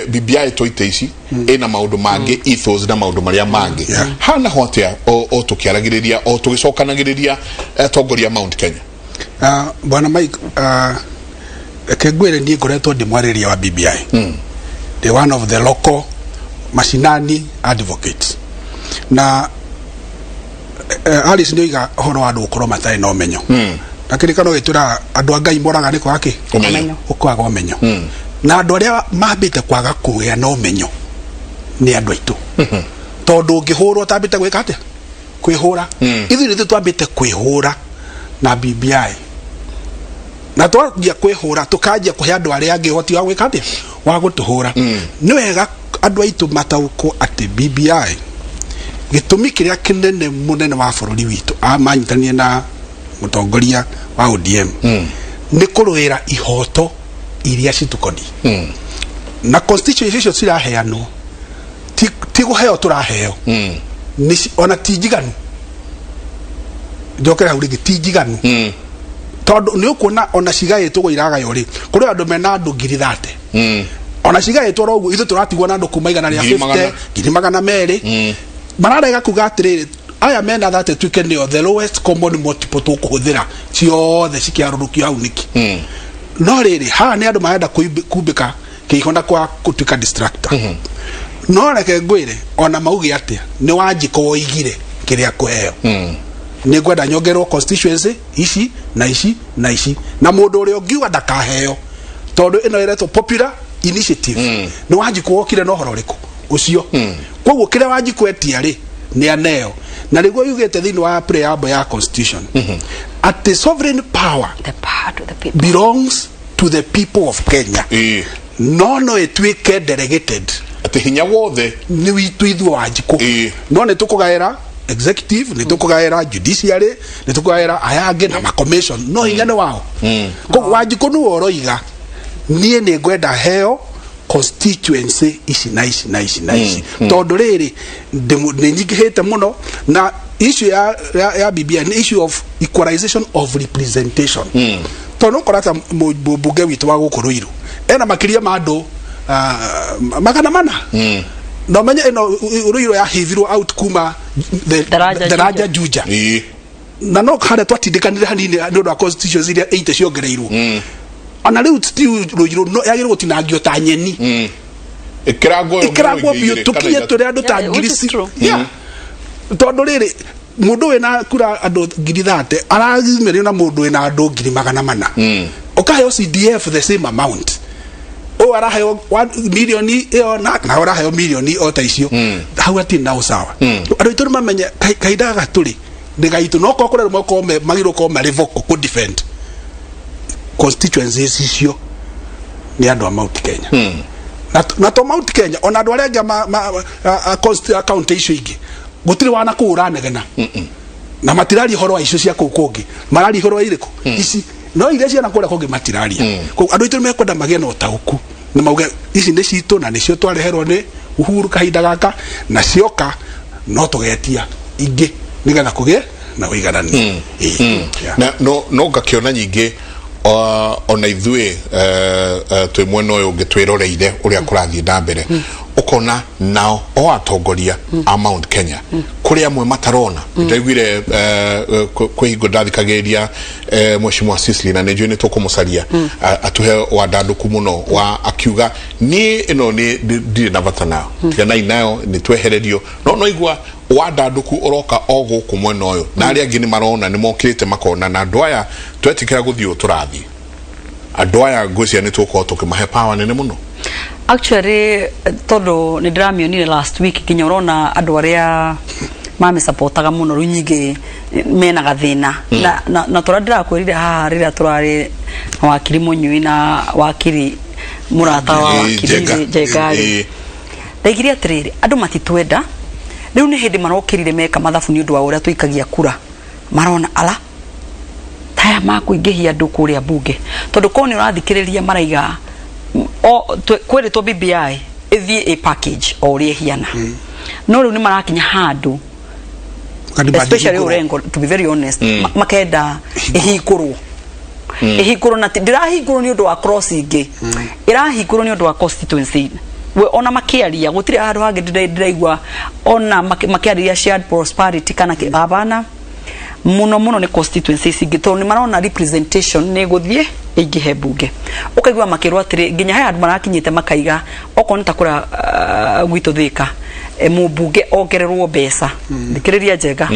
BBI to itĩ ici, ĩna maũndũ mangĩ, ethos na maũndũ marĩa mangĩ. Hana ho atĩa o tũkĩaragĩrĩria, o tũgĩcokanagĩrĩria atongoria a Mount Kenya? Bwana Mike, reke ngwĩre, niĩ ngoretwo ndĩ mwarĩria wa BBI, the one of the local mashinani advocates, na Alice nĩ oiga ũhoro wa andũ gũkorwo matarĩ na ũmenyo, na kĩrĩkano gĩtwĩraga andũ a Ngai moraga nĩ kwaga kĩ? Ũmenyo. Kwaga ũmenyo. Na andũ arĩa mambĩte kwaga kũgĩa na ũmenyo nĩ andũ aitũ, tondũ ũngĩhũrwo ũtambĩte gwĩka atĩa? Kwĩhũra. Ithuĩ nĩthuĩ twambĩte kwĩhũra na BBI, na twanjia kwĩhũra tũkanjia kũhe andũ arĩa angĩ ũhoti wa gwĩka atĩa? Wa gũtũhũra. Nĩ wega andũ aitũ mataũkwo atĩ BBI, gĩtũmi kĩrĩa kĩnene mũnene wa bũrũri witũ amanyitanire na mũtongoria wa ODM nĩ kũrũĩra ihoto iria citukoni na constituency icio ciraheanwo, ti kũheo tũraheo. Ona ti njiganu, njokere hau rĩngĩ, ti njiganu, tondũ nĩ ũkuona ona cigaĩtwo gũ iragaywo rĩ, kũrĩ andũ mena andũ 30,000, ona cigaĩtwo oro ũguo ithuĩ tũratigwo na andũ kuma igana rĩa Ngiri magana. 50, 200,000. Mararega kuga atĩrĩrĩ, aya mena 30 tuĩke nĩo the lowest common multiple tũkũhũthĩra ciothe cikĩarũrũkio hau nĩkĩ? No rĩrĩ, haha nĩ andũ marenda kumbĩka kĩiho na kwa gũtuĩka distractor. No reke ngwĩre, ona mauge atĩa, nĩ Wanjikũ woigire kĩrĩa kũheo, nĩ ngwenda nyongererwo constituency ici na ici na ici, na mũndũ ũrĩa ũngiuga ndakaheo, tondũ ĩno ĩretwo popular initiative nĩ Wanjikũ wokire na ũhoro ũrĩkũ ũcio. Koguo kĩrĩa Wanjikũ etia rĩ, nĩ aneo, na nĩguo yugĩte thĩinĩ wa preamble ya constitution atĩ sovereign power The power to the people. belongs to the people of Kenya, no ĩtuĩke delegated. Atĩ hinya wothe nĩ witũ ithuĩ Wanjikũ, no nĩ tũkũgaĩra executive, nĩ tũkũgaĩra judiciary, nĩ tũkũgaĩra aya angĩ na macommission, no hinya nĩ wao. Koguo Wanjikũ nĩwe ũroiga, niĩ nĩ ngwenda heo constituency ici na ici na ici na ici, tondũ rĩrĩ nĩ nyingĩhĩte mũno. Na issue ya BBI nĩ issue of equalization of representation, tondũ ũkora ta mũmbunge witũ wa gũkũ Ruiru ena makĩria ma andũ 400, na ũmenye ĩno Ruiru yahithirwo out kuma the Daraja. Daraja Juja. Na no harĩa twatindĩkanire hanini nĩ ũndũ wa constitutions iria 80 ciongereirwo. Ona rĩu still Ruiru no yagĩrĩirwo gũtinangio ta nyeni. Ĩkĩrangwo. Ĩkĩrangwo biũ, tũkinye tũrĩ andũ ta Yeah, which ngiri is true. Yeah. Tondũ rĩrĩ, mũndũ wĩna kura andũ 30,000 aragimerio na mũndũ wĩna andũ 400,000. Ũkaheo CDF the same amount, ũyũ araheo milioni ĩyo na ũraheo milioni o ta icio. Hau hatirĩ na ũsawa. Andũ aitũ nĩ mamenye kahinda gaka tũrĩ nĩ gaitũ, no korwo kũrĩ andũ magĩrĩirwo gũkorwo marĩ vocal kũ defend constituencies icio, nĩ andũ a Mount Kenya. Na to Mount Kenya, ona andũ arĩa angĩ a county icio ingĩ gũtirĩ wana kũu ũranegena, na matiraria ũhoro wa icio cia kũu kũngĩ, mararia ũhoro wa irĩkũ ici, no iria ciana kũrĩa kũngĩ matiraria. Koguo andũ aitũ nĩ mekwenda magĩe na ũtaũku na mauge ici nĩ citũ, na nĩcio twareherwo nĩ Uhuru kahinda gaka, na cioka no tũgetia ingĩ nĩgetha kũgĩe na ũigananu. Ĩĩ. Yeah. Na no ngakĩona nyingĩ ona ithuĩ twĩ mwena ũyũ ũngĩ twĩroreire ũrĩa kũrathiĩ na mbere, ũkona nao o atongoria a Mount Kenya kũrĩ amwe matarona. Ndaiguire kwĩ hingo ndathikagĩrĩria Mheshimiwa Cicely, na nĩ njũĩ nĩ tũkũmũcaria atũhe wandandũku mũno wa akiuga, niĩ ĩno nĩ ndirĩ na bata nayo, tiganai nayo, nĩ twehererio. No igua wandandũku ũroka o gũkũ mwena ũyũ, na arĩa angĩ nĩ marona, nĩ mokĩrĩte makona, na andũ aya twetĩkĩra gũthiĩ ũũ tũrathiĩ, andũ aya ngwĩciria nĩ tũgũkorwo tũkĩmahe power nene mũno. Actually, tondũ nĩ ndĩramĩonire last week, nginya ũrona andũ arĩa mamĩsapotaga mũno rĩu nyingĩ mena gathĩna na tũrĩa ndĩrakwĩrire haha rĩrĩa tũrarĩ na wakiri Mũnyui na wakiri mũrata wa wakiri Njenga. Njenga rĩ, ndaigire atĩrĩrĩ, andũ matitwenda. Rĩu nĩ hĩndĩ marokĩrire meka mathabu nĩ ũndũ wa ũrĩa tũikagia kura, marona ala taya makũingĩhia andũ kũrĩa bunge, tondũ korwo nĩ ũrathikĩrĩria maraiga o kwĩrĩtwo BBI ĩthiĩ ĩ package o ũrĩa ĩhiana, no rĩu nĩ marakinya handũ, especially Orengo, to be very honest, makenda ĩhingũrwo, ĩhingũrwo na ndĩrahingũrwo nĩ ũndũ wa cross ingĩ, ĩrahingũrwo nĩ ũndũ wa constituency. We ona makĩaria gũtirĩ handũ hangĩ ndĩraigua ona makĩarĩria shared prosperity kana hapana, mũno mũno nĩ constituencies ingĩ, tondũ nĩ marona representation nĩ ĩgũthiĩ ĩingĩhe mbunge. Ũkaigua makĩrwo atĩrĩ, nginya he handũ marakinyĩte makaiga okorwo nĩ ta kũrĩa gwitũ Thĩka, mũmbunge ongererwo mbeca. Thikĩrĩria Njenga,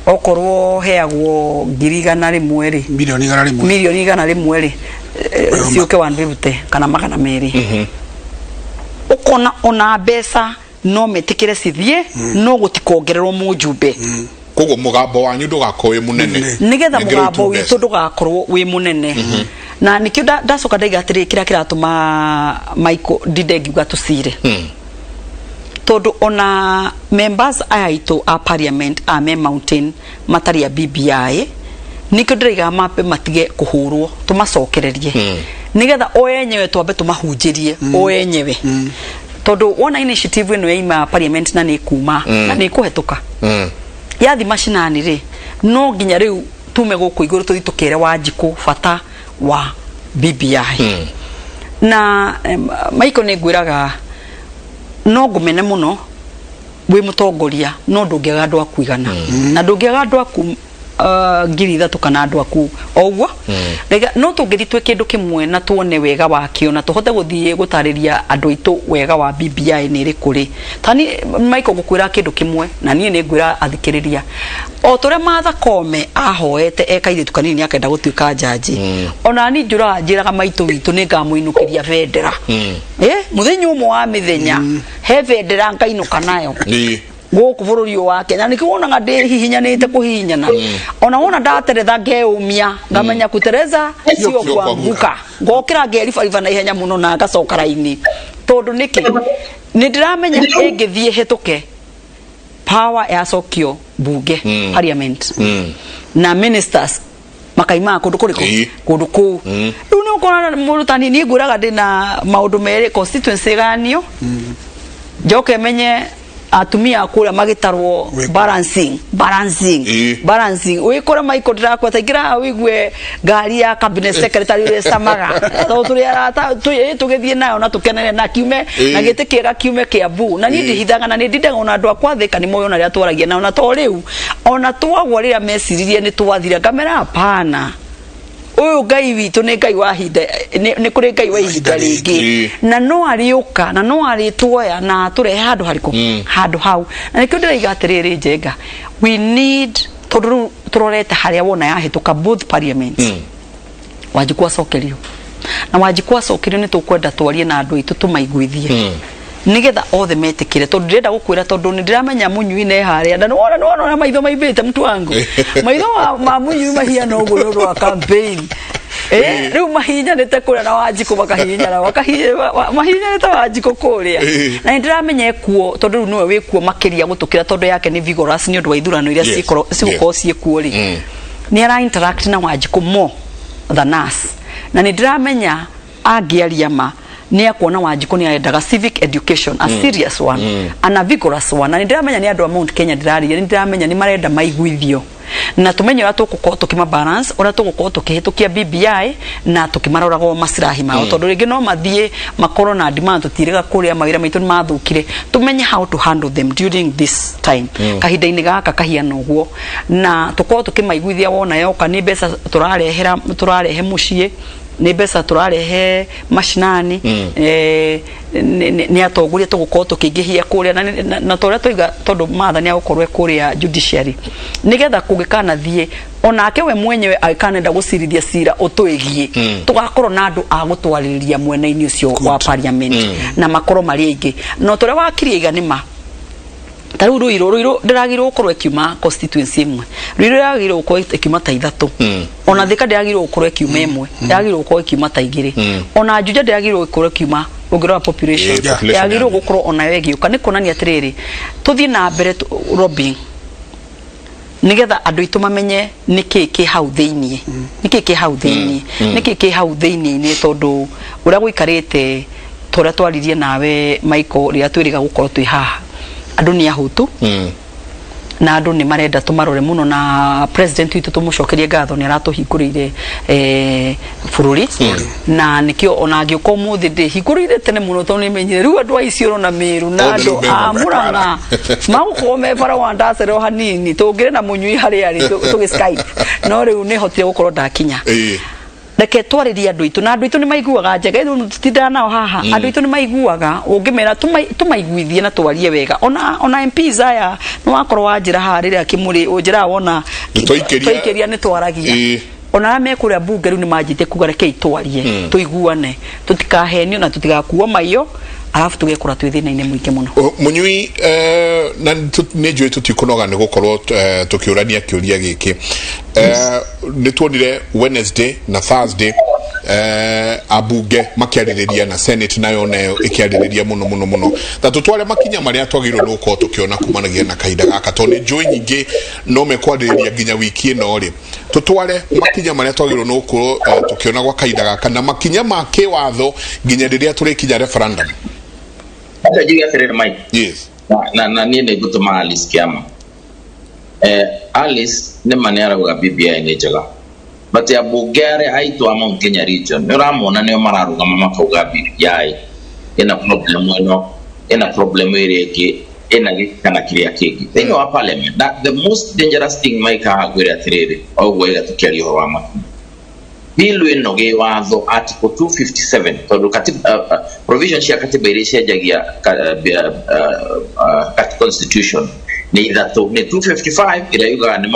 okorwo heagwo 100,000 rĩ, 100,000,000. 100,000,000 rĩ, ciũke 150 kana 200. Ũkona ona mbeca no metĩkĩre cithiĩ, no gũtikongererwo mũjumbe. Koguo mũgambo wanyu ndũgakorwo wĩ mũnene. Nigetha Ningĩ rĩu mũgambo tu witũ mbeca. ndũgakorwo wĩ mũnene. Na nikĩo ndacoka ndaiga atĩrĩ, kĩrĩa kĩratũma Michael ndinde ngiuga tũcire, tondũ ona members aya aitũ a parliament a me mountain matarĩ a BBI, nikĩo ndĩraiga mambe matige kũhũrwo, tũmacokererie nigetha o enyewe twambe tũmahunjĩrie o enyewe, tondũ wona initiative ĩno yaima parliament na nĩ kuma na nĩ kũhetũka yathi macinani rĩ, no nginya rĩu tume gũkũ igũrũ tũthiĩ tũkere Wanjikũ bata wa BBI. Na Michael, nĩ ngwĩraga no ngũmene mũno wĩ mũtongoria, no ndũngĩaga andũ aku igana, na ndũngĩaga andũ aku 3,000 kana andũ aku o ũguo. Rega, no tũngĩthiĩ twĩ kĩndũ kĩmwe na tuone wega wakĩo na tũhote gũthiĩ gũtarĩria andũ aitũ wega wa BBI nĩ ĩrĩkũ rĩ, tani Michael ngũkwĩra kĩndũ kĩmwe na niĩ nĩ ngwĩra athikĩrĩria, o ta ũrĩa Martha Koome ahoete e kairĩtu kanini akenda gũtuĩka njanji, ona niĩ njũraga njĩraga maitũ witũ nĩ ngamũinũkĩria bendera. Mũthenya ũmwe wa mĩthenya he bendera ngainũka nayo gũkũ bũrũri ũyũ wa Kenya. Nĩkĩo wonaga ndĩhihinyanĩte kũhihinyana, ona wona ndateretha ngeũmia ngamenya kutereza sio sio kuanguka, ngokĩra ngeribariba na ihenya mũno na ngacoka raini, tondũ nĩkĩ nĩ ndĩramenya ĩngĩthiĩ hĩtũke power yacokio bunge, parliament, na ministers makaimaga kũndũ kũrĩkũ? Kũndũ kũu. Rĩu nĩ ũkora mũrutani, niĩ ngwĩraga ndĩna maũndũ merĩ: constituency ĩgayanio, njoke menye atumia a kũrĩa magĩtarwo. Balancing, balancing, balancing. Wĩkore Michael ndĩrakweta ingĩra haha wĩigue ngari ya cabinet secretary ũrĩa ĩcamaga, tondũ tũrĩ arata, tũgĩthiĩ nayo na tũkenere na kiume na gĩtĩ kĩega kiume Kiambu. Na niĩ ndihithaga na nĩ ndindaga ona andũ akwa Thĩka nĩ moĩ ona rĩrĩa twaragia nao, na to rĩu ona twagwa rĩrĩa meciririe nĩ twathira, ngamera hapana, ũyũ Ngai witũ nĩ Ngai wa hinda, nĩ kũrĩ Ngai wa ihinda rĩngĩ na no arĩũka na no arĩtuoya na atũrehe handũ harĩkũ, handũ hau. Na nĩkĩo ndĩraiga atĩrĩrĩ, Njenga, we need, tondũ rĩu tũrorete harĩa wona yahĩtũka both parliaments, Wanjikũ acokerio, na Wanjikũ acokerio nĩ tũkwenda twarie na andũ aitũ tũmaiguithie nigetha othe metĩkĩre, tondũ ndĩrenda gũkwĩra, tondũ nĩ ndĩramenya mũnyui ne harĩa na nĩwona nĩwona ũrĩa maitho maimbĩte. Mtu wangu, maitho ma mũnyui mahiana ũguo nĩ ũndũ wa campaign. Rĩu mahinyanĩte kũrĩa na Wanjikũ makahihinyana mahihinyanĩte Wanjikũ kũrĩa. Na nĩ ndĩramenya ekuo tondũ rĩu nĩwe wĩkuo makĩria gũtũkĩra, tondũ yake nĩ vigorous nĩ ũndũ wa ithurano iria cigũkorwo ciĩkuo rĩ, nĩ ara interact na Wanjikũ more than us, na nĩ ndĩramenya angĩaria ma nĩ akuona Wanjikũ nĩ arendaga civic education, a serious one and a vigorous one. Na nĩ ndĩramenya nĩ andũ a Mount Kenya ndĩraria, nĩ ndĩramenya nĩ marenda maiguithio na tumenye ũrĩa tũgũkorwo tũkĩma balance, ũrĩa tũgũkorwo tũkĩhĩtũkia BBI na tũkĩmaroragwo maslahi mao, tondũ rĩngĩ no mathiĩ makorwo na demand tũtirĩga kũrĩa mawĩra maitũ nĩ mathũkire. Tũmenye how to handle them during this time, kahinda-inĩ gaka kahiana ũguo, na tũkorwo tũkĩmaiguithia wona yoka nĩ mbeca tũrarehera, tũrarehe mũciĩ, nĩ mbeca tũrarehe mashinani, nĩ atongoria tũgũkorwo tũkĩingĩhia kũrĩa na ta ũrĩa twaiga, tondũ Martha nĩ agũkorwo e kũrĩa judiciary nĩgetha kũngĩkanathiĩ onake we mwenyewe agĩkanenda gũcirithia cira ũtwĩgiĩ, tũgakorwo na andũ a gũtwarĩrĩria mwena-inĩ ũcio wa parliament na makorwo marĩ aingĩ. No ta ũrĩa wakirie iga nĩ ma, ta rĩu Ruiru ndĩragĩrĩirwo gũkorwo ĩkiuma constituency ĩmwe, Ruiru ĩragĩrĩirwo gũkorwo ĩkiuma ta ithatũ, ona Thika ndĩragĩrĩirwo gũkorwo ĩkiuma ĩmwe, ndĩragĩrĩirwo gũkorwo ĩkiuma ta igĩrĩ, ona Juja ndĩragĩrĩirwo gũkorwo ĩkiuma ũngĩrora population. Population yagĩrĩirwo gũkorwo onayo ĩgĩũka. Nĩ kuonania atĩrĩrĩ, tũthiĩ na mbere lobbying nigetha andũ aitũ mamenye nĩkĩ kĩ hau thĩiniĩ, nĩkĩ kĩ hau thĩiniĩ, nĩkĩ kĩ hau thĩiniĩ-inĩ, tondũ ũrĩa gũikarĩte, ta ũrĩa twaririe nawe Michael rĩrĩa twĩrĩga gũkorwo twĩ haha, andũ nĩ ahũtu na andũ nĩ marenda tũmarore mũno, na president witũ tũmũcokerie ngatho nĩ aratũhingũrĩire bũrũri, na nĩkĩo ona ngĩũka ũmũthĩ ndĩhingũrĩire tene mũno, tondũ nĩmenyire rĩu andũ a Isiolo na Meru na Othe andũ rĩu me a bara. Murang'a magũkorwo me bara wa ndacererwo hanini tũngĩrĩ na mũnyui harĩa arĩ tũgĩ Skype, no rĩu nĩ hotire gũkorwo ndakinya. Reke twarĩrie andũ aitũ, na andũ aitũ nĩ maiguaga njega, ithuĩ tũtindaga nao haha. Andũ aitũ nĩ maiguaga ũngĩmera tũmaiguithie na twarie wega. Ona MPs aya nĩ wakorwo wanjĩra haha rĩrĩa kĩmũrĩ ũnjĩraga wona Nĩ twaikĩria- twaikĩria nĩ twaragia. Ona arĩa me kũrĩa mbunge rĩu nĩ manjĩtie kuga rekei twarie, tũiguane, tũtikahenio na tũtigakuo maiyo arabu tũgekora twĩ thĩna-inĩ mũingĩ mũno. Mũnyui, na nĩ njũĩ tũtikũnoga nĩ gũkorwo tũkĩũrania kĩũria gĩkĩ. Nĩ tuonire Wednesday na Thursday ambunge makĩarĩrĩria na Senate nayo nayo ĩkĩarĩrĩria mũno mũno mũno, ta tũtware makinya marĩa twagĩrĩirwo nĩ gũkorwo tũkĩona kumanagia na kahinda gaka, tondũ nĩ njũĩ nyingĩ no mekwarĩrĩria nginya wiki ĩno rĩ. Tũtware makinya marĩa twagĩrĩirwo nĩ gũkorwo tũkĩona gwa kahinda gaka na makinya ma kĩwatho nginya rĩrĩa tũrĩkinya referendum. Acha njuge atĩrĩrĩ, Mike. Yes. Na niĩ nĩ ngũtũma Alice kĩama. Alice nĩ ma nĩ arauga BBI nĩ njega, but ambunge arĩa aitũ a Mount Kenya region nĩ ũramona nĩo mararũgama makauga BBI ĩna problem ĩno, ĩna problem ĩrĩa ĩngĩ. Ĩna gĩkĩ kana kĩrĩa kĩngĩ thĩinĩ wa parliament. Na the most dangerous thing, Mike, haha ngwĩre atĩrĩrĩ, o ũguo wega tũkĩaria ũhoro wa makinya, bill ĩno gĩwatho article 257, tondũ katiba, provision cia katiba iria icenjagia constitution nĩ ithatũ, nĩ 255 ĩrĩa yugaga nĩ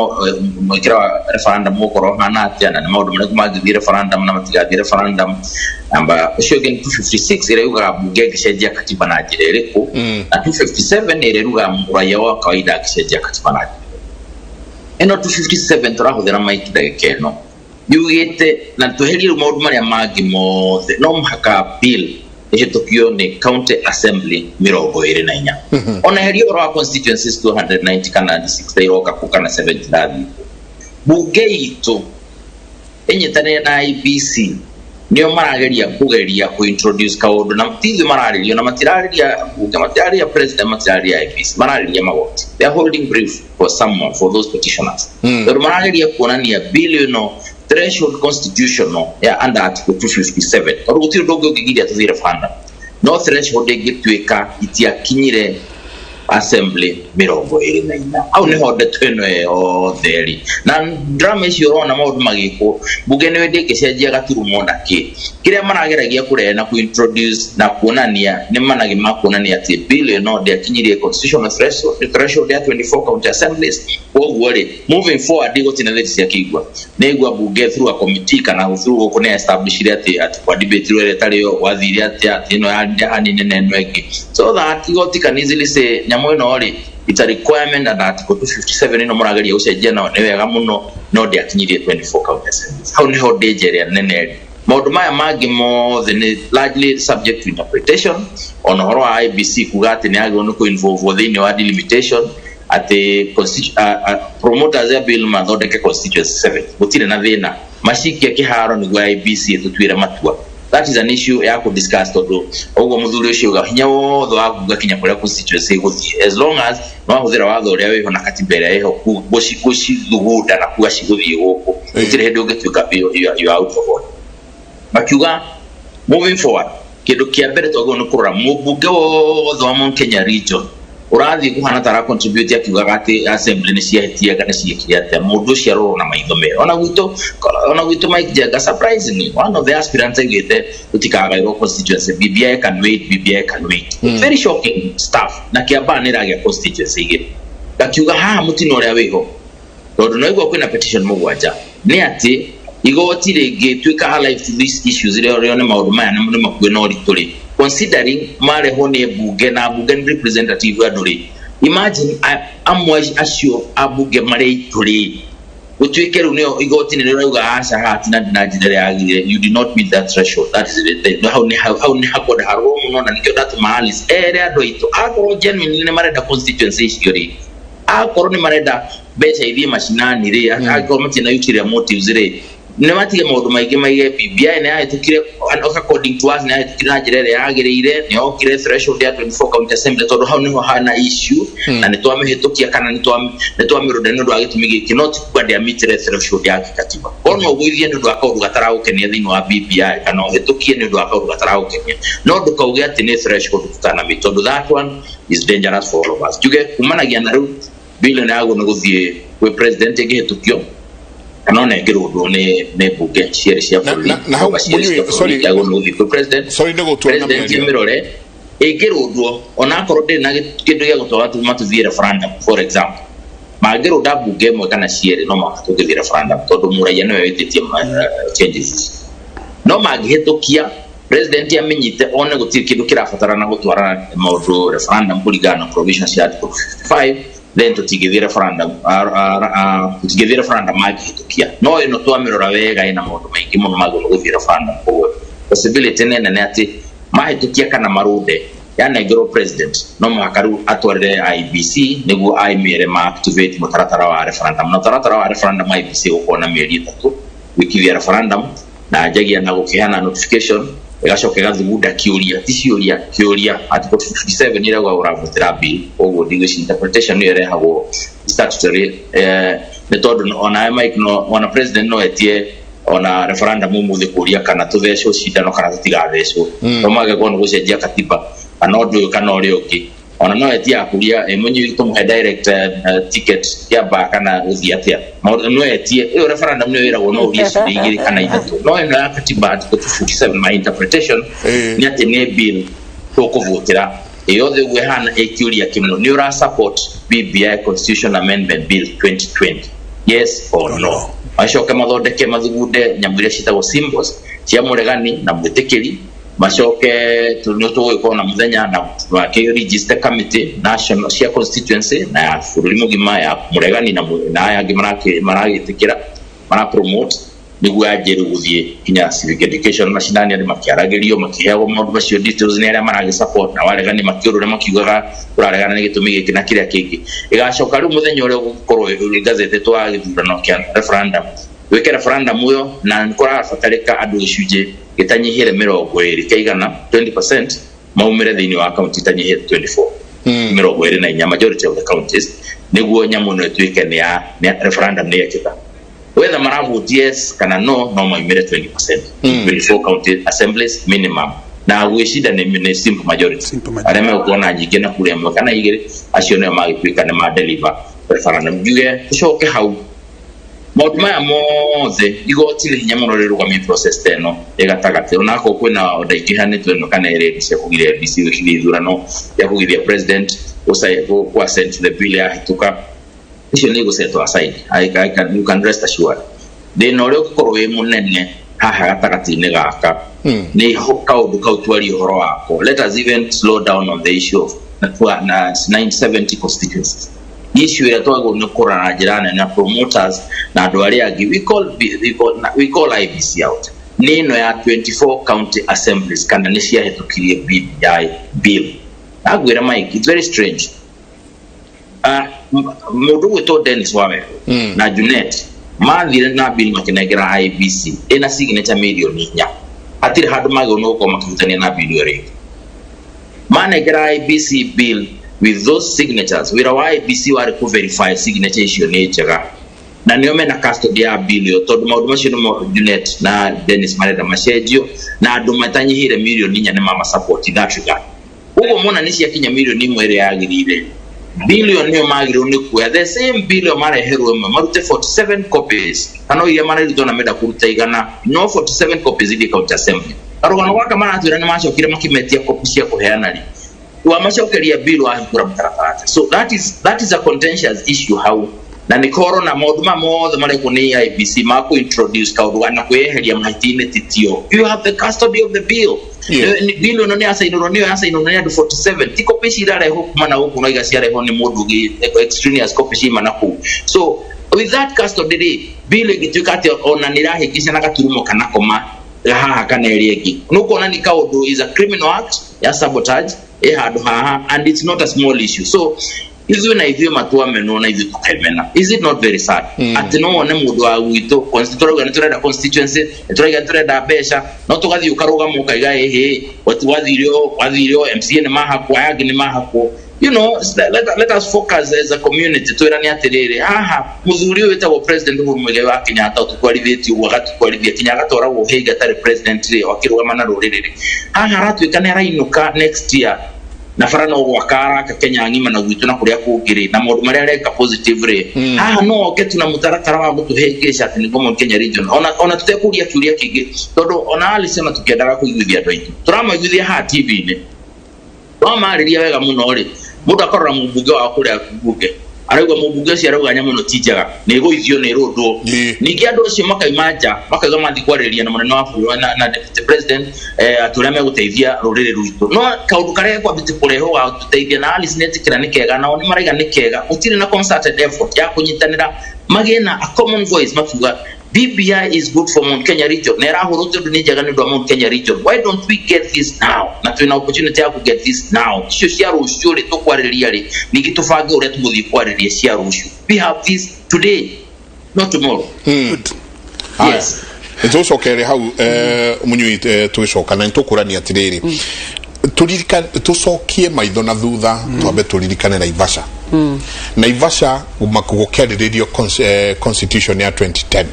mwĩkĩra wa referendum ũgũkorwo ũhana atĩa na nĩ maũndũ marĩkũ mangĩthiĩ referendum na matigathiĩ referendum. Namba ũcio ũngĩ nĩ 256 ĩrĩa yugaga mbunge ĩngĩcenjia katiba na njĩra ĩrĩkũ, na 257 ĩrĩa yugaga mũraia wa kawaida angĩcenjia katiba na njĩra ĩrĩkũ. Ĩno 257 tũrahũthĩra, Mike, ndagĩka ĩno yugĩte na tweherie rĩu maũndũ marĩa mangĩ mothe, no mũhaka bill ĩhĩtũkio nĩ county assembly 24. Ona heria ũhoro wa constituencies 290 kana 60 iroka kũ kana 70 rathiĩ kũ, bunge itũ ĩnyitanĩre na IEBC nĩo marageria kũgeria kũ-introduce kaũndũ, na ti ithuĩ mararĩrio, na matirarĩria bunge, matirarĩria president, matirarĩria IEBC, mararĩria magoti. They are holding brief for someone, for those petitioners, tondũ marageria kuonania bill ĩno threshold constitutional ya under article 257, tondũ gũtirĩ ũndũ ũngĩ ũngĩgiria tũthiĩ referendum, no threshold ĩngĩtuĩka itiakinyire assembly 24. Hau nĩho ndeto ĩno yothe ĩrĩ na drama icio ũrona maũndũ magĩkwo. Bunge nĩyo ndĩngĩcenjia gaturumo na kĩ kĩrĩa marageragia kũrehe na kũ-introduce na kuonania nĩ managi ma kuonania atĩ bill ĩno ndĩakinyirie constitutional threshold ya 24 county assemblies. Koguo rĩ, moving forward, igoti na theti cia kĩigua nĩ igua bunge through a committee kana through gũkũ nĩ establishire atĩ kwa debate ĩrĩa ĩtarĩ yo gwathire atĩa, atĩ ĩno yahanine na ĩno ĩngĩ, so that igoti can easily say nyamũ ĩno rĩ, it's a requirement under article 257 ĩno mũrageria gũcenjia nayo nĩ wega mũno, no ndĩakinyirie 24 county assemblies. Hau nĩho danger ĩrĩa nene ĩrĩ. Maũndũ maya mangĩ mothe nĩ largely subject to interpretation, ona ũhoro wa IEBC kuga atĩ nĩ yagĩrĩirwo nĩ kũ-involve thĩinĩ wa delimitation, atĩ promoters ya bill mathondeke constituency 7, gũtirĩ na thĩna, macikie kĩharo nĩguo IEBC ĩtũtuĩre matua. That is an issue ya kũ-discuss, tondũ ũguo mũthuri ũcio uga hinya wothe wa ngakinya kũrĩa constituency ĩgũthiĩ, as long as no wahũthĩra watho ũrĩa wĩho na katiba ĩrĩa ĩho gũcithugunda na kuga cigũthiĩ gũkũ, gũtirĩ hĩndĩ ũngĩtuĩka you are out of order. Makiuga moving forward, kĩndũ kĩa mbere twagĩrĩirwo nĩ kũrora mũmbunge wothe wa Mount Kenya region ũrathiĩ kũhana ta contribute akiugaga atĩ assembly nĩ ciahĩtia kana ciĩkire atĩa, mũndũ ũcio arorwo na maitho merĩ. Ona gwitũ Mike Njenga, surprisingly, one of the aspirants augĩte tũtikagaĩrwo constituency, BBI can wait, BBI can wait. Very shocking stuff. Na Kiambaa nĩ ĩragĩa constituency igĩrĩ. Ngakiuga haha mũtino ũrĩa wĩho, tondũ no igua kwĩna petition mũgwanja, nĩ atĩ igoti rĩngĩtuĩka alive to these issues rĩo rĩone maũndũ maya nĩ makuĩ na ũritũ rĩ, considering marehwo nĩ mbunge na mbunge nĩ representative andũ rĩ, imagine amwe acio a mbunge marĩ aitũ rĩ, gũtuĩke rĩu nĩo igoti nĩ rĩrauga aca, haha ti na njĩra ĩrĩa yagĩrĩire, you did not meet that threshold. That is hau nĩ hakwenda harwo mũno, na nĩkĩo ndatũma Alice ere andũ aitũ, akorwo genuinely nĩ marenda constituency icio rĩ, akorwo nĩ marenda mbeca ithiĩ macinani rĩ, angĩkorwo matirĩ na ulterior motives rĩ, nĩ matige maũndũ maingĩ, maige BBI nĩ yahĩtũkire according to us, nĩ yahĩtũkire na njĩra ĩrĩa yagĩrĩire, nĩ yokire threshold ya 24 county assembly, tondũ hau nĩho hana issue, na nĩ twamĩhĩtũkia kana nĩ twamĩrũnda nĩ ũndũ wa gĩtũmi gĩkĩ, no ti kuga ndĩamitire threshold ya gĩkatiba. Korwo no ũgũithie nĩ ũndũ wa kaũndũ gataragũkenia thĩinĩ wa BBI, kana ũhĩtũkie nĩ ũndũ wa kaũndũ gataragũkenia, no ndũkauge atĩ nĩ threshold tũtanamĩ, tondũ that one is dangerous for all of us. Njuge kumanagia na rĩu bill ĩno yagwo nĩ gũthiĩ kwĩ president ĩngĩhĩtũkio kana ona ĩngĩrũndwo nĩ mbunge cierĩ cia bũrũri, na hau nyũmba cierĩ cia Mũnyui, bũrũri, sorry. yagwo nĩ gũthiĩ kwĩ president. Sorry nĩ gũtua na President mĩario. ĩmĩrore, ĩngĩrũndwo, ona akorwo ndĩrĩ na kĩndũ gĩa gũtwara matũthiĩ referendum, for example, mangĩrũnda mbunge ĩmwe kana cierĩ, no mũhaka tũngĩthiĩ referendum, tondũ mũraia nĩwe wĩtĩtie changes. No mangĩhĩtũkia, president amenyite one gũtirĩ kĩndũ kĩrabatarana gũtwarana maũndũ referendum kũringana na provisions cia article 55, then tũtingĩthiĩ referendum, tũtingĩthiĩ referendum mangĩhĩtũkia. No ĩno twamĩrora wega ĩna maũndũ maingĩ mũno magĩrĩirwo gũthiĩ referendum. Koguo possibility nĩ nene atĩ mahĩtũkia kana marũnde, yanengerwo president, no mũhaka rĩu atwarĩre IEBC nĩguo aimĩre ma activate mũtaratara wa referendum. Na mũtaratara wa referendum, IEBC gũkorwo na mĩeri 3 gwĩkithia referendum, na njagia na gũkĩheana notification, ĩgacoka ĩgathugunda kĩũria, ti ciũria, kĩũria. Article 57 ĩrauga ũravotera bill, koguo ndigwĩci interpretation ĩyo ĩrehagwo statutory, nĩ tondũ ona Mike, no ona president no etie ona referendum ũmũthĩ kũria kana tũthecwo cindano kana tũtigathecwo, no magĩkorwo nĩ gũcenjia katiba kana ũndũ ũyũ kana ũrĩa ũngĩ. Ona no etie akũria ĩ mũnyui tũmũhe direct ticket kĩamba kana gũthiĩ atĩa. Maũndũ no etie ĩyo referendum nĩyo ĩragwo no ũrie ciũria igĩrĩ kana ithatũ, no ĩno ya katiba, article 247, my interpretation nĩ atĩ nĩ bill tũkũvotera ĩyothe ũguo ĩhana. Ĩkĩũria kĩmwe, nĩ ũra support BBI Constitution Amendment Bill 2020, yes or no? Macoke mathondeke mathugunde nyamũ iria ciĩtagwo symbols cia mũregani na mwĩtĩkĩri. Macoke nĩ tũgũgĩkorwo na mũthenya na makĩ register committee national cia constituency na ya bũrũri mũgima ya mũregani na aya angĩ maragĩtĩkĩra, mara promote, nĩguo yanjie rĩu gũthiĩ kinya civic education macinani, andũ makĩaragĩrio, makĩheagwo maũndũ macio details nĩ arĩa maragĩ support na waregani, makĩũrũra makiugaga ũraregana nĩ gĩtũmi gĩkĩ na kĩrĩa kĩngĩ. Ĩgacoka rĩu mũthenya ũrĩa ũgũkorwo gazetĩtwo wa gĩthurano kĩa referendum, gwĩke referendum ĩyo, na nĩ kũrabatarĩka andũ gĩcunjĩ gĩtanyihĩre 20 kĩa igana, 20%, maumĩre thĩinĩ wa kaunti itanyihĩte 24, 24, majority of the counties, nĩguo nyamũ ĩno ĩtuĩke nĩ ya referendum nĩ yekĩka. Whether maravote yes kana no, no maumĩre 20%, 24 county assemblies minimum, na gwĩcinda nĩ simple majority. Simple majority. Arĩa megũkorwo na nyingĩ na kura ĩmwe kana igĩrĩ, acio nĩo magĩtuĩka nĩ ma deliver referendum. Njuge tũcoke hau, maũndũ maya mothe, igoti nĩ hinya mũno rĩrũgamie process ta ĩno ĩ gatagatĩ, onakorwo kwĩna order ingĩheanĩtwo ĩno kana ĩrĩa ĩngĩ cia kũgiria IEBC gwĩkithia ithurano, cia kũgiria president gũ assent the bill yahĩtũka. Icio nĩ igũsetwo aside. You can rest assured thĩna ũrĩa ũngĩkorwo wĩ mũnene haha gatagatĩ-inĩ gaka nĩ kaũndũ kau twarie ũhoro wako. Let us even slow down on the issue of na 970 constituencies, issue ĩrĩa twagĩrĩirwo nĩ kũrora na njĩra nene na promoters na andũ arĩa angĩ. We call IEBC out nĩ ĩno ya 24 county assemblies kana nĩ ciahĩtũkirie BBI bill. Agwĩra Mike, it's very strange. Mũndũ ũgwĩtwo Dennis Waweru na Junet mathire na bill makĩnengera IEBC ĩna signature 4 million. Hatirĩ handũ magĩrĩirwo nĩ gũkorwo makĩhutania na bill ĩyo rĩngĩ. Manengera IEBC bill with those signatures, wĩra wa IEBC warĩ kũ verify signature icio nĩ njega, na nĩo mena custody ya bill ĩyo, tondũ maũndũ macio nĩmo Junet na Dennis marenda macenjio, na andũ matanyihĩire 4 million nĩ mama support in that regard. Ũguo mona nĩ ciakinya 1 million ĩrĩa yagĩrĩire, bilion nĩyo magĩrĩirwo nĩ kuoya the same billion mareherwo ĩmwe, marute 47 copies kana o iria marerutwo na menda kũruta 100, no 47 copies ithiĩ county assembly. Karũgano gaka maratwĩra nĩ macokire makĩmetia copy cia kũheana rĩ wamacokeria bill wahingũra mũtaratara. So that is a contentious issue hau, na nĩ korwo na maũndũ maya mothe marekwo nĩ IEBC ma kũ-introduce kaũndũ na kwĩyeheria mahĩtia-inĩ titio. You have the custody of the bill. Bill ĩno nĩ yacainĩrwo, nĩyo yacainĩrwo nĩ andũ 47, ti copy ici irarehwo kuma na gũkũ, no iga ciarehwo nĩ mũndũ ũngĩ, extraneous copy ciima na kũu. So with that custody rĩ, bill ĩngĩtuĩka atĩ ona nĩ ĩrahĩngĩca na gaturumo kana koma haha kana ĩrĩa ĩngĩ, nĩ ũkuona nĩ kaũndũ is a criminal act ya sabotage ĩ handũ haha, and it's not a small issue. So ithuĩ na ithuĩ matwamenwo na ithuĩ tũkemena. Is it not very sad atĩ no wone mũndũ wa gwitũ tũrauga nĩ tũrenda constituency, nĩ tũrauga nĩ tũrenda mbeca, no tũgathiĩ ũkarũgama ũkaiga ĩhĩ wathirio MCA nĩ mahakwo, aya angĩ nĩ mahakwo. Let us focus as a community, twĩrane atĩrĩrĩ, haha mũthuri ũyũ wĩtagwo President Uhuru Muigai wa Kenyatta ũtũtwarithĩtie ũguo, agatũtwarithia kinya agatwaragwo Hague atarĩ president rĩ, akĩrũgama na rũrĩrĩ rĩ, haha aratuĩka nĩ arainũka next year na bara no gwaka araka Kenya ng'ima na gwitũ na kũrĩa kũngĩ rĩ, na maũndũ marĩa areka positive rĩ, haha no oke tu na mũtaratara wa gũtũhĩngĩca atĩ nĩ Mount Kenya region, ona tũtekũria kĩũria kĩngĩ, tondũ ona Alice, ona tũkĩendaga kũiguithia andũ aitũ, tũramaiguithia haha TV-inĩ, twamarĩria wega mũno rĩ, mũndũ akarora mũmbunge wao kũrĩa mbunge arauga, mũmbunge ũcio arauga nyamũ ĩno ti njega, nĩ ĩgũithio, nĩ ĩrũndwo. Ningĩ andũ acio makaima nja makauga mathiĩ kwarĩrĩria na mũnene wa bũrũri na deputy president, atĩ ũrĩa megũteithia rũrĩrĩ rwitũ, no kaũndũ karĩa kwambĩte kũrehwo ga gũtũteithia na Alice nĩ etĩkĩra nĩ kega, nao nĩ maraiga nĩ kega, gũtirĩ na concerted effort ya kũnyitanĩra magĩe na a common voice makiuga BBI is good for Mount Kenya region na ĩrahũrwo tondũ nĩ njega nĩ ũndũ wa Mount Kenya region. Why don't we get this now? Na twĩna opportunity ya kũ get this now. Icio cia rũciũ rĩ, tũkwarĩrĩria rĩ, ningĩ tũbange ũrĩa tũgũthiĩ kwarĩrĩria cia rũciũ. We have this today, not tomorrow. Yes. Nĩtũcokere hau, mũnyui, tũgĩcoka na nĩtũkũrania atĩrĩrĩ, tũririkane, tũcokie maitho na thutha, twambe tũririkane Naivasha. Naivasha gũkĩarĩrĩrio constitution ya 2010,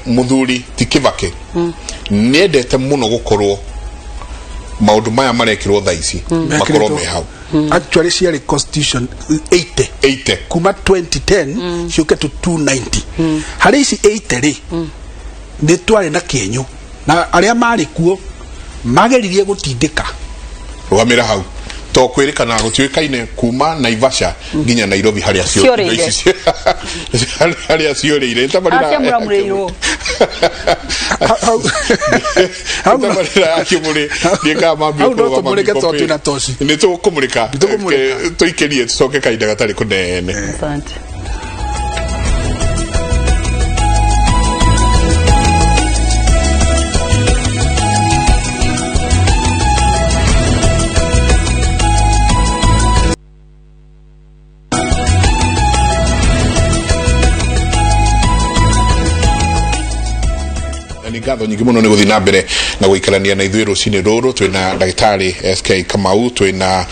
mũthuri ti Kibaki nĩendete mũno gũkorwo Maũndũ maya marekĩrwo thaa ici makorwo me hau. Actually ciarĩ constitution 80. 80. Kuma 2010 ciũke to 290. Harĩ ici 80 rĩ, nĩ twarĩ na kĩenyũ na arĩa marĩ kuo mageririe gũtindĩka. Rũgamĩra hau, to kwĩrĩkana gũtiũĩkaine kuma Naivasha nginya Nairobi harĩa ciũrĩire. Harĩa ciũrĩire. Tabarĩra ciamũramũrĩirwo. Tabarĩra ya Kĩmũrĩ ndiĩkaga mambia Hau no kũrũgama. tũmũrĩke tondũ twĩna toci. Nĩ tũkũmũrĩka. Tũkũmũrĩka. Tũikĩrie tũcoke kahinda gatarĩ kũnene. Asante. Na nĩ ngatho nyingĩ mũno nĩ gũthiĩ na mbere na gũikarania na ithuĩ rũcinĩ rũrũ. Twĩna ndagĩtarĩ SK Kamau, twĩna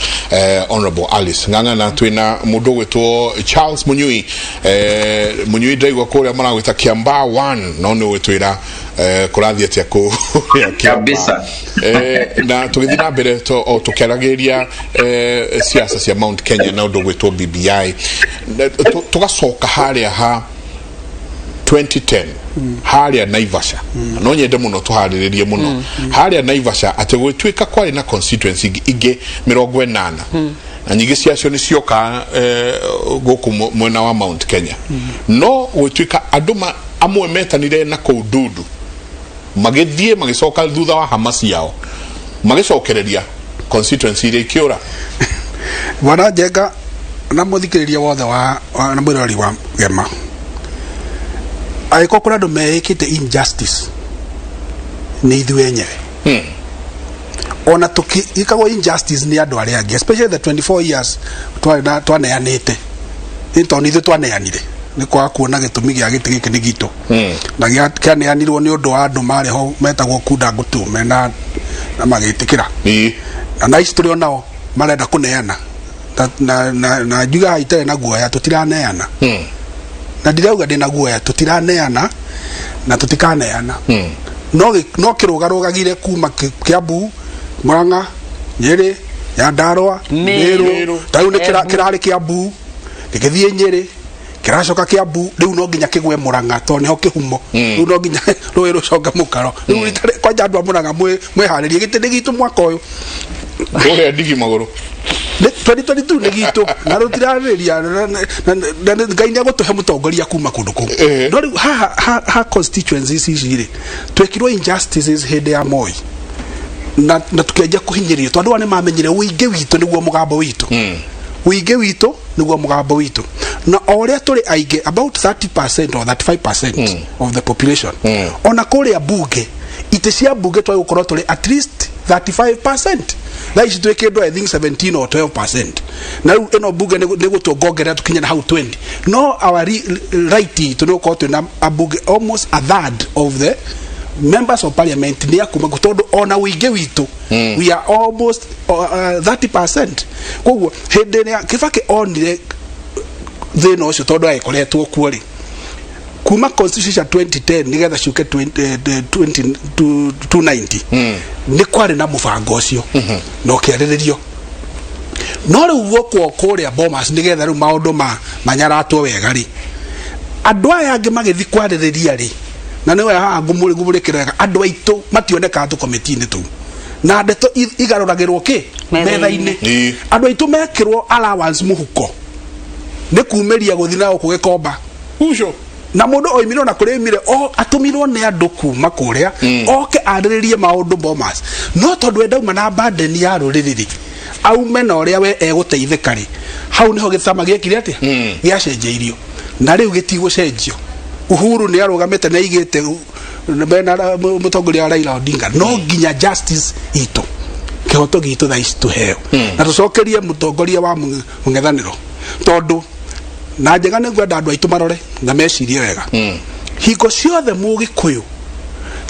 Honorable Alice Ng'ang'ana, twĩna mũndũ ũgwĩtwo Charles Munyui. Munyui, ndaigua kũrĩa maragwĩta Kiambaa 1, no nĩ ũgwĩtwĩra kũrathiĩ atĩa kũrĩa Kiambaa. Kabisa. Na tũgĩthiĩ na mbere o tũkĩaragĩrĩria siasa cia Mount Kenya na ũndũ ũgwĩtwo BBI. Na tũgacoka harĩa ha 2010 harĩa Naivasha. No nyende mũno tũharĩrĩrie mũno harĩa Naivasha atĩ gwĩtuĩka kwarĩ na constituency ingĩ 80 na nyingĩ ciacio nĩ cioka gũkũ mwena wa Mount Kenya, no gwĩtuĩka andũ amwe metanire na kũu ndundu magĩthiĩ magĩcoka thutha wa hama ciao magĩcokereria constituency iria ikĩũra. Bwana Njenga na mũthikĩrĩria wothe wa na mwĩroreri wa Gema, angĩkorwo kũrĩ andũ meĩkĩte injustice nĩ ithuĩ enyewe. Ona tũkĩkagwo injustice nĩ andũ arĩa angĩ, especially the 24 years twarĩ na twaneanĩte, nĩ tondũ nĩ ithuĩ twaneanire nĩ kwaga kuona gĩtũmi gĩa gĩtĩ gĩkĩ nĩ gitũ na kĩaneanirwo nĩ ũndũ wa andũ marĩ ho metagwo kunda ngũtũ mena na magĩtĩkĩra. Na ici tũrĩ o nao marenda kũneana na njugaga itarĩ na guoya, tũtiraneana. Na ndirauga ndĩ na guoya, tũtiraneana na tũtikaneana. No kĩrũgarũgagire kuma Kiambu, Murang'a, Nyĩrĩ, Nyandarua, Meru. Meru. Ta rĩu nĩ Embu. kĩrarĩ Kiambu, gĩgĩthiĩ Nyĩrĩ, kĩracoka Kiambu, rĩu no nginya kĩgwe Murang'a tondũ nĩho kĩhumo. Rĩu no nginya rũĩ rũcoke mũkaro rĩu. Kwanja andũ a Murang'a mwĩharĩrie, gĩtĩ nĩ gitũ mwaka ũyũ. Kũrĩa ndigi magũrũ. 2022 nĩ gitũ na rũtirarĩria na Ngai nĩ agũtũhe mũtongoria kuma kũndũ kũu. No rĩu haha ha constituencies ici rĩ, twekirwo injustices hĩndĩ ya Moi na tukĩanjia kũhinyĩrĩrio tondũ andũ aya nĩ mamenyire ũingĩ witũ nĩguo mũgambo witũ, ũingĩ witũ nĩguo mũgambo witũ, na o ũrĩa tũrĩ aingĩ, about 30% or 35% of the population, ona kũrĩa bunge, itĩ cia bunge twagĩ gũkorwo tũrĩ at least 35%. Thaa ici twĩ kĩndũ I think 17 or 12%, na rĩu ĩno bunge nĩ gũtũngongerera tũkinye na hau 20. No our right itũ nĩ gũkorwo twĩna ambunge almost a third of the members of parliament nĩ akuma, tondũ ona ũingĩ witũ we are almost 30%. Koguo hĩndĩ ĩrĩa Kibaki onire thĩna ũcio, tondũ agĩkoretwo kuo rĩ kuma constitution 2010 nigetha ciũke 20, 20, 290, nĩ kwarĩ na mũbango ũcio na ũkĩarĩrĩrio. No rĩu guokwo kũrĩa Bomas nĩgetha rĩu maũndũ ma manyaratwo wega rĩ, andũ aya angĩ magĩthi kwarĩrĩria rĩ, na nĩwe haha ngũmũrĩkĩra wega, andũ aitũ mationekaga tũkomiti-inĩ tũu na ndeto igarũragĩrwo kĩ metha-inĩ. Metha-inĩ. Andũ aitũ mekĩrwo allowance mũhuko nĩ kumĩria gũthi na gũkũ gĩkomba. Ucio. Na mũndũ oimire ona kũrĩa oimire o atũmirwo nĩ andũ kuma kũrĩa oke arĩrĩrie maũndũ Bomas, no tondũ we ndauma na burden ya rũrĩrĩ rĩ, aume na ũrĩa we egũteithĩka rĩ, hau nĩho gĩtama gĩekire atĩa, gĩacenjeirio na rĩu gĩtigũcenjio. Uhuru nĩ arũgamĩte na aigĩte mena mũtongoria wa Raila Odinga, no nginya justice itũ, kĩhoto gitũ thaa ici tũheo na tũcokerie mũtongoria wa mũng'ethanĩro, tondũ na njega nĩ ngwenda andũ aitũ marore na mecirie wega. Hingo ciothe mũgĩkũyũ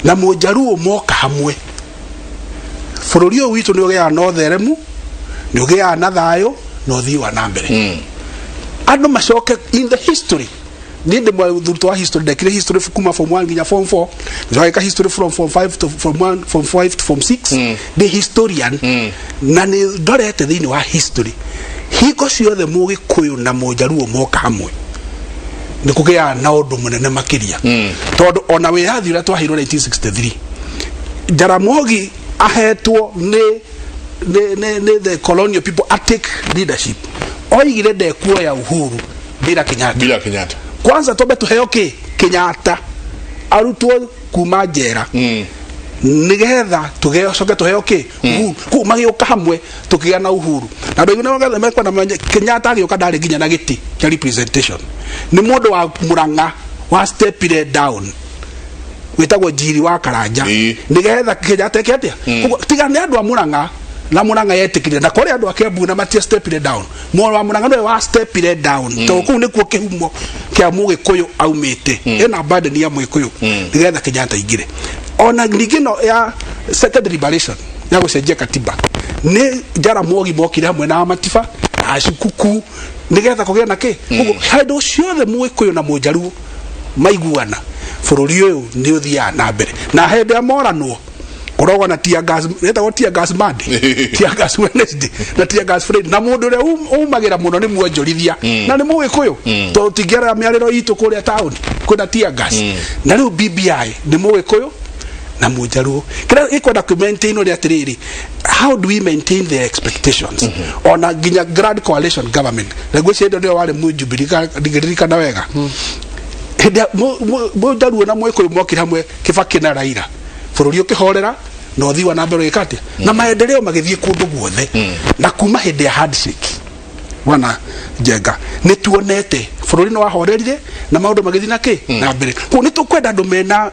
na mũnjaruo moka hamwe, bũrũri ũyũ witũ nĩ ũgĩaga na ũtheremu, nĩ ũgĩaga na thayũ na ũthii wa na mbere. Andũ macoke in the history. Niĩ ndĩ mũrutwo wa history, ndekire history kuma form 1 nginya form 4, ngĩka history from form 5 to form 1, form 5 to form 6. Ndĩ historian na nĩ ndorete thĩinĩ wa history, hingo ciothe Mũgĩkũyũ na Mũnjaruo moka hamwe nĩ kũgĩaga na ũndũ mũnene makĩria, tondũ ona wĩyathi ũrĩa twaheirwo 1963, Jaramogi ahetwo nĩ the colonial people a take leadership, oigire ndekuoya uhuru bila Kenyatta. Bila Kenyatta. Kwanza twambe tuheo ki Kenyatta arutwo kuma njera nigetha tugecoke tuheo ki uhuru. Kuu magĩũka hamwe tukĩgĩa na uhuru, na andũ aingĩ nĩmagetha mekwenda mamenye Kenyatta agĩũka ndarĩ nginya na gĩtĩ kĩa representation. Nĩ mũndũ wa Murang'a wa stepire down wĩtagwo Njiri wa Karanja nigetha Kenyatta eke atĩa. Koguo tiga nĩ andũ a Murang'a na Murang'a yetĩkĩrire, na kũrĩ andũ a Kiambu na matia stepire down, mũndũ wa Murang'a nĩwe wa stepire down, tondũ kũu nĩkuo kĩhumo kĩa Mũgĩkũyũ aumĩte, ĩna burden ya Mũgĩkũyũ nigetha Kenyatta aingĩre. Ona ningĩ no ya second liberation ya gũcenjia katiba, nĩ Jaramogi mokire hamwe na Matiba na Acukuku nigetha kũgĩe na kĩ. Koguo handũ ciothe Mũgĩkũyũ na Mũnjaruo maiguana, bũrũri ũyũ nĩ ũthiaga na mbere. Na hĩndĩ ya moranwo kũrogwo na tear gas, ĩtagwo tear gas Monday, tear gas Wednesday na tear gas Friday, na mũndũ ũrĩa umagĩra mũno nĩ mwonjorithia na nĩ Mũgĩkũyũ, tondũ tingĩara mĩarĩro itũ kũrĩa taũni kwĩna tear gas. Na rĩu BBI nĩ Mũgĩkũyũ na Mũnjaruo kĩrĩa gĩkwenda kũ maintain ũrĩa atĩrĩrĩ, how do we maintain their expectations? Ona nginya grand coalition government, na ngwĩciria hĩndĩ ĩyo nĩwe warĩ Mũjubilee, ndingĩririkana wega, hĩndĩ ya Mũnjaruo na Mũgĩkũyũ mokire hamwe, Kibaki na Raila, bũrũri ũkĩhorera na ũthii wa na mbere ũgĩka atĩa na maendeleo magĩthiĩ kũndũ guothe. Na kuma hĩndĩ ya handshake, bwana Njenga, nĩ tuonete bũrũri nĩ wahorerire na maũndũ magĩthiĩ na kĩ na mbere. Koguo nĩ tũkwenda andũ mena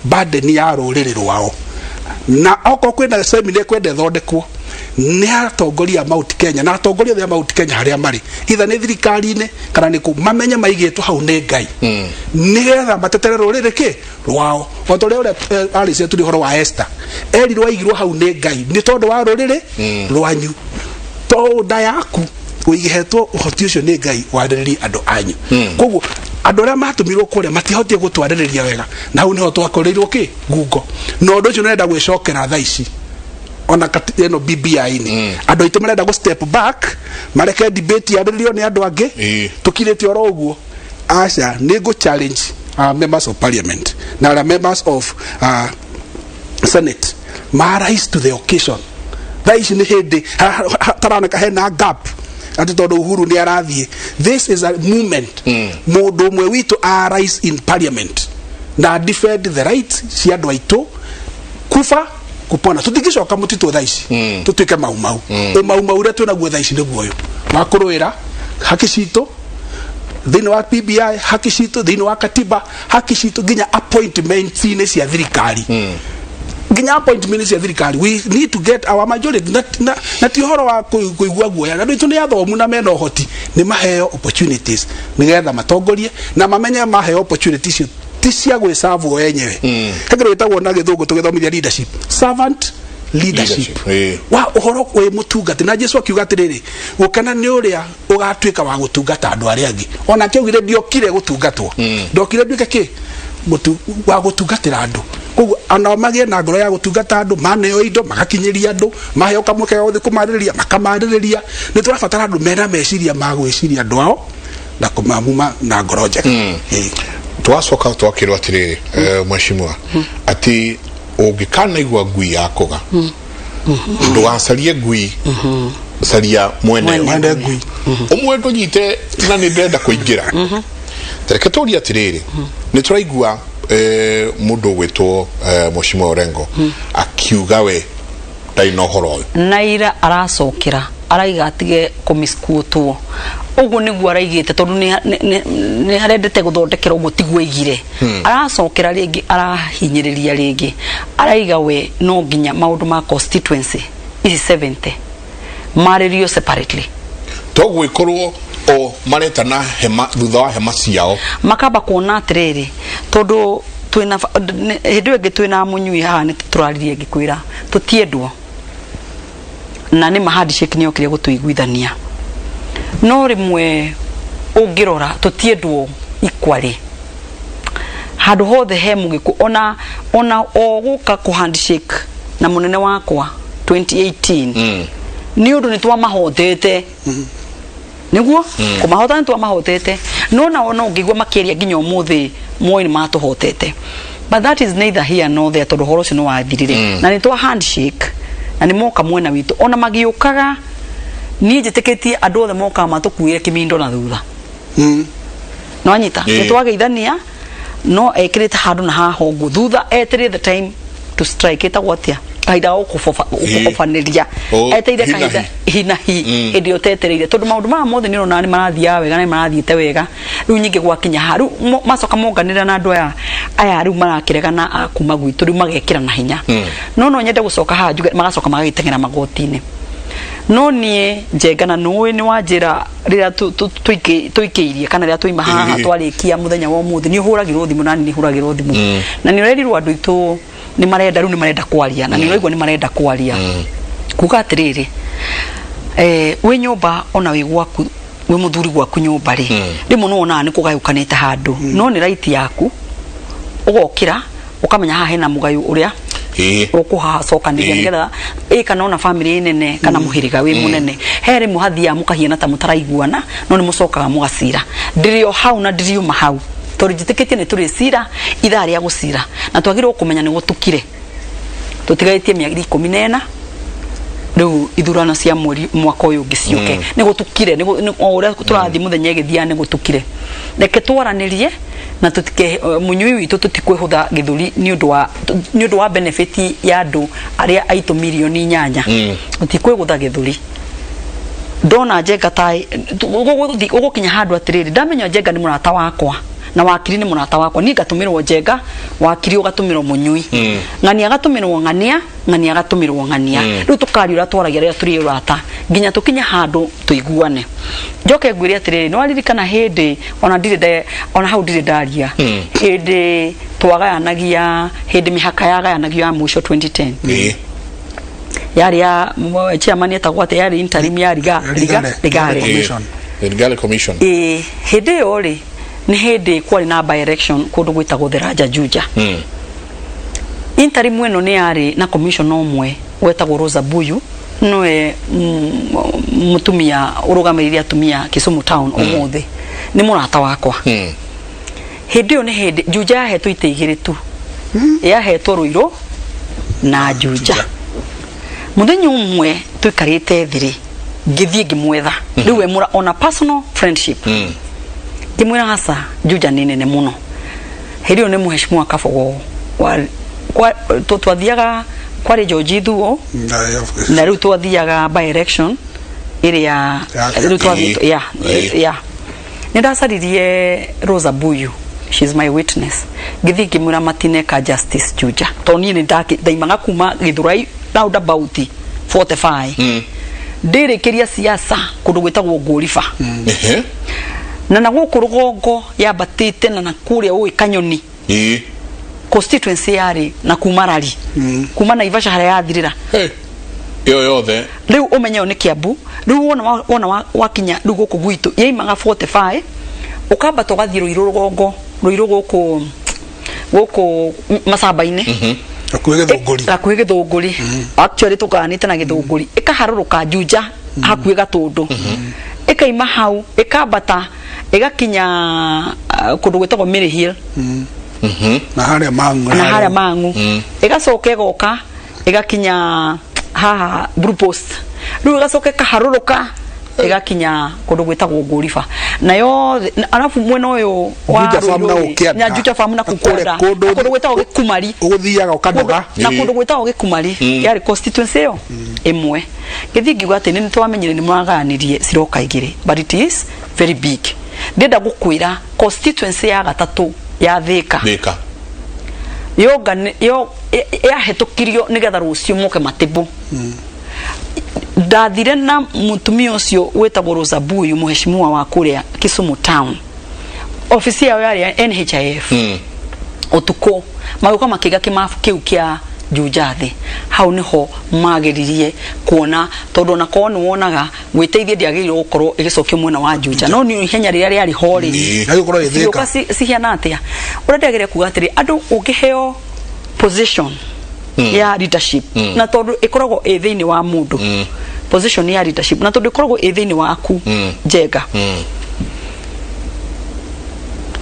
burden ya rũrĩrĩ rwao, na okorwo kwĩna seminar kwenda ĩthondekwo nĩ atongoria a Mount Kenya na atongoria othe a Mount Kenya harĩa marĩ, itha nĩ thirikari-inĩ kana nĩ kũ, mamenye maigĩtwo hau nĩ Ngai nĩgetha matetere rũrĩrĩ kĩ rwao, o ta ũrĩa Alice tũrĩ ũhoro wa Esther erirwo aigirwo hau nĩ Ngai nĩ tondũ wa rũrĩrĩ rwanyu, to nda yaku ũigĩhetwo ũhoti ũcio nĩ Ngai warĩrĩrie andũ anyu. Koguo andũ arĩa matũmirwo kũrĩa matihotire gũtwarĩrĩria wega, na hau nĩho twakoreirwo kĩ ngungo, na ũndũ ũcio nĩrenda gwĩcokera thaa ici ona ĩno BBI-inĩ. Andũ aitũ marenda gũ step back, mareke debate yarĩrĩrio nĩ andũ angĩ. Tũkirĩte oro ũguo, aca, nĩ ngũ challenge members of parliament na arĩa members of senate ma rise to the occasion. Thaa ici nĩ hĩndĩ taroneka hena gap atĩ tondũ Uhuru nĩ arathiĩ, this is a movement mũndũ ũmwe witũ a rise in parliament na defend the rights cia andũ aitũ kufa kupona. Tũtingĩcoka mũtitũ thaa ici tũtuĩke mau mau ũmau mau ũrĩa twĩnaguo thaa ici nĩguo ũyũ wa kũrũĩra haki citũ thĩinĩ wa BBI, haki citũ thĩinĩ wa katiba, haki citũ nginya appointments-inĩ cia thirikari, nginya appointment cia thirikari. We need to get our majority na ti ũhoro wa kũigua guoya. Andũ aitũ nĩ athomu na mena ũhoti, nĩ maheo opportunities nĩgetha matongorie, na mamenye maheo opportunities icio ti cia gwĩcavwo enyewe. He kĩndũ gĩtagwo na gĩthũngũ tũgĩthomithia leadership, servant leadership. Leadership, Wa ũhoro wĩ mũtungati, na Jesu akiuga atĩrĩrĩ, gũkena nĩ ũrĩa ũgatuĩka wa gũtungata andũ arĩa angĩ. Onake augire, ndiokire gũtungatwo, ndokire nduĩke kĩ wa gũtungatĩra andũ. Koguo onao magĩe na ngoro ya gũtungata andũ, maneo indo magakinyĩria andũ, maheo kamweke ga gũthiĩ kũmarĩrĩria makamarĩrĩria. Nĩ tũrabatara andũ mena meciria ma gwĩciria andũ ao na kũmamuma na ngoro njega. Twacoka twakĩrwo atĩrĩrĩ, mheshimiwa, atĩ ũngĩkanaigua ngui yakũga, ndũgacarie ngui, caria mwene. Mwene ngui. Ũmwe ndũnyite na nĩ ndĩrenda kũingĩra. Reke tũrie atĩrĩrĩ, nĩ tũraigua mũndũ ũgwĩtwo mheshimiwa Orengo akiuga we ndarĩ na ũhoro ũyũ. Naira aracokera araiga atige kũmisquotwo, ũguo nĩguo araigĩte, tondũ nĩ arendete gũthondekera ũguo tiguo aigire. Aracokera rĩngĩ, arahinyĩrĩria rĩngĩ, araiga we no nginya maũndũ ma constituency ici 70 marĩrio separately. To gwĩkorwo o maretana hema thutha wa hema ciao. Makamba kuona atĩrĩrĩ, tondũ twĩna hĩndĩ ĩyo ĩngĩ twĩna mũnyui haha nĩ tũraririe, ngĩkwĩra tũtiendwo na nĩ ma handshake nĩ yokire gũtũiguithania, no rĩmwe ũngĩrora tũtiendwo. Equally handũ hothe he mũgĩkũ, ona ona o gũka kũ handshake na mũnene wakwa 2018, nĩ ũndũ nĩ twamahotete, nĩguo kũmahota nĩ twamahotete, no nao no ngĩigua makĩaria nginya ũmũthĩ moĩ nĩ matũhotete, but that is neither here nor there, tondũ ũhoro ũcio nĩ wathirire na nĩ twa handshake na nĩ moka mwena witũ. Ona magĩũkaga, niĩ njĩtĩkĩtie andũ othe mokaga matũkuĩre kĩmindo na thutha. Nĩwanyita? Nĩ twageithania, no ekĩrĩte handũ na haha ũguo thutha, etereire the time to strike, ĩtagwo atĩa, kahinda ga gũkũbobanĩria. Eteire Hi na kahinda hi. hinahi hĩndĩ ĩyo ũtetereire, tondũ maũndũ maya mothe nĩ ũrona nĩ marathiaga wega na nĩ marathiĩte wega. Rĩu nyingĩ gwakinya haha, rĩu macoka monganĩra na andũ aya aya rĩu marakĩregana a kuma gwitũ, rĩu magekĩra na hinya. No nyende gũcoka haha njuge magacoka magagĩteng'era magoti-inĩ, no niĩ Njenga na nũĩ nĩ wanjĩra rĩrĩa tũikĩirie kana rĩrĩa twaima haha, twarĩkia mũthenya wa ũmũthĩ, nĩ ũhũragĩrwo thimũ, nani nĩ hũragĩrwo thimũ na nĩ ũrerirwo andũ aitũ nĩ marenda, rĩu nĩ marenda kwaria na nĩ ũraigua nĩ marenda kwaria kuga atĩrĩrĩ, wĩ nyũmba ona wĩ gwaku, wĩ mũthuri gwaku nyũmba rĩ, rĩmwe nĩ wonaga nĩ kũgayũkanĩte handũ, no nĩ right yaku ũgokĩra ũkamenya haha hena mũgayũ ũrĩa ũkũhacokanĩria nĩgetha ĩ kana ona family nene kana mũhĩrĩga wĩ mũnene, he rĩmwe hathiaga mũkahiana ta mũtaraiguana, no nĩ mũcokaga mũgacira. Ndĩrĩ o hau na ndiriuma hau, tondũ njĩtĩkĩtie nĩ tũrĩcira ithaa rĩa gũcira, na twagĩrĩirwo kũmenya nĩ gũtukire, tũtigarĩtie mĩeri 14 rĩu ithurano cia mweri mwaka ũyũ ũngĩ ciũke. Nĩ gũtukire, o ũrĩa tũrathiĩ mũthenya ĩgĩthiaga, nĩ gũtukire. Reke twaranĩrie na tutike mũnyui witũ, tutikwĩhũtha gĩthũri nĩ ũndũ wa benefit ya andũ arĩa aitũ mirioni 8. Tutikwĩgũtha gĩthũri. Ndona Njenga ta ũgũkinya handũ atĩrĩrĩ, ndamenya Njenga nĩ mũrata wakwa na wakiri nĩ mũrata wakwa, niĩ ngatũmĩrwo Njenga, wakiri ũgatũmĩrwo mũnyui, ng'ania agatũmĩrwo ng'ania, ng'ania agatũmĩrwo ng'ania. Rĩu tũkaria ũrĩa twaragia rĩrĩa tũrĩ ũrata nginya tũkinye handũ tũiguane. Njoke ngwĩre atĩrĩrĩ, nĩ waririkana hĩndĩ ona ndirĩ ona hau ndirĩ ndaria, hĩndĩ twagayanagia, hĩndĩ mĩhaka yagayanagio ya mũico 2010, yarĩ ya chairman etagwo atĩa, yarĩ interim ya Riga Rigale. Rigale. Commission. The Rigale Commission. Ĩĩ, hĩndĩ ĩyo rĩ, nĩ hĩndĩ kwarĩ na by election kũndũ gwĩtagwo Theranja Juja. Interim ĩno nĩ yarĩ na commissioner ũmwe wetagwo Rosa Buyu, nĩwe mũtumia ũrũgamĩrĩire atumia Kisumu town ũmũthĩ, nĩ mũrata wakwa. Hĩndĩ ĩyo nĩ hĩndĩ Juja yahetwo itĩ igĩrĩ tu, yahetwo Ruiru na Juja. Mũthenya ũmwe tũikarĩte thĩ rĩ, ngĩthiĩ ngĩmwetha, rĩu we mũra ona personal friendship, ngĩmwĩra aca, Juja nĩ nene mũno. Hĩndĩ ĩyo nĩ mũheshimiwa Kabogo wa twathiaga kwarĩ George Thuo, na rĩu twathiaga by election ĩrĩa rĩu twathiĩ ya ya nĩ ndacaririe Rosa Buyu, she's my witness, ngĩthiĩ ngĩmwĩra matineka justice Juja, tondũ niĩ nĩ ndaimaga kuma Gĩthũrai roundabout 45 ndĩrĩkĩria siasa kũndũ gwĩtagwo Ngũriba, na gũkũ rũgongo yambatĩte na kũrĩa ũĩ Kanyoni, constituency yarĩ na kuma Rari, kuma Naivasha harĩa yathirĩra. Hey. Ĩyo yothe. Rĩu ũmenye ĩyo nĩ Kiambu. Rĩu wona wakinya rĩu gũkũ gwitũ yaimaga 45 ũkambata ũgathiĩ Rũirũ rũgongo, Rũirũ gũkũ gũkũ macamba-inĩ, hakuhĩ Gĩthũngũri. Hakuhĩ Gĩthũngũri, actually tũkanĩte na Gĩthũngũri, ĩkaharũrũka Juja hakuhĩ Gatũndũ, ĩkaima hau ĩkambata ĩgakinya kũndũ gwĩtagwo Mary Hill. Na harĩa Mang'u. Na harĩa Mang'u, ĩgacoka ĩgoka ĩgakinya haha Blue Post, rĩu ĩgacoka ĩkaharũrũka ĩgakinya kũndũ gwĩtagwo Ngũriba na yothe arabu mwena ũyũ wa Juja Farm na Ruiru rĩ, Ũkĩanda. na Juja Farm na Na kũu kũrĩa kwanda, kũndũ na kũndũ gwĩtagwo Gĩkumari. Ũgũthiaga ũkanoga. Na kũndũ gwĩtagwo Gĩkumari, yarĩ constituency ĩyo ĩmwe. Ngĩthiĩ ngiuga atĩ nĩ twamenyire nĩ mwagayanirie ciroka igĩrĩ, but it is very big. Ndĩrenda gũkwĩra constituency ya gatatũ ya Thĩka. Thĩka. Yonga yo yahetũkirio nĩgetha rũciũ moke matĩbũ. Ndathire na mũtumia ũcio wĩtagwo Rosa Buyu, mũheshimiwa wa kũrĩa Kisumu town, ofici yao yarĩ ya NHIF. Ũtukũ magĩũka makĩiga kĩmabu kĩu kĩa Juja thĩ. Hau nĩho mageririe kuona, tondũ ona korwo nĩ wonaga gwĩteithia ndĩagĩrĩirwo gũkorwo ĩgĩcokio mwena wa Juja, no nĩ ihenya rĩrĩa rĩarĩ ho rĩ, Yagĩkorwo ĩ Thĩka. cigĩũka cihiana atĩa. Ũrĩa ndĩagĩrĩire kuga atĩrĩ, andũ ũngĩheo position ya leadership, na tondũ ĩkoragwo ĩ thĩinĩ wa mũndũ, position ya leadership, na tondũ ĩkoragwo ĩ thĩinĩ waku, Njenga,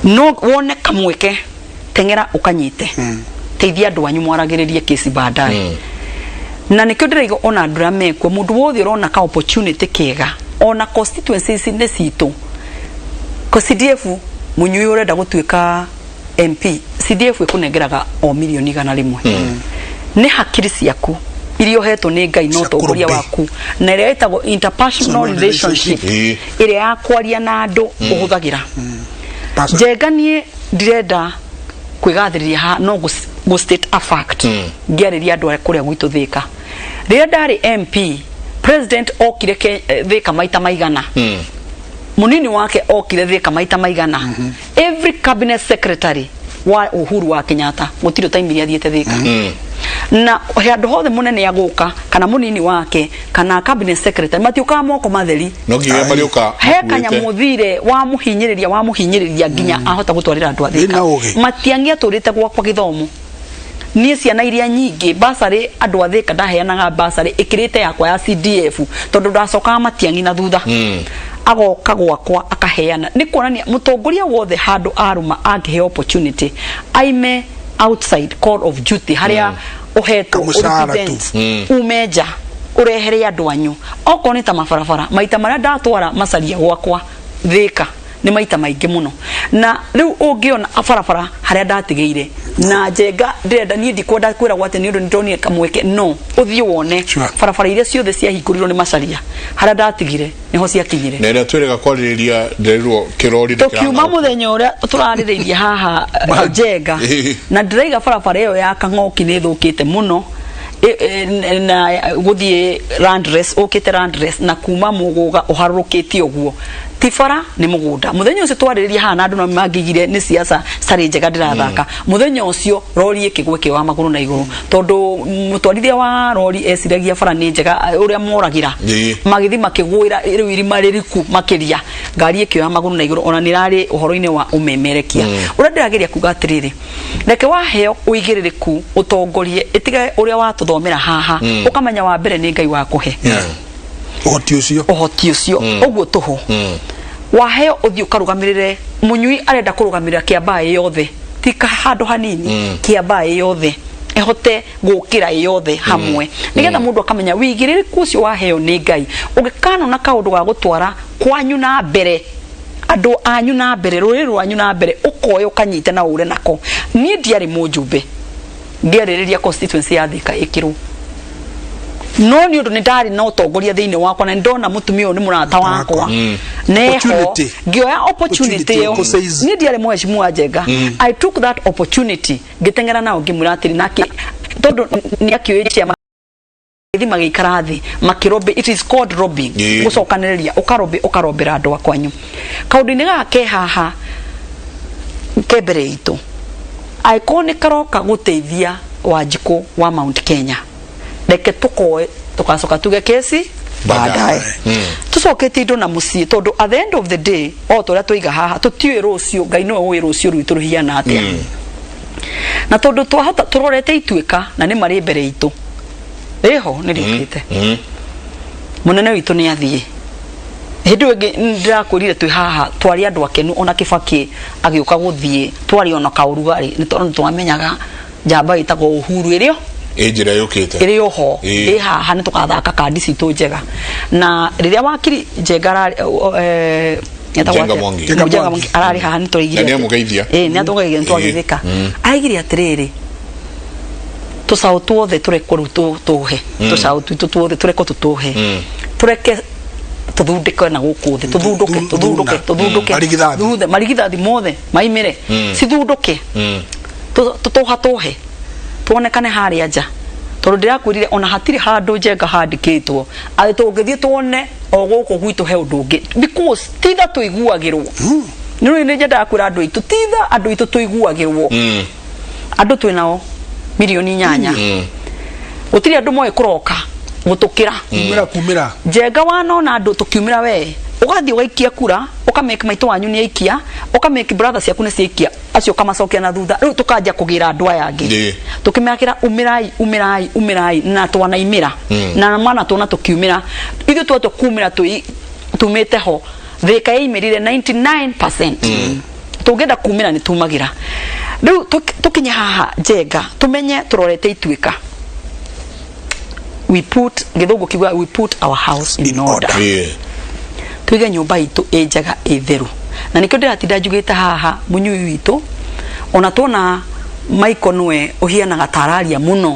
no wone kamweke, teng'era ũkanyite, teithia andũ anyu, mwaragĩrĩrie kesi baadaye. Na nĩkĩo ndĩraiga ona andũ arĩa mekuo, mũndũ wothe ũrona ka opportunity kega, ona constituencies nĩ citũ ko CDF, mũnyui ũrenda gũtuĩka MP, CDF ĩkũnengeraga o mirioni 100. Nĩ hakiri ciaku iria ũhetwo nĩ Ngai na Cia ũtongoria kũrũmbe. waku, na ĩrĩa ĩtagwo interpersonal relationship, ĩrĩa ya kwaria na andũ ũhũthagĩra. Njenga, niĩ ndirenda kwĩgathĩrĩria haha, no gũ state a fact. Ngĩarĩria andũ arĩa kũrĩa gwitũ Thĩka, rĩrĩa ndarĩ MP, president okire Thĩka maita maigana, munini wake okire Thĩka maita maigana, every cabinet secretary wa Uhuru wa Kenyatta gũtirĩ taimiri athiĩte Thĩka. Na handũ hothe mũnene agũka, kana mũnini wake, kana cabinet secretary, matiũkaga moko matheri. No nginya marĩũka He makuĩte. kanyamũ thire wamuhinyĩrĩria, wamuhinyĩrĩria nginya ahota gũtwarĩra andũ a Wĩna Thĩka. ũgĩ. Matiang'i atũrĩte gwakwa gĩthomo, niĩ ciana iria nyingĩ basarĩ andũ a Thĩka ndaheanaga basarĩ ĩkĩrĩte yakwa ya CDF, tondũ ndacokaga Matiang'i na thutha agoka gwakwa akaheana. Nĩ kuonania mũtongoria wothe handũ arũma angĩheo opportunity aime outside call of duty harĩa ũhetwo Kamũcara tu. ũrepresent, ume nja ũrehere andũ anyu, okorwo nĩ ta mabarabara. Maita marĩa ndatwara macaria gwakwa Thĩka nĩ maita maingĩ mũno, na rĩu ũngĩona barabara harĩa ndatigĩire na Njenga, ndĩrenda niĩ ndikwenda kwĩragwo atĩ nĩ ũndũ nĩndonire kamweke, no ũthiĩ wone barabara iria ciothe ciahingũrirwo nĩ macaria, harĩa ndatigire nĩho ciakinyire. Na ĩrĩa twĩrĩga kwarĩrĩria, ndĩrerirwo kĩrori. Tũkiuma mũthenya ũrĩa tũrarĩrĩirie haha, Njenga, na ndĩraiga barabara ĩyo ya Kang'oki nĩ ĩthũkĩte mũno. Na gũthiĩ Landres, ũkĩte Landres na kuma Mũgũga ũharũrũkĩte ũguo, ti bara, nĩ mũgũnda. Mũthenya ũcio twarĩrĩria haha na andũ no mangĩigire nĩ siasa citarĩ njega ndĩrathaka. Mũthenya ũcio rori ĩkĩgwa, ĩkĩoya magũrũ na igũrũ, tondũ mũtwarithia wa rori eciragia bara nĩ njega, ũrĩa moragĩra magĩthiĩ makĩgwĩra rĩu irima rĩriku makĩria, ngari ĩkĩoya magũrũ na igũrũ. Ona nĩ ĩrarĩ ũhoro-inĩ wa ũmemerekia. Ũrĩa ndĩrageria kuga atĩrĩrĩ, reke waheo ũigĩrĩrĩku ũtongorie, ĩtige ũrĩa watũthomera haha, ũkamenya wa mbere nĩ Ngai wakũhe ũhoti ũcio. Ũhoti ũcio ũguo tũhũ waheo, ũthiĩ ũkarũgamĩrĩre. Mũnyui arenda kũrũgamĩrĩra Kĩambaa ĩ yothe, ti handũ hanini, Kĩambaa ĩ yothe ĩhote gũkĩra ĩ yothe hamwe, nĩgetha mũndũ akamenya wĩigĩrĩrĩku ũcio waheo nĩ Ngai. Ũngĩkanona kaũndũ ga gũtwara kwanyu na mbere, andũ anyu na mbere, rũrĩrĩ rwanyu na mbere, ũkoya ũkanyite na ũre nako. Niĩ ndiarĩ mũjumbe ngĩarĩrĩria constituency ya Thika ĩkĩrwo, no nĩ ũndũ nĩ ndarĩ na ũtongoria thĩinĩ wakwa, na nĩ ndona mũtumia ũyũ nĩ mũrata wakwa neho, Opportunity. ngĩoya opportunity Opportunity ĩyo. kũ-seize. Niĩ ndiarĩ mheshimiwa Njenga. I took that opportunity, ngĩteng'era nao, ngĩmwĩra atĩrĩ nake, tondũ nĩ akĩũĩ ciama gĩthi magĩikara thĩ makĩrobĩ. It is called robbing. Gũcokanĩrĩria, ũkarobĩ, ũkarombera andũ akwanyu. Kaũndũ-inĩ gaka ke haha ke mbere itũ, angĩkorwo nĩ karoka gũteithia Wanjikũ wa Mount Kenya, reke tũkoe, tũgacoka tuge kesi baadaye. Tũcoketie indo na mũciĩ, tondũ at the end of the day, o ta ũrĩa tũiga haha, tũtiũĩ rũciũ. Ngai nĩwe ũĩ rũciũ rwitũ rũhiana atĩa. Na tondũ twahota tũrorete ituĩka na nĩ marĩ mbere itũ, rĩho nĩ rĩũkĩte. Mũnene witũ nĩ athiĩ. Hĩndĩ ĩyo ĩngĩ ndĩrakwĩrire twĩ haha twarĩ andũ akenu, ona Kĩbakĩ agĩũka gũthiĩ twarĩ ona kaũrugarĩ, nĩ tondũ twamenyaga njamba ĩtagwo Uhuru ĩrĩo ĩ njĩra yũkĩte. Ĩrĩ oho. Ĩ haha nĩ tũgathaka kandi citũ njega. Na rĩrĩa wakiri Njenga etagwo Njenga atĩa? Mwangi. Njenga Njenga Mwangi. Mwangi ararĩ haha nĩ tũraigire Na nĩamũgeithia. Ĩ, nĩ atũgeithia, nĩ twageithĩka. Araigire atĩrĩrĩ, tũcaũ tuothe tũrekwo rĩu tũhe tũcaũ twitũ tuothe, tũrekwo tũtũhe, tũreke tũthundĩke na gũkũ thĩ, tũthundũke, tũthundũke, tũthundũke. Marigithathi. Thuthe marigithathi mothe maimĩre, cithundũke, tũtũha tũhe tuonekane harĩa nja, tondũ ndĩrakwĩrire ona hatirĩ handũ Njenga handĩkĩtwo atĩ tũngĩthiĩ tuone o gũkũ gwitũ he ũndũ ũngĩ, because titha tũiguagĩrwo nĩ rĩu. Nĩ nyendaga kwĩra andũ aitũ, titha andũ aitũ tũiguagĩrwo, andũ twĩ nao 8 milioni. Gũtirĩ andũ moĩ kũroka gũtũkĩra. Kumĩra kumĩra. Njenga wanona andũ tũkiumĩra, we ũgathiĩ ũgaikia kura, ũkamake maitũ wanyu nĩ aikia, ũkamake brother ciaku nĩ ciaikia, acio ũkamacokia na thutha. Rĩu tũkanjia kũgĩra andũ aya angĩ, tũkĩmekĩra umĩrai, umĩrai, umĩrai, na twanaimĩra na mana tuona tũkiumĩra. Ithuĩ twatua kumĩra twĩ tumĩte ho, Thĩka yaimĩrire 99%. Tũngĩenda kumĩra nĩ tumagĩra. Rĩu tũkinye haha, Njenga, tũmenye tũrorete Ituĩka. We put, gĩthũngũ kiuga, we put our house in, in order, order. Tuige nyũmba itũ ĩ njega, ĩ theru, na nĩkĩo ndĩratinda njugĩte haha mũnyui witũ. Ona tuona Michael nĩwe ũhianaga ta araria mũno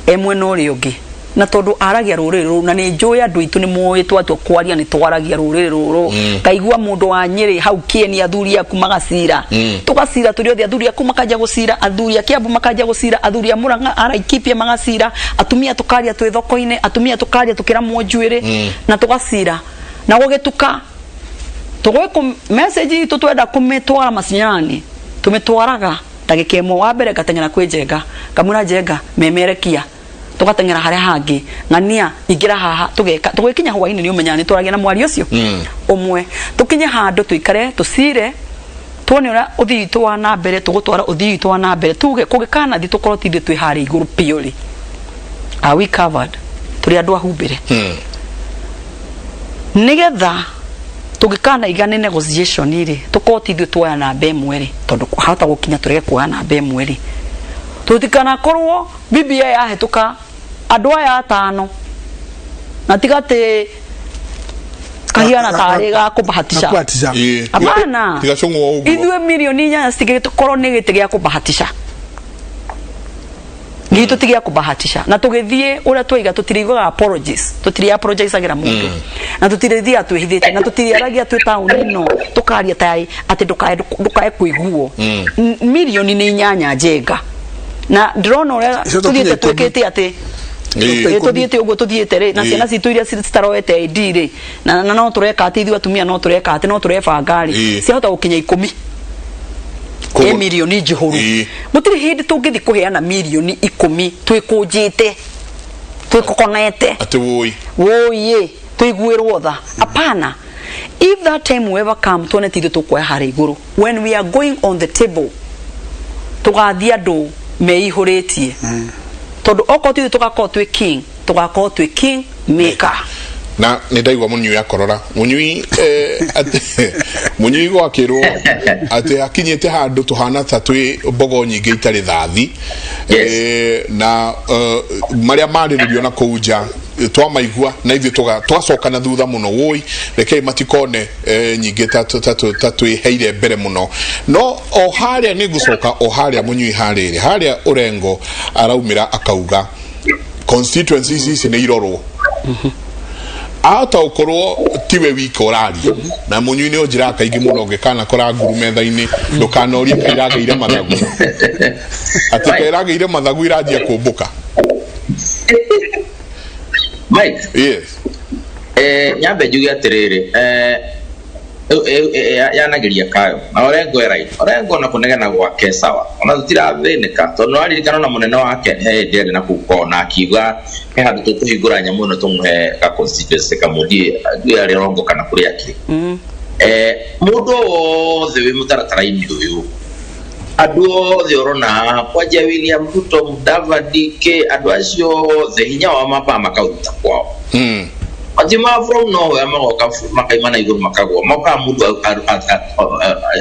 e mwena ũrĩa ũngĩ, na tondũ aragia rũrĩrĩ rũrũ, na nĩ njũĩ andũ aitũ nĩ moĩ twatua kwaria nĩ twaragia rũrĩrĩ rũrũ. Ngaigua mũndũ wa Nyĩrĩ hau kĩeni, athuri aku magacira, tũgacira tũrĩ othe, athuri aku makanjia gũcira, athuri a Kiambu makanjia gũcira, athuri a Murang'a, a Laikipia magacira, atumia tũkaria twĩ thoko-inĩ, atumia tũkaria tũkĩramwo njuĩrĩ, na tũgacira na gũgĩtuka tũgwĩkũ message itũ twenda kũmĩtwara macinyani, tũmĩtwaraga ndagĩka ĩmwe. Wa mbere ngateng'era kwĩ Njenga, ngamwĩra, "Njenga, memerekia." Tũgateng'era harĩa hangĩ, ng'ania ingĩra haha, tũgeka. Tũgĩkinya hwainĩ nĩ ũmenyaga nĩ twaragia na mwario ũcio ũmwe. Tũkinye handũ tũikare tũcire, tuone ũrĩa ũthii witũ wa na mbere tũgũtwara ũthii witũ wa na mbere, tuge kũngĩkanathiĩ tũkorwo ti ithuĩ twĩ harĩa igũrũ biũ rĩ, are we covered? Tũrĩ andũ ahumbĩre nigetha tũngĩkanaiga nĩ negotiation rĩ, tũkorwo ti ithuĩ tuoya namba ĩmwe rĩ, tondũ hahota gũkinya tũrege kuoya namba ĩmwe rĩ, tũtikanakorwo BBI yahĩtũka andũ aya atano na tiga atĩ kahiana tarĩ ga kũbahatisha. Gakubahatisha. Hapana. Tigacũng'wo ũguo. Ithuĩ 8 milioni citingĩkorwo nĩ gĩtĩ gĩa kũbahatisha, gitũ ti gĩa kũbahatisha. Na tũgĩthiĩ ũrĩa twaiga, tũtirĩiguaga apologies, tũtirĩ apologizagĩra mũndũ, na tũtirĩthiaga twĩhithĩte, na tũtirĩaragia twĩ taũni ĩno tũkaria ta atĩ ndũkae kũiguo. 8 milioni njenga, na ndĩrona ũrĩa Icio tũkinya tũthiĩte 10. twĩkĩte atĩ tũthiĩte ũguo tũthiĩte rĩ, na ciana citũ iria citaroete ID rĩ, na no tũreka atĩ ithuĩ atumia no tũreka atĩ no tũrebanga rĩ, ciahota gũkinya 10 ĩ milioni njihũru. Gũtirĩ hĩndĩ tũngĩthiĩ kũheana 10 milioni twĩkũnjĩte, twĩkokonete. Atĩ wũi. Wũiĩ tũiguĩrwo tha, hapana. If that time will ever come, tuone ti ithuĩ tũkuoya harĩa igũrũ, when we are going on the table, tũgathiĩ andũ meihũrĩtie, tondũ okorwo ti ithuĩ tũgakorwo twĩ king, tũgakorwo twĩ king maker. Na nä ndaigua mũnyui akorora mũnyui, atĩ mũnyui gwakĩrwo atĩ akinyĩte handũ tũhana ta twĩ mbogo nyingĩ itarĩ thathi. Na marĩa marĩrĩrio na kũu nja, twamaigua na ithuĩ twacoka na thutha mũno. Wũi, rekei matikone nyingĩ ta twĩheire mbere mũno. No o harĩa nĩ ngũcoka o harĩa mũnyui harĩrĩ harĩa ũrengo araumĩra akauga constituencies ici nĩ irorwo, ahota gũkorwo tiwe wika ũraria na mũnyui. Nĩ ũnjĩraga kaingĩ mũno, ũngĩkana kora nguru metha-inĩ, ndũkanorie kairagĩire mathagu, atĩ kairagĩire mathagu iranjia kũmbũka. Mike. Yes. Nyambe njuge atĩrĩrĩ, yanageria kayo na Orengo e right. Orengo na kũnegena gwake sawa, ona tũtirathĩnĩka, tondũ nĩwaririkana ona mũnene wake he hĩndĩ arĩ na kũu kona akiuga he handũ tũkũhingũra nyamũ ĩno tũmũhe ga constituency kamwe, ndiĩ arĩ Orongo kana kũrĩa akĩrĩ. Mũndũ o wothe wĩ mũtaratara-inĩ ũyũ, andũ othe ũrona haha, kwanjia William Ruto, Mudavadi, K, andũ acio othe hinya wao mambaga makaũruta kwao. Matima from nowhere magoka makaima na igũrũ makagwa, mokaga mũndũ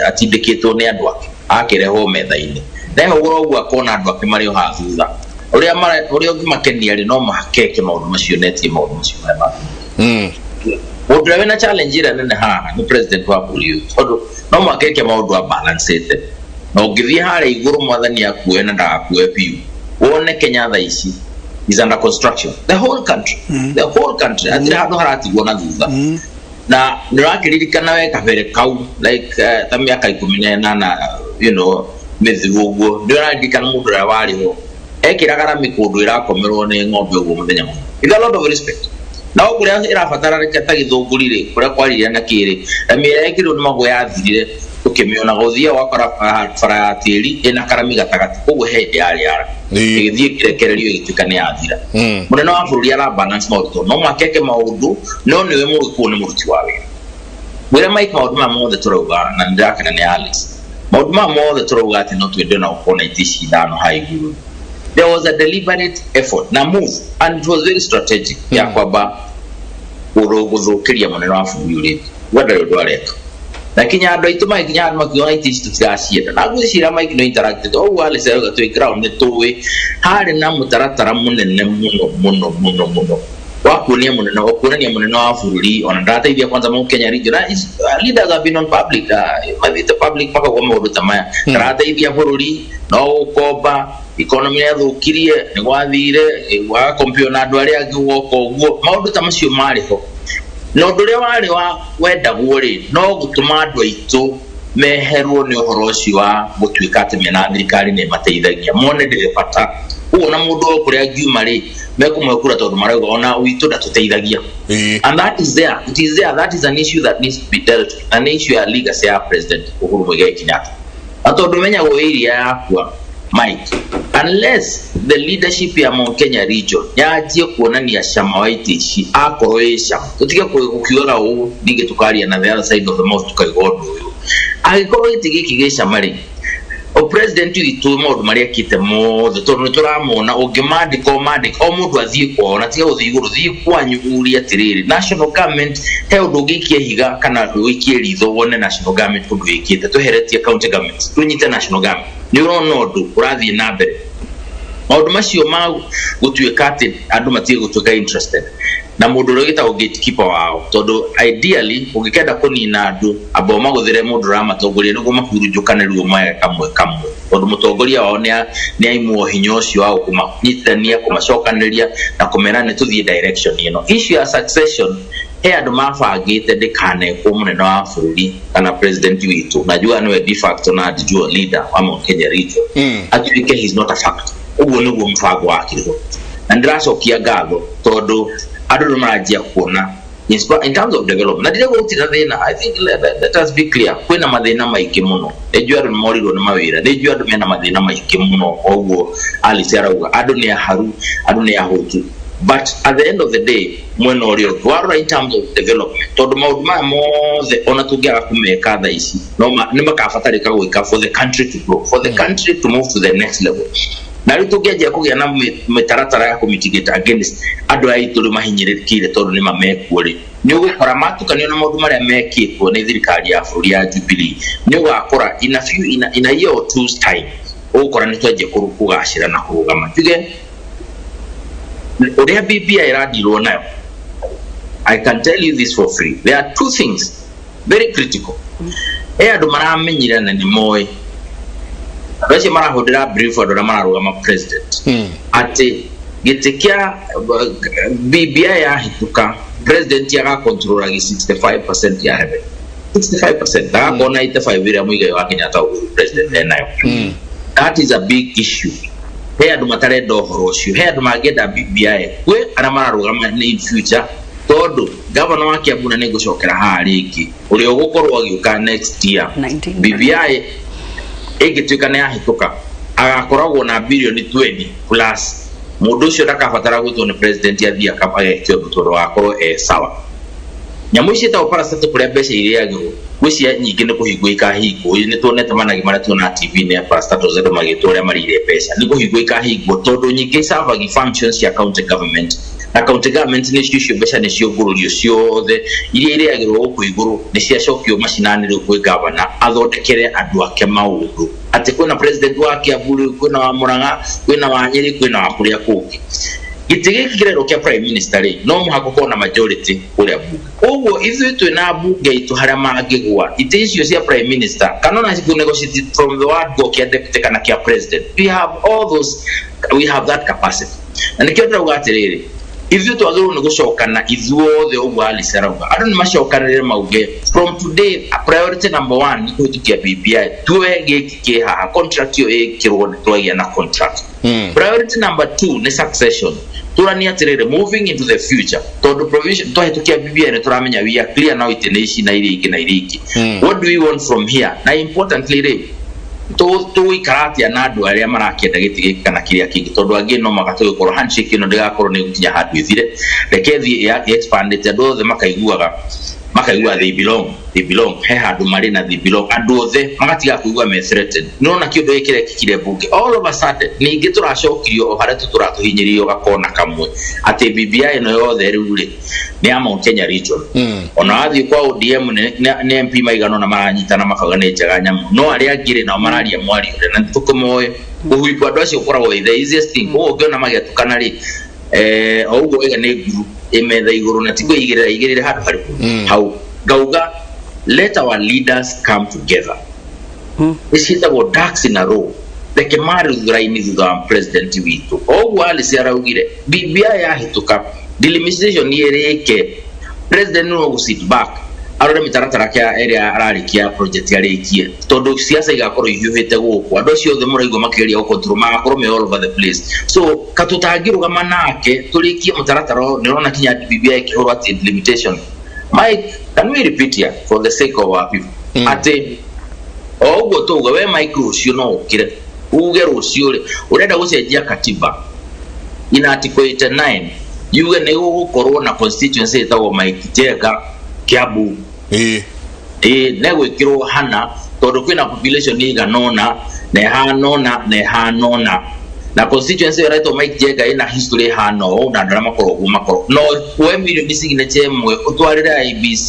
atindĩkĩtwo nĩ andũ ake, akĩrehwo metha-inĩ nehũgũra ũguo akona andũ ake marĩ o haha thutha. Ũrĩa ũrĩa ũngĩmakenia rĩ, no makeke maũndũ macio netie maũndũ macio marĩa mangĩ. Mũndũ ũrĩa wĩna challenge ĩrĩa nene haha nĩ president wa bũrũri ũyũ, tondũ no mũhaka eke maũndũ abalancĩte, na ũngĩthiĩ harĩa igũrũ, mwathani akue na ndagakue biũ, wone Kenya thaa ici is under construction, the whole country, the whole country, hatirĩ handũ haratigwo na thutha. Na nĩ ũrakĩririkana we kabere kau, like ta mĩaka 18 mĩthiru ũguo, nĩ ũraririkana mũndũ ũrĩa warĩ ho ekĩraga rami kũndũ ĩrakomerwo nĩ ng'ombe ũguo mũthenya mũgima with a lot of respect, na o kũrĩa ĩrabatarĩka ta gĩthũngũri rĩ, kũrĩa kwarire na kĩrĩ rami ĩrĩa ĩkĩrwo nĩ magũ yathirire. Tũkĩmĩona gũthiĩ wakora bara ya tĩri ĩna karami gatagatĩ, koguo he hĩndĩ yarĩ yara ĩgĩthiĩ ĩkĩrekererio, ĩgĩtuĩka nĩ yathira. Mũnene wa bũrũri ara balance maũndũ tondũ no mũhaka eke maũndũ, no nĩwe mũgĩkũyũ nĩ mũruti wa wĩra. Mwĩre Mike, maũndũ maya mothe tũrauga, na nĩndĩrakena nĩ Alice, maũndũ maya mothe tũrauga atĩ no twende ona gũkorwo na itĩ ici ithano haha igũrũ, there was a deliberate effort na move, and it was very strategic, ya kwamba gũthũkĩria mũnene wa bũrũri ũrĩa we ndarĩ ũndũ areka, na kinya andũ aitũ magĩkinya handũ makiuga itĩ ici tũtiracienda. Na ngwĩciria Mike no interacted ũguo Alice arauga, twĩ ground nĩ tũĩ harĩ na mũtaratara mũnene mũno mũno mũno mũno wa kuonia mũnene wa kuonania mũnene wa bũrũri ona ndarateithia kwanza Mount Kenya region. Na leaders have been on public, mathiĩte public makauga maũndũ ta maya, ndarateithia bũrũri, no gũkomba, economy yathũkirie, nĩ gwathire wagakompio na andũ arĩa angĩ, ũgoka ũguo maũndũ ta macio marĩ ho. Na ũndũ ũrĩa warĩ wa wendagwo rĩ, no gũtũma andũ aitũ meherwo nĩ ũhoro ũcio wa gũtuĩka atĩ mena thirikari nĩ ĩmateithagia, mone ndĩrĩ bata. Ũguo na mũndũ o kũrĩa angiuma rĩ, mekũmwe kura tondũ marauga ona witũ ndatũteithagia. And that is there, it is there. That is an issue that needs to be dealt with, na nĩ issue ya legacy ya President Uhuru Muigai Kenyatta. Na tondũ menyagwo area yakwa, Mike, unless the leadership ya Mount Kenya region yanjie kuonania cama wa itĩ ici, akorwo ĩ cama, tũtige gũkiugaga ũũ, ningĩ tũkaria na the other side of the mouth, tũkaiga ũndũ ũyũ, angĩkorwo gĩtĩ gĩkĩ gĩ cama rĩ, o president witũ maũndũ marĩa ekĩte mothe, tondũ nĩ tũramona, ũngĩmandĩka ũmandĩke, o mũndũ athiĩ kwao, na tiga gũthiĩ igũrũ, thiĩ kwanyu urie atĩrĩrĩ, national government he ũndũ ũngĩikia higa kana ũikie ritho wone national government ũndũ ĩkĩte? Tweheretie county government, tũnyite national government, nĩ ũrona ũndũ ũrathiĩ na mbere? Maũndũ macio ma gũtuĩka atĩ andũ matige gũtuĩka interested na mũndũ ũrĩa wĩtagwo gatekeeper wao, tondũ ideally ũngĩkenda kũnina andũ, amba ũmagũthĩre mũndũ ũramatongoria nĩguo mahurunjũkane ruo maya kamwe kamwe, tondũ mũtongoria wao nĩ aimwo hinya ũcio wa kũmanyitithania, kũmacokanĩria na kũmera nĩ tũthiĩ direction ĩno. Issue ya succession, he andũ mabangĩte ndĩkanekwo mũnene wa bũrũri kana president witũ, najua nĩwe de facto na de jure leader wa Mount Kenya region, atuĩke he is not a factor. Ũguo nĩguo mũbango wakĩrĩho, na ndĩracokia ngatho tondũ andũ nĩ maranjia kuona in terms of development, na ndirauga gũtirĩ na thĩna. I think let us be clear, kwĩna mathĩna maingĩ mũno. Nĩnjũĩ andũ nĩ morirwo nĩ mawĩra, nĩnjũĩ andũ mena mathĩna maingĩ mũno. Ũguo Alice arauga, andũ nĩ aharu, andũ nĩ ahũtu, but at the end of the day, mwena ũrĩa ũngĩ warora in terms of development, tondũ maũndũ maya mothe ona tũngĩaga kũmeka thaa ici, no nĩ makabatarĩka gwĩka for the country to grow, for the country to move to the next level. Na rĩu tũngĩanjia kũgĩa na mĩtaratara ya kũmitigate against andũ aya aitũ rĩu mahinyĩrĩrĩkĩire, tondũ nĩ mamekuo rĩ, nĩ ũgũkora matukanio na maũndũ marĩa mekĩtwo nĩ thirikari ya bũrũri ya Jubilee, nĩ ũgakora in a few in a year or two's time, ũgũkora nĩ twanjia kũgacĩra na kũrũgama. Tuge ũrĩa BBI ĩradirwo nayo, I can tell you this for free, there are two things very critical. He andũ maramenyire na nĩ moĩ, andũ acio marahũthĩra brief, andũ arĩa mararũgama president, atĩ gĩtĩ kĩa BBI yahĩtũka, president agakontrora gĩ 65% ya revenue, 65%, ndagakorwo na 85 ĩrĩa Muigai wa Kenyatta Uhuru president enayo. That is a big issue. He andũ matarenda ũhoro ũcio, he andũ mangĩenda BBI kwĩ arĩa mararũgama in future, tondũ gavana wa Kiambu, na nĩngũcokera haha rĩngĩ, ũrĩa ũgũkorwo agĩũka next year, 19. BBI ĩngĩtuĩka nĩ yahĩtũka, agakoragwo na bilioni 20 plus. Mũndũ ũcio ndakabatara gwĩtwo nĩ president athiĩ ageke ũndũ, tondũ agakorwo e sawa. Nyamũ ici ciĩtagwo parastatal, kũrĩa mbeca irĩagĩrwo, ngwĩciria nyingĩ nĩ kũhingwo ikahingwo. Nĩ tuonete managi marĩa tuonaga TV-inĩ ya parastatals, andũ magĩtwo ũrĩa marĩire mbeca, nĩ kũhingwo ikahingwo, tondũ nyingĩ icabagi functions cia county government, na county government nĩcio icio mbeca nĩcio ngũrũrio ciothe iria irĩagĩrwo gũkũ igũrũ, nĩ ciacokio macinani rĩu kwĩ gavana athondekere andũ ake maũndũ, atĩ kwĩna president wa Kiambu rĩu, kwĩna wa Murang'a, kwĩna wa Nyĩrĩ, kwĩna wa kũrĩa kũngĩ. Gĩtĩ gĩkĩ kĩrerwo kĩa prime minister rĩ, no mũhaka ũkorwo na majority kũrĩa bunge. Koguo ithuĩ twĩna mbunge itũ harĩa mangĩgwa itĩ icio cia prime minister, kana ona kũ negotiate from the word go kĩa deputy kana kĩa president. We have all those, we have that capacity, na nĩkĩo ndĩrauga atĩrĩrĩ, Ithuĩ twagĩrĩirwo nĩ gũcokana ithuothe ũguo Alice arauga. Andũ nĩ macokanĩrĩre mauge from today a priority number one nĩ kũhĩtũkia BBI. Tuoe gĩkĩ kĩ haha contract ĩyo ĩkĩrwo nĩ twagĩa na contract. Priority number two nĩ succession. Tũranie atĩrĩrĩ moving into the future tondũ provision twahĩtũkia BBI nĩ tũramenya we are clear now itĩ nĩ ici na iria ingĩ na iria ingĩ. What do we want from here? Na importantly rĩ tũgũikara atĩa na andũ arĩa marakĩenda gĩtĩ gĩkĩ kana kĩrĩa kĩngĩ tondũ angĩ no maka tũgĩkorwo handshake ĩno ndĩgakorwo nĩ gũkinya handũ ĩthire reke ĩthiĩ expandĩte andũ othe makaiguaga makaigua they belong they belong he handũ marĩ na they belong andũ othe magatiga kũigua me threatened nĩũrona kĩũndũ gĩkĩ kĩrekĩkire mbunge all of a sudden ningĩ tũracokirio o harĩa tũtũratũhinyĩrĩirio gakona kamwe atĩ BBI ĩno yothe rĩu rĩ nĩ ya Mount Kenya region ona wathiĩ kwa ODM nĩ MP maigana ũna maranyitana makauga nĩ njega nyamũ no arĩa angĩ rĩ nao mararia mwario ũrĩa na nĩtũkĩmoĩ kũhumbwo andũ acio ũkoragwo wĩ the easiest thing koguo ũngĩona magĩatukana rĩ o ũguo waiga nĩ nguru ĩ metha igũrũ na ti kwĩigĩrĩra igĩrĩre handũ harĩkũ hau ngauga let our leaders come together nĩ ciĩtagwo ducks in a row reke marĩ raini thutha wa president witũ o ũguo Alice araugire BBI yahĩtũka delimitation ĩrĩke president no gũ sit back arore mĩtaratara ĩrĩa ararĩkia project arĩkie tondũ siasa igakorwo ihiũhĩte gũkũ andũ acio othe mũraigua makĩgeria gũ control magakorwo me all over the place so katũtangĩrũgama nake tũrĩkie mũtaratara ũyũ nĩũrona kinya BBI ĩkĩhũrwo atĩ delimitation Mike can we repeat here for the sake of our people atĩ o ũguo tũuga we Mike rũciũ no ũkĩre uge rũciũ rĩ ũrenda gũcenjia katiba in article 89 yuge nĩ gũgũkorwo na constituency ĩtagwo Mike Njenga Kiambu ĩĩ negwĩkĩrwo hana tondũ kwĩna population ĩigana ũna na ĩhana ũna na ĩhana ũna na constituency ĩyo ĩretwo Mike Njenga ĩna history ĩhana ũũ na andũ arĩa makorwo ũguo makorwo no woe mirioni signature ĩmwe ũtwarĩre IEBC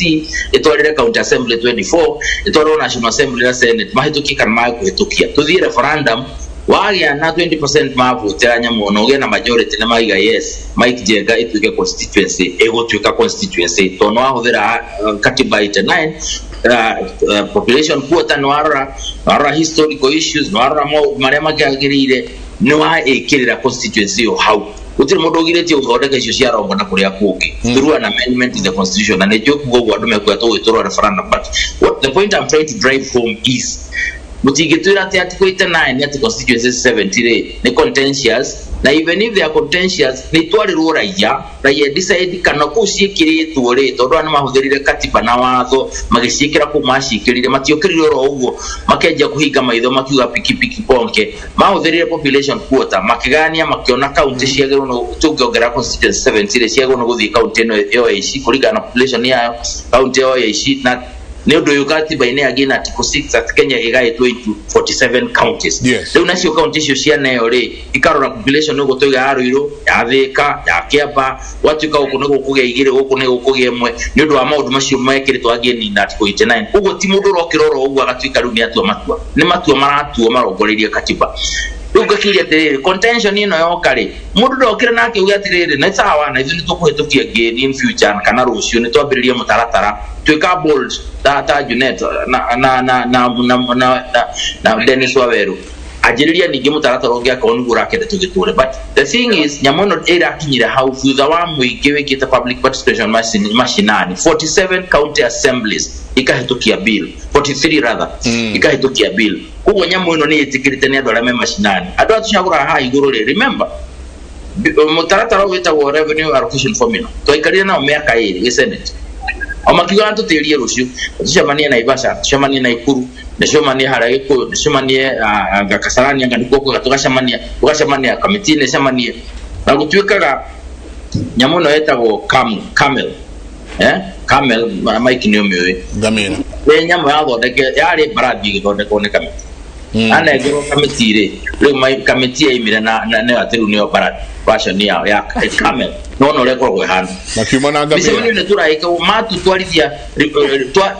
ĩtwarĩre county assembly 24 ĩtwarĩrwo national assembly na senate mahĩtũkie kana mage kũhĩtũkia tũthiĩ referendum wagĩa na 20% mavotera nyamũ na ũgĩe na majority na maiga yes Mike Njenga ĩtuĩke constituency ĩgũtuĩka constituency tondũ nĩ wahũthĩra katiba 89 population quota nĩ warora historical issues nĩ warora marĩa makĩagĩrĩire nĩ waĩkĩrĩra constituency ĩyo hau gũtirĩ mũndũ ũgirĩtie gũthondeka icio cia rongo na kũrĩa kũngĩ through an amendment in the constitution na nĩ njũĩ kuga ũguo andũ mekuga tũgwĩtũrwo referendum but what the point I'm trying to drive home is mũtingĩtwĩra atĩ article 89 atĩ constituency 70 rĩ nĩ contentious na even if they are contentious nĩ itwarĩrwo raia raia decide kana kũu ciĩkĩrĩtwo rĩ tondũ aya nĩ mahũthĩrire katiba na watho magĩciĩkĩra kũu maciĩkĩrire matiokĩrire oro ũguo makĩanjia kũhinga maitho makiuga pikipiki ponke mahũthĩrire population quota makĩgayania makĩona county ciagĩrĩirwo nĩ tũngĩongerera constituency 70 rĩ ciagĩrĩirwo nĩ gũthiĩ county ĩno ĩyo ici kũringana na population yayo county ĩyo ya ici na nĩ ũndũ ũyũ katiba-inĩ yangĩ na article 6 at Kenya ĩgaĩtwo into 47 counties rĩu nacio county icio cianeo rĩ ikarora population ũguo tũiga ya Ruiru ya Thĩka ya Kĩamba gwatuĩka gũkũ nĩ gũkũgĩa igĩrĩ gũkũ nĩ gũkũgĩa ĩmwe nĩ ũndũ wa maũndũ macio mekĩrĩtwo angĩ na article 89 koguo ti mũndũ ũrokĩra oro ũguo agatuĩka rĩu nĩ atua matua nĩ matua maratuo marongoreirie katiba rĩu ngakĩria atĩrĩrĩ contention ĩno yoka rĩ mũndũ ndokĩra nake uge atĩrĩrĩ nĩ sawa na ithuĩ nĩ tũkũhĩtũkia ngĩni in future kana rũciũ nĩ twambĩrĩrie mũtaratara tuĩka bold ta Junet na na na na na na, na, na Dennis Waweru anjĩrĩria ningĩ mũtaratara ũngĩ akorwo nĩguo ũrakĩenda tũgĩtũre but the thing is nyamũ ĩno ĩrakinyire hau thutha wa mũingĩ wĩkĩte public participation mashinani 47 county assemblies ikahĩtũkia bill 43 rather ikahĩtũkia bill koguo nyamũ ĩno nĩ ĩtĩkĩrĩte nĩ andũ arĩa me mashinani andũ aya tũcagũraga haha igũrũ rĩ remember mũtaratara ũyũ wĩtagwo revenue allocation formula twaikarire nao mĩaka ĩrĩ gĩ senate o makiugaga tũtĩrie rũciũ tũcemanie Naivasha tũcemanie Naikuru tũcemanie harĩa Gĩkũyũ tũcemanie anga Kasarani anga nĩkuo kwega tũgacemania tũgacemania kamĩtĩ ĩcemanie na gũtuĩkaga nyamũ ĩno ĩtagwo camel camel Mike nĩ ũmĩũĩ ngamĩra nĩ nyamũ yathondeke yarĩ mbarathi ĩgĩthondekwo nĩ kamĩtĩ anengerwo kamĩtĩ rĩ rĩu kamĩtĩ yaimire na nĩyo atĩ rĩu nĩyo mbarathi version yao ya camel nona ũrĩa ĩkoragwo ĩhana makiuma na ngamĩra mĩcemanio nĩ tũraĩka matũtwarithia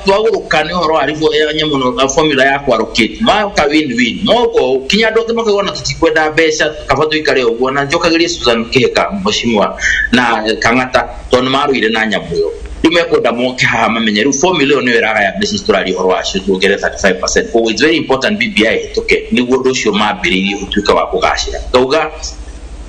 twagũrũka nĩ ũhoro wa nyamũ ĩno formula ya kwarũkĩte maka win win moko kinya andũ angĩ makaigua na tũtikwenda mbeca kaba tũikare ũguo na njokagĩrie Susan Kĩhĩka mheshimiwa na Kang'ata tondũ nĩ marũire na nyamũ ĩyo rĩu mekwenda moke haha mamenye rĩu formula ĩyo nĩyo ĩragaya mbeca ici tũraria ũhoro wacio tuongerere 35% koguo it's very important BBI ĩhĩtũke nĩguo ũndũ ũcio mambĩrĩirie ũtuĩke wa kũgacĩra ngauga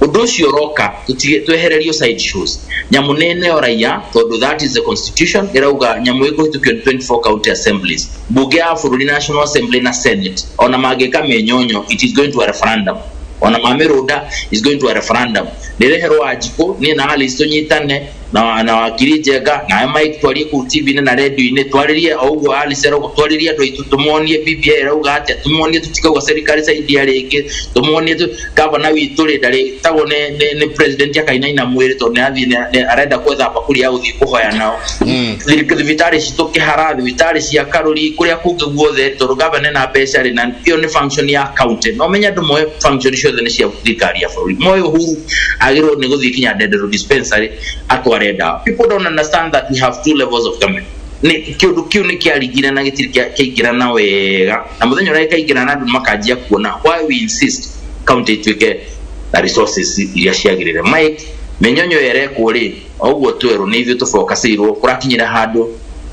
Ũndũ ũcio ũroka tũtige twehererio side shows. Nyamũ nĩ ĩneo raia tondũ that is the constitution ĩrauga nyamũ ĩkũhĩtũkio nĩ 24 county assemblies. Mbunge ya bũrũri National Assembly na Senate ona mangĩka mĩnyonyo it is going to a referendum. Ona mamĩrũnda is going to a referendum. Nĩreherwo Wanjikũ niĩ na Alice tũnyitane na na wakiri Njenga nawe Mike twarie kũu TV-inĩ na radio-inĩ twarĩrie o ũguo Alice arauga twarĩrie andũ aitũ tũmonie BBI ĩrauga atĩa tũmonie tũtikauga serikali saidia rĩngĩ tũmonie tu gavana witũ rĩ ndarĩtagwo nĩ nĩ nĩ president akainaina mwĩrĩ tondũ nĩ athiĩ nĩ arenda gwetha mbakũri ya gũthiĩ kũhoya nao. Thibitarĩ citũ Kĩhara, thibitarĩ cia Karũri, kũrĩa kũngĩ guothe tondũ gavana ena mbeca rĩ na ĩyo nĩ function ya county. Na ũmenye andũ moe function ciothe nĩ cia thirikari ya bũrũri. Moe Uhuru agĩrĩirwo nĩ gũthiĩ kinya Ndenderũ dispensary atware ndawa. People don't understand that we have two levels of government. Nĩ kĩũndũ kĩu nĩ kĩaringire na gĩtirĩ kĩaingĩrana wega na mũthenya ũrĩa gĩkaingĩrana andũ makanjia kuona why we insist county ituĩke na resources iria ciagĩrĩire. Mike, mĩnyonyo ĩyo ĩrekwo rĩ o ũguo twerwo nĩ ithuĩ tũbokacĩirwo kũrakinyĩra handũ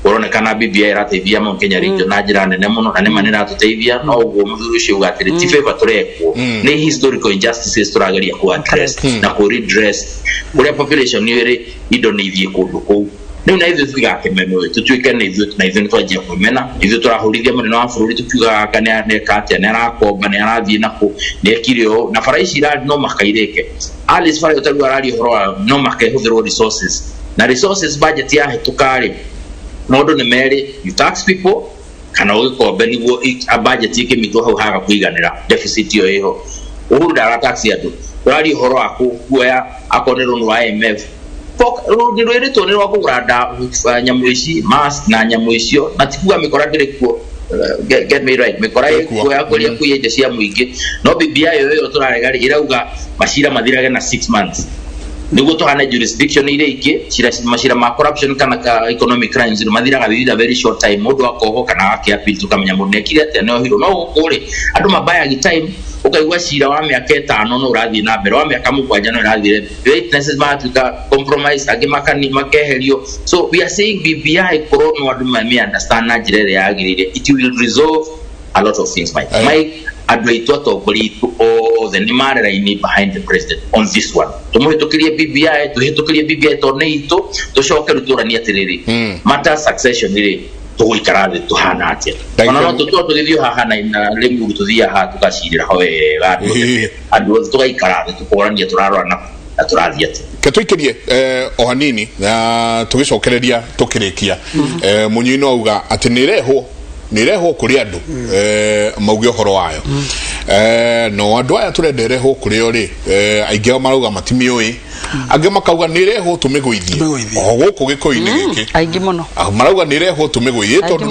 kũronekana BBI ĩrateithia Mount Kenya region na njĩra nene mũno na nĩma nĩ ĩratũteithia no ũguo mũthuri ũcio uga atĩrĩ ti favor tũrekwo nĩ historical injustices tũrageria ku address na ku redress kũrĩa population ĩrĩ indo nĩ ithiĩ kũndũ kũu rĩu na ithuĩ tũtigakĩmenwo tũtuĩke nĩ ithuĩ na ithuĩ nĩ twanjia kwĩmena ithuĩ tũrahũrithia mũnene wa bũrũri tũkiugaga anga nĩ eka atĩa nĩ arakomba nĩ arathiĩ nakũ nĩ ekire ũũ na bara ici no mũhaka irĩke Alice bara ĩyo tarĩu araria ũhoro wa no mũhaka ĩhũthĩrwo resources na resources budget yahĩtũka rĩ maũndũ nĩ merĩ you tax people kana ũgĩkombe nĩguo budget ĩkĩmitwo hau haga kũiganĩra deficit ĩyo ĩho Uhuru ndara tax andũ tũraria ũhoro wa kuoya akorwo nĩ loan wa IMF rũni rwĩrĩtwo nĩ rwa kũgũra nyamũ ici mask na nyamũ icio na ti kuga mĩkora ndĩrĩ kuo. Get me right, mĩkora ĩkuo ya kũrĩa kũiya indo cia mũingĩ no BBI ĩyo ĩyo tũrarega rĩ ĩrauga macira mathirage na 6 months nĩguo tũhane jurisdiction iria ingĩ cira macira ma corruption kana ka economic crimes rĩ mathiraga within a very short time mũndũ akohwo kana agakĩ appeal tũkamenya mũndũ nĩekire atĩa nĩohirwo no gũkũ rĩ andũ mabayagi time ũkaigua cira wa mĩaka ĩtano no ũrathiĩ na mbere wa mĩaka mũgwanja no ĩrathiĩ witnesses magatuĩka compromise angĩ makani makeherio. So we are saying BBI korwo no andũ mame understand na njĩra ĩrĩa yagĩrĩire it will resolve a lot of things. Mike, Mike, andũ aitũ atongoria aitũ othe nĩ marĩ raini behind the president on this one. Tũmũhĩtũkĩrie BBI, tũhĩtũkĩrie BBI tondũ nĩ itũ tũcoke rĩu tũranie atĩrĩrĩ matter succession rĩ tũgũikara thĩ tũhana atĩa ona no tũtwo tũgĩthiĩ haha na Limuru tũthiĩ haha tũgacirĩra ho wega andũ othe tũgaikara thĩ tũkorania tũrarora na tũrathiĩ atĩa. Ke tũikĩrie o hanini na tũgĩcokereria tũkĩrĩkia mũnyui no auga atĩ nĩ ĩrehwo nĩ ĩrehwo kũrĩ andũ mauge ũhoro wayo no andũ aya tũrenda ĩrehwo kũrĩ o rĩ aingĩ ao marauga matimĩũĩ angĩ makauga nĩ ĩrehwo tũmĩgũithie o gũkũ gĩkũyũ-inĩ gĩkĩ aingĩ mũno marauga nĩ ĩrehwo tũmĩgũithie tondũ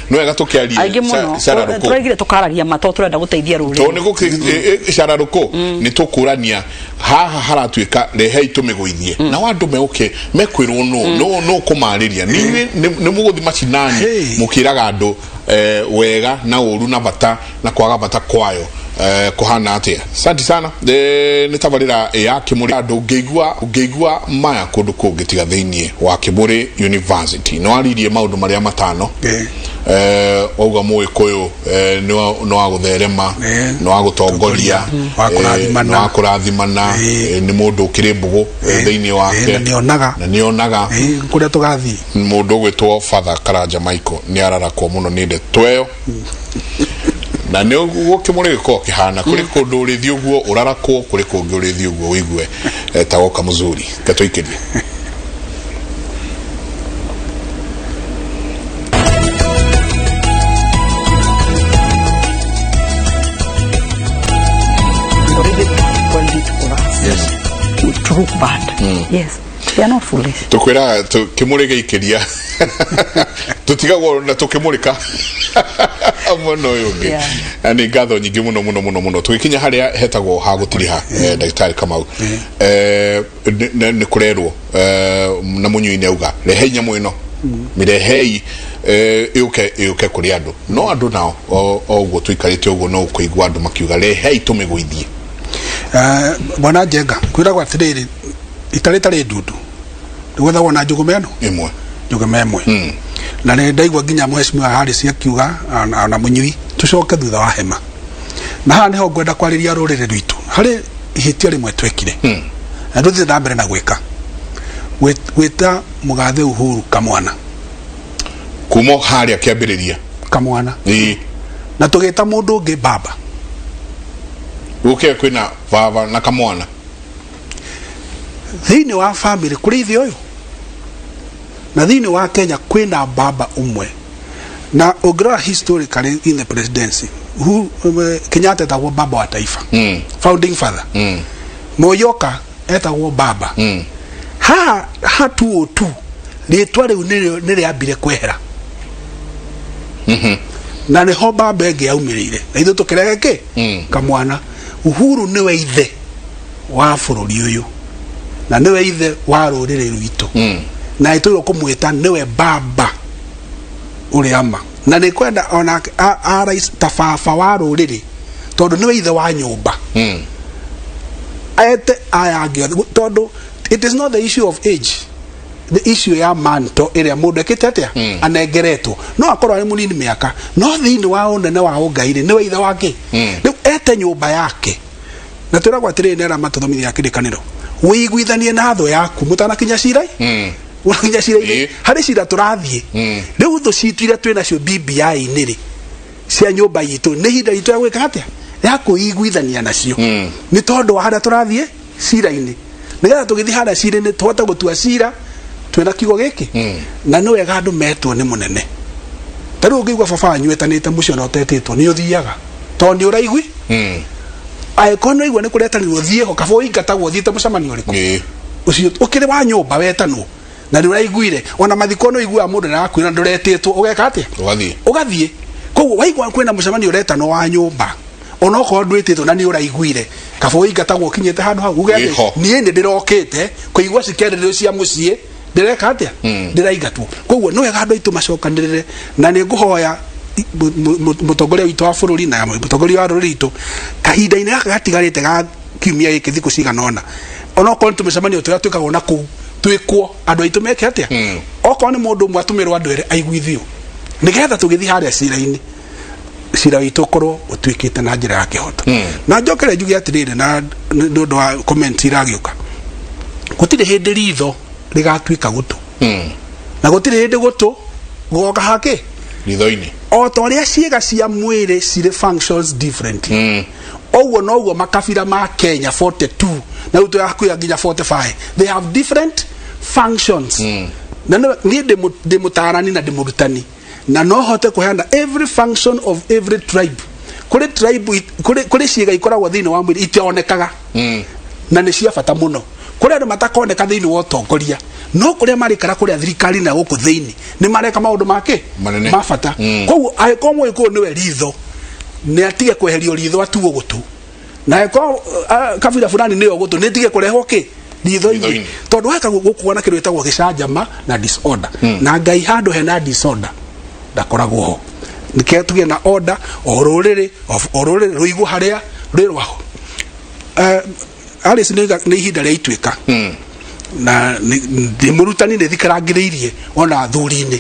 no wega tũkĩarie aingĩ mũno tũraigire tũkaragia ma tondũ tũrenda gũteithia rũrĩrĩ tondũ nĩ gũkĩ rũkũ nĩ tũkũrania haha haratuĩka rehei tũmĩgũithie nao andũ meũke mekwĩrwo no no kũmarĩria nĩ mũgũthi macinani mũkĩraga andũ wega na ũru na bata na kwaga bata kwayo kuhana atia. Asante sana nĩ tabarĩra ya Kĩmũrĩ andũ ũngĩigua maya kũndũ kũngĩ tiga thĩinĩ wa Kĩmũrĩ University no aririe maũndũ marĩa matano wauga mũgĩkũyũ nĩ wa gũtherema nĩ wa gũtongoria nĩ wa kũrathimana nĩ mũndũ ũkĩrĩ mbũgũ thĩinĩ wake na nĩonaga kũrĩa tũgathiĩ mũndũ ũgwĩtwo Father Karanja Michael nĩ ararakwo mũno nĩ ndeto ĩyo na nĩ ũguo Kĩmũrĩ gĩkoragwo kĩhana kũrĩ kũndũ ũrĩthiĩ ũguo ũrarakwo kũrĩ kũngĩ ũrĩthiĩ ũguo ũigue ta woka mũzuri gatũikĩrie. To look bad. Yes. They are not foolish. Tukwira Kĩmũrĩ gĩikĩria tũtigagwo na tũkĩmũrĩka mwena ũyũ ũngĩ na nĩ ngatho nyingĩ mũno mũno mũno mũno tũgĩkinya harĩa hetagwo ha gũtiriha ndagĩtarĩ Kamau nĩ kũrerwo na mũnyui-inĩ auga rehei nyamũ ĩno mĩrehei ĩũke kũrĩ andũ no andũ nao o ũguo tũikarĩte ũguo no ũkũigua andũ makiuga rehei tũmĩgũithie. Bwana Njenga kwĩragwo atĩrĩrĩ itarĩ tarĩ ndundu nĩgwethagwo na njũgũma ĩno ĩmwe njũgũma ĩmwe na nĩ ndaigua nginya mheshimiwa Harris akiuga na mũnyui tũcoke thutha wa hema na haha nĩho ngwenda kwarĩria rũrĩrĩ rwitũ harĩ Ihĩtia rĩmwe twekire na tũthiĩ na mbere na gwĩka gwĩta mũgathe Uhuru kamwana. Kuma harĩa kĩambĩrĩria. Kamwana. Na tũgĩta mũndũ ũngĩ baba. Gũkĩe kwĩna baba na kamwana. Thĩinĩ wa family kũrĩ ithe ũyũ, na thĩinĩ wa Kenya kwĩna baba ũmwe. Na ũngĩrora historically in the presidency, who, Kenyatta etagwo baba wa taifa, founding father. Moi oka etagwo baba. Haha ha 202 rĩtwa rĩu nĩ rĩambire kwehera, na nĩho baba ĩngĩ yaumĩrĩire, na ithuĩ tũkĩrege kĩ kamwana. Uhuru nĩwe ithe wa bũrũri ũyũ na nĩwe ithe wa rũrĩrĩ rwitũ, na ĩtũirwo kũmwĩta nĩwe baba ũrĩa ma, na nĩ kwenda ona a rais ta baba wa rũrĩrĩ, tondũ nĩwe ithe wa nyũmba. Ete aya angĩ othe, tondũ it is not the issue of age, the issue ya manto ĩrĩa mũndũ ekĩte atĩa anengeretwo. No akorwo arĩ mũnini mĩaka, no thĩinĩ wa ũnene wa ũngai rĩ, nĩwe ithe wake. Rĩu ete nyũmba yake, na twĩragwo atĩrĩrĩ nĩ arĩa matũthomithia kĩrĩkanĩro, wĩiguithanie na thũ yaku mũtanakinya cira, ũrakinya cira-inĩ. Harĩ cira tũrathiĩ rĩu, thũ citũ iria twĩ nacio BBI-inĩ rĩ, cia nyũmba itũ, nĩ ihinda ritũ ya gwĩka atĩa, ya kwĩiguithania nacio, nĩ tondũ wa harĩa tũrathiĩ cira-inĩ, nĩgetha tũgĩthiĩ harĩa cira-inĩ tũhote gũtua cira twĩna kiugo gĩkĩ. Na nĩ wega andũ metwo nĩ mũnene. Ta rĩu ũngĩigua baba wanyu etanĩte mũciĩ ona ũtetĩtwo, nĩ ũthiaga tondũ nĩ ũraigui. Angĩkorwo nĩ waigua nĩ kũretanirwo, thiĩ ho, kaba ũingatagwo ũthiĩte mũcemanio ũrĩkũ ũcio ũkĩrĩ wa nyũmba wetanwo na nĩ ũraiguire. Ona mathiko nĩ ũiguaga mũndũ nĩ arakuire na ndũretĩtwo, ũgeka atĩa? Ũgathiĩ. Ũgathiĩ. Koguo waigua kwĩna mũcemanio ũretanwo wa nyũmba, onokorwo ndwĩtĩtwo na nĩ ũraiguire, kaba ũingatagwo ũkinyĩte handũ hau, uge atĩ Wĩho. niĩ nĩ ndĩrokĩte kũigua cikĩarĩrĩrio cia mũciĩ, ndĩreka atĩa? Ndĩraingatwo. Koguo nĩ wega andũ aitũ macokanĩrĩre, na nĩ ngũhoya mũtongoria witũ wa bũrũri na mũtongoria wa rũrĩrĩ witũ, kahinda-inĩ gaka gatigarĩte ga kiumia gĩkĩ, thikũ cigana ũna, onokorwo nĩ tũmĩcemanio tũrĩa twĩkagwo na kũu twĩkwo, andũ aitũ meke atĩa? Okorwo nĩ mũndũ ũmwe atũmĩrwo andũ erĩ aiguithio, nĩgetha tũgĩthiĩ harĩa cira-inĩ, cira witũ ũkorwo ũtuĩkĩte na njĩra ya kĩhoto. Na njokere njuge atĩrĩrĩ, na nĩ ũndũ wa comment iragĩũka, gũtirĩ hĩndĩ ritho rĩgatuĩka gũtũ, na gũtirĩ hĩndĩ gũtũ gũgoka hakĩ ritho-inĩ. O ta ũrĩa ciĩga cia mwĩrĩ cirĩ functions differently, ũguo noguo makabira ma Kenya 42 na rĩu tũrakuya nginya 45, they have different functions. Na niĩ ndĩ mũtaarani na ndĩ mũrutani, na no hote kũheana every function of every tribe. Kũrĩ tribe kũrĩ ciĩga ikoragwo thĩinĩ wa mwĩrĩ itionekaga na nĩ cia bata mũno. Kũrĩ andũ matakoneka thĩinĩ wa ũtongoria, no kũrĩa marĩkara kũrĩa thirikari na gũkũ thĩinĩ nĩ mareka maũndũ make Manene. ma bata. Koguo angĩkorwo Mũgĩkũyũ nĩwe ritho, nĩ atige kweherio ritho atuo gũtũ, na angĩkorwo kabira fulani nĩyo gũtũ, nĩ tige kũrehwo kĩ ritho-inĩ. Ritho-inĩ. Tondũ weka gũkũgwa na kĩndũ gĩtagwo gĩcanjama na disorder, na Ngai handũ hena disorder ndakoragwo ho. Nĩkĩo tũgĩe na order, o rũrĩrĩ o rũrĩrĩ rũigwo harĩa rwĩ rwaho. Alice, nĩ ihinda rĩa ituĩka, na ndĩ mũrutani, nĩ thikarangĩrĩirie ona athuri-inĩ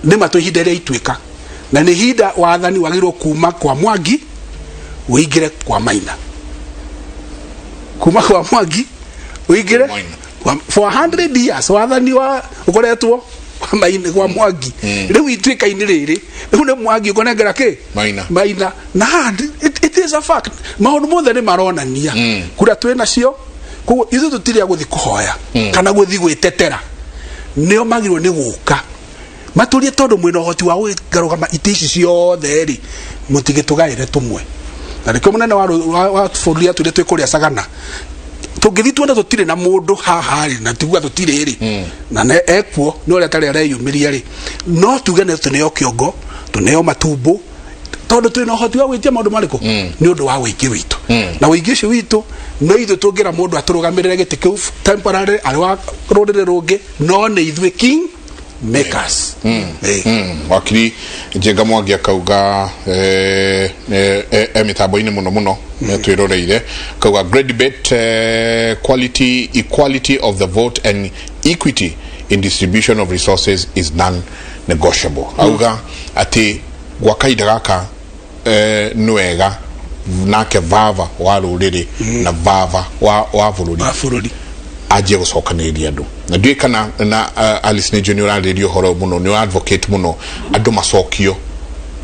nĩ matũ. Ihinda rĩa ituĩka, na nĩ ihinda wathani wagĩrĩirwo kuma kwa Mwangi ũingĩre kwa Maina, kuma kwa Mwangi ũingĩre Maina. For 100 years wathani wa ũkoretwo kwa Maina, kwa Mwangi. Rĩu ituĩka-inĩ rĩrĩ, rĩu nĩ Mwangi ũkũnengera kĩ? Maina. Maina. Na haha it is a fact, maũndũ mothe nĩ maronania kura twĩ nacio. Koguo ithuĩ tũtirĩ a gũthiĩ kũhoya kana gũthiĩ gwĩtetera, nĩo magĩrĩirwo nĩ gũka matũrie, tondũ mwĩna ũhoti wa gũkarũgama itĩ ici ciothe rĩ, mũtigĩtũgaĩre tũmwe. Na nĩkĩo mũnene wa bũrũri atwĩre twĩ kũrĩa Sagana, tũngĩthiĩ tuone tũtirĩ na mũndũ haha rĩ, na tiguga tũtirĩ rĩ, na ekuo nĩ ũrĩa tarĩ areyumĩria rĩ, no tuge nĩ tũneo kĩongo, tũneo matumbo, tondũ twĩna ũhoti wa gwĩtia maũndũ marĩkũ nĩ ũndũ wa ũingĩ witũ. Na ũingĩ ũcio witũ no ithuĩ tũngĩra mũndũ atũrũgamĩrĩre gĩtĩ kĩu temporary arĩ wa rũrĩrĩ rũngĩ, no nĩ ithuĩ king makers. Wakiri Njenga Mwangi akauga mĩtambo-inĩ mũno mũno twĩroreire, akauga great debate, quality, equality of the vote and equity in distribution of resources is non negotiable. Auga atĩ gwa kahinda gaka, nĩ wega Nake vava wa rũrĩrĩ na vava wa bũrũri wa bũrũri anjie gũcokanĩrĩria andũ, na ndiũĩ kana na Alice nĩ njũĩ nĩ ũrarĩrĩria ũhoro ũyũ mũno, nĩ ũra advocate mũno andũ macokio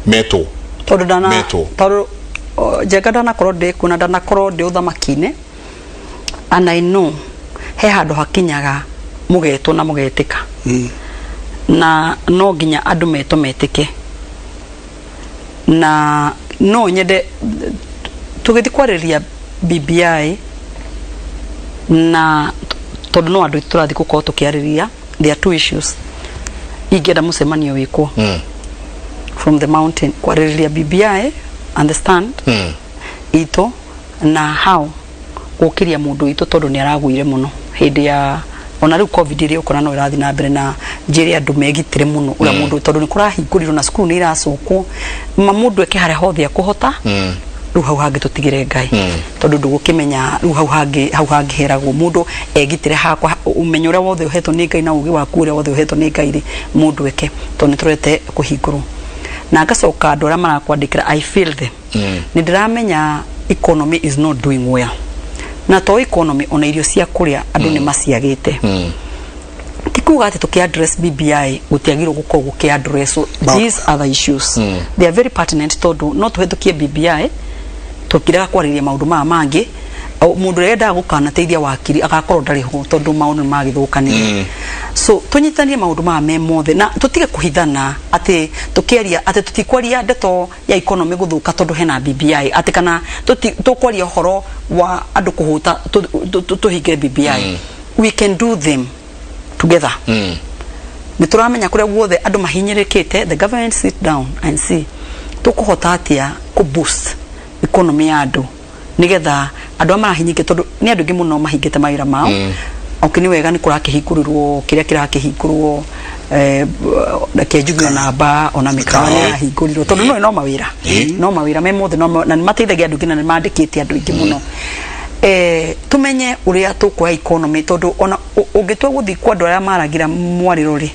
metwo. Tondũ ndana Metwo. Tondũ Njenga ndanakorwo ndĩ kuo na ndanakorwo ndĩ ũthamaki-inĩ, and I know he handũ hakinyaga mũgetwo na mũgetĩka, na no nginya andũ metwo metĩke. Na no nyende tũgĩthiĩ kwarĩrĩria BBI, na tondũ no andũ tũrathiĩ gũkorwo tũkĩarĩrĩria, there are two issues ingĩenda mũcemanio wĩkwo from the mountain kwarĩrĩria BBI and the stand itũ na how gũkĩria mũndũ witũ, tondũ nĩ aragũire mũno hĩndĩ ya ona rĩu COVID ĩrĩa ũkora no ĩrathiĩ na mbere, na njĩre andũ megitĩre mũno ũrĩa mũndũ, tondũ nĩ kũrahingũrirwo na cukuru nĩ iracokwo, ma mũndũ eke harĩa hothe akũhota. Rĩu hau hangĩ tũtigĩre Ngai, tondũ ndũgũkĩmenya rĩu hau hangĩ heragwo mũndũ egitĩre hakwa. Ũmenyo ũrĩa wothe ũhetwo nĩ Ngai na ũgĩ waku ũrĩa wothe ũhetwo nĩ Ngai rĩ, mũndũ eke, tondũ nĩ tũrete kũhingũrwo. Na ngacoka andũ arĩa marakwandĩkĩra, I feel them. Nĩ ndĩramenya economy is not doing well, na to economy, ona irio cia kũrĩa andũ nĩ maciagĩte. Ti kuga atĩ tũkĩ address BBI gũtiagĩrĩirwo gũkorwo gũkĩ address these other issues. They are very pertinent, tondũ no tũhetũkie BBI tũkĩrega kwarĩrĩria maũndũ maya mangĩ. Mũndũ ũrĩa endaga gũkanateithia wakiri agakorwo ndarĩ ho, tondũ maũndũ nĩ magĩthũkanire. So tũnyitanie maũndũ maya me mothe na tũtige kũhithana atĩ tũkĩaria atĩ tũtikwaria ndeto ya economy gũthũka tondũ hena BBI, atĩ kana tũkwaria ũhoro wa andũ kũhũta tũhinge BBI. We can do them together. Nĩ tũramenya kũrĩa guothe andũ mahinyĩrĩkĩte, the government sit down and see tũkũhota atĩa kũ boost economy ya andũ, nigetha andũ arĩa marahinyĩrĩkĩte, tondũ nĩ andũ aingĩ mũno mahingĩte mawĩra mao. Okay, nĩ wega nĩ kũrakĩhingũrĩrwo kĩrĩa kĩrakĩhingũrwo, reke njuge namba ona mĩkawa nĩ ĩrahingũrirwo, tondũ no no mawĩra me mothe no na nĩ mateithagia andũ aingĩ na nĩ mandĩkĩte andũ aingĩ mũno. Tumenye ũrĩa tũkuoya economy, tondũ ona ũngĩtua gũthiĩ kwa andũ arĩa maragira mwarĩro rĩ,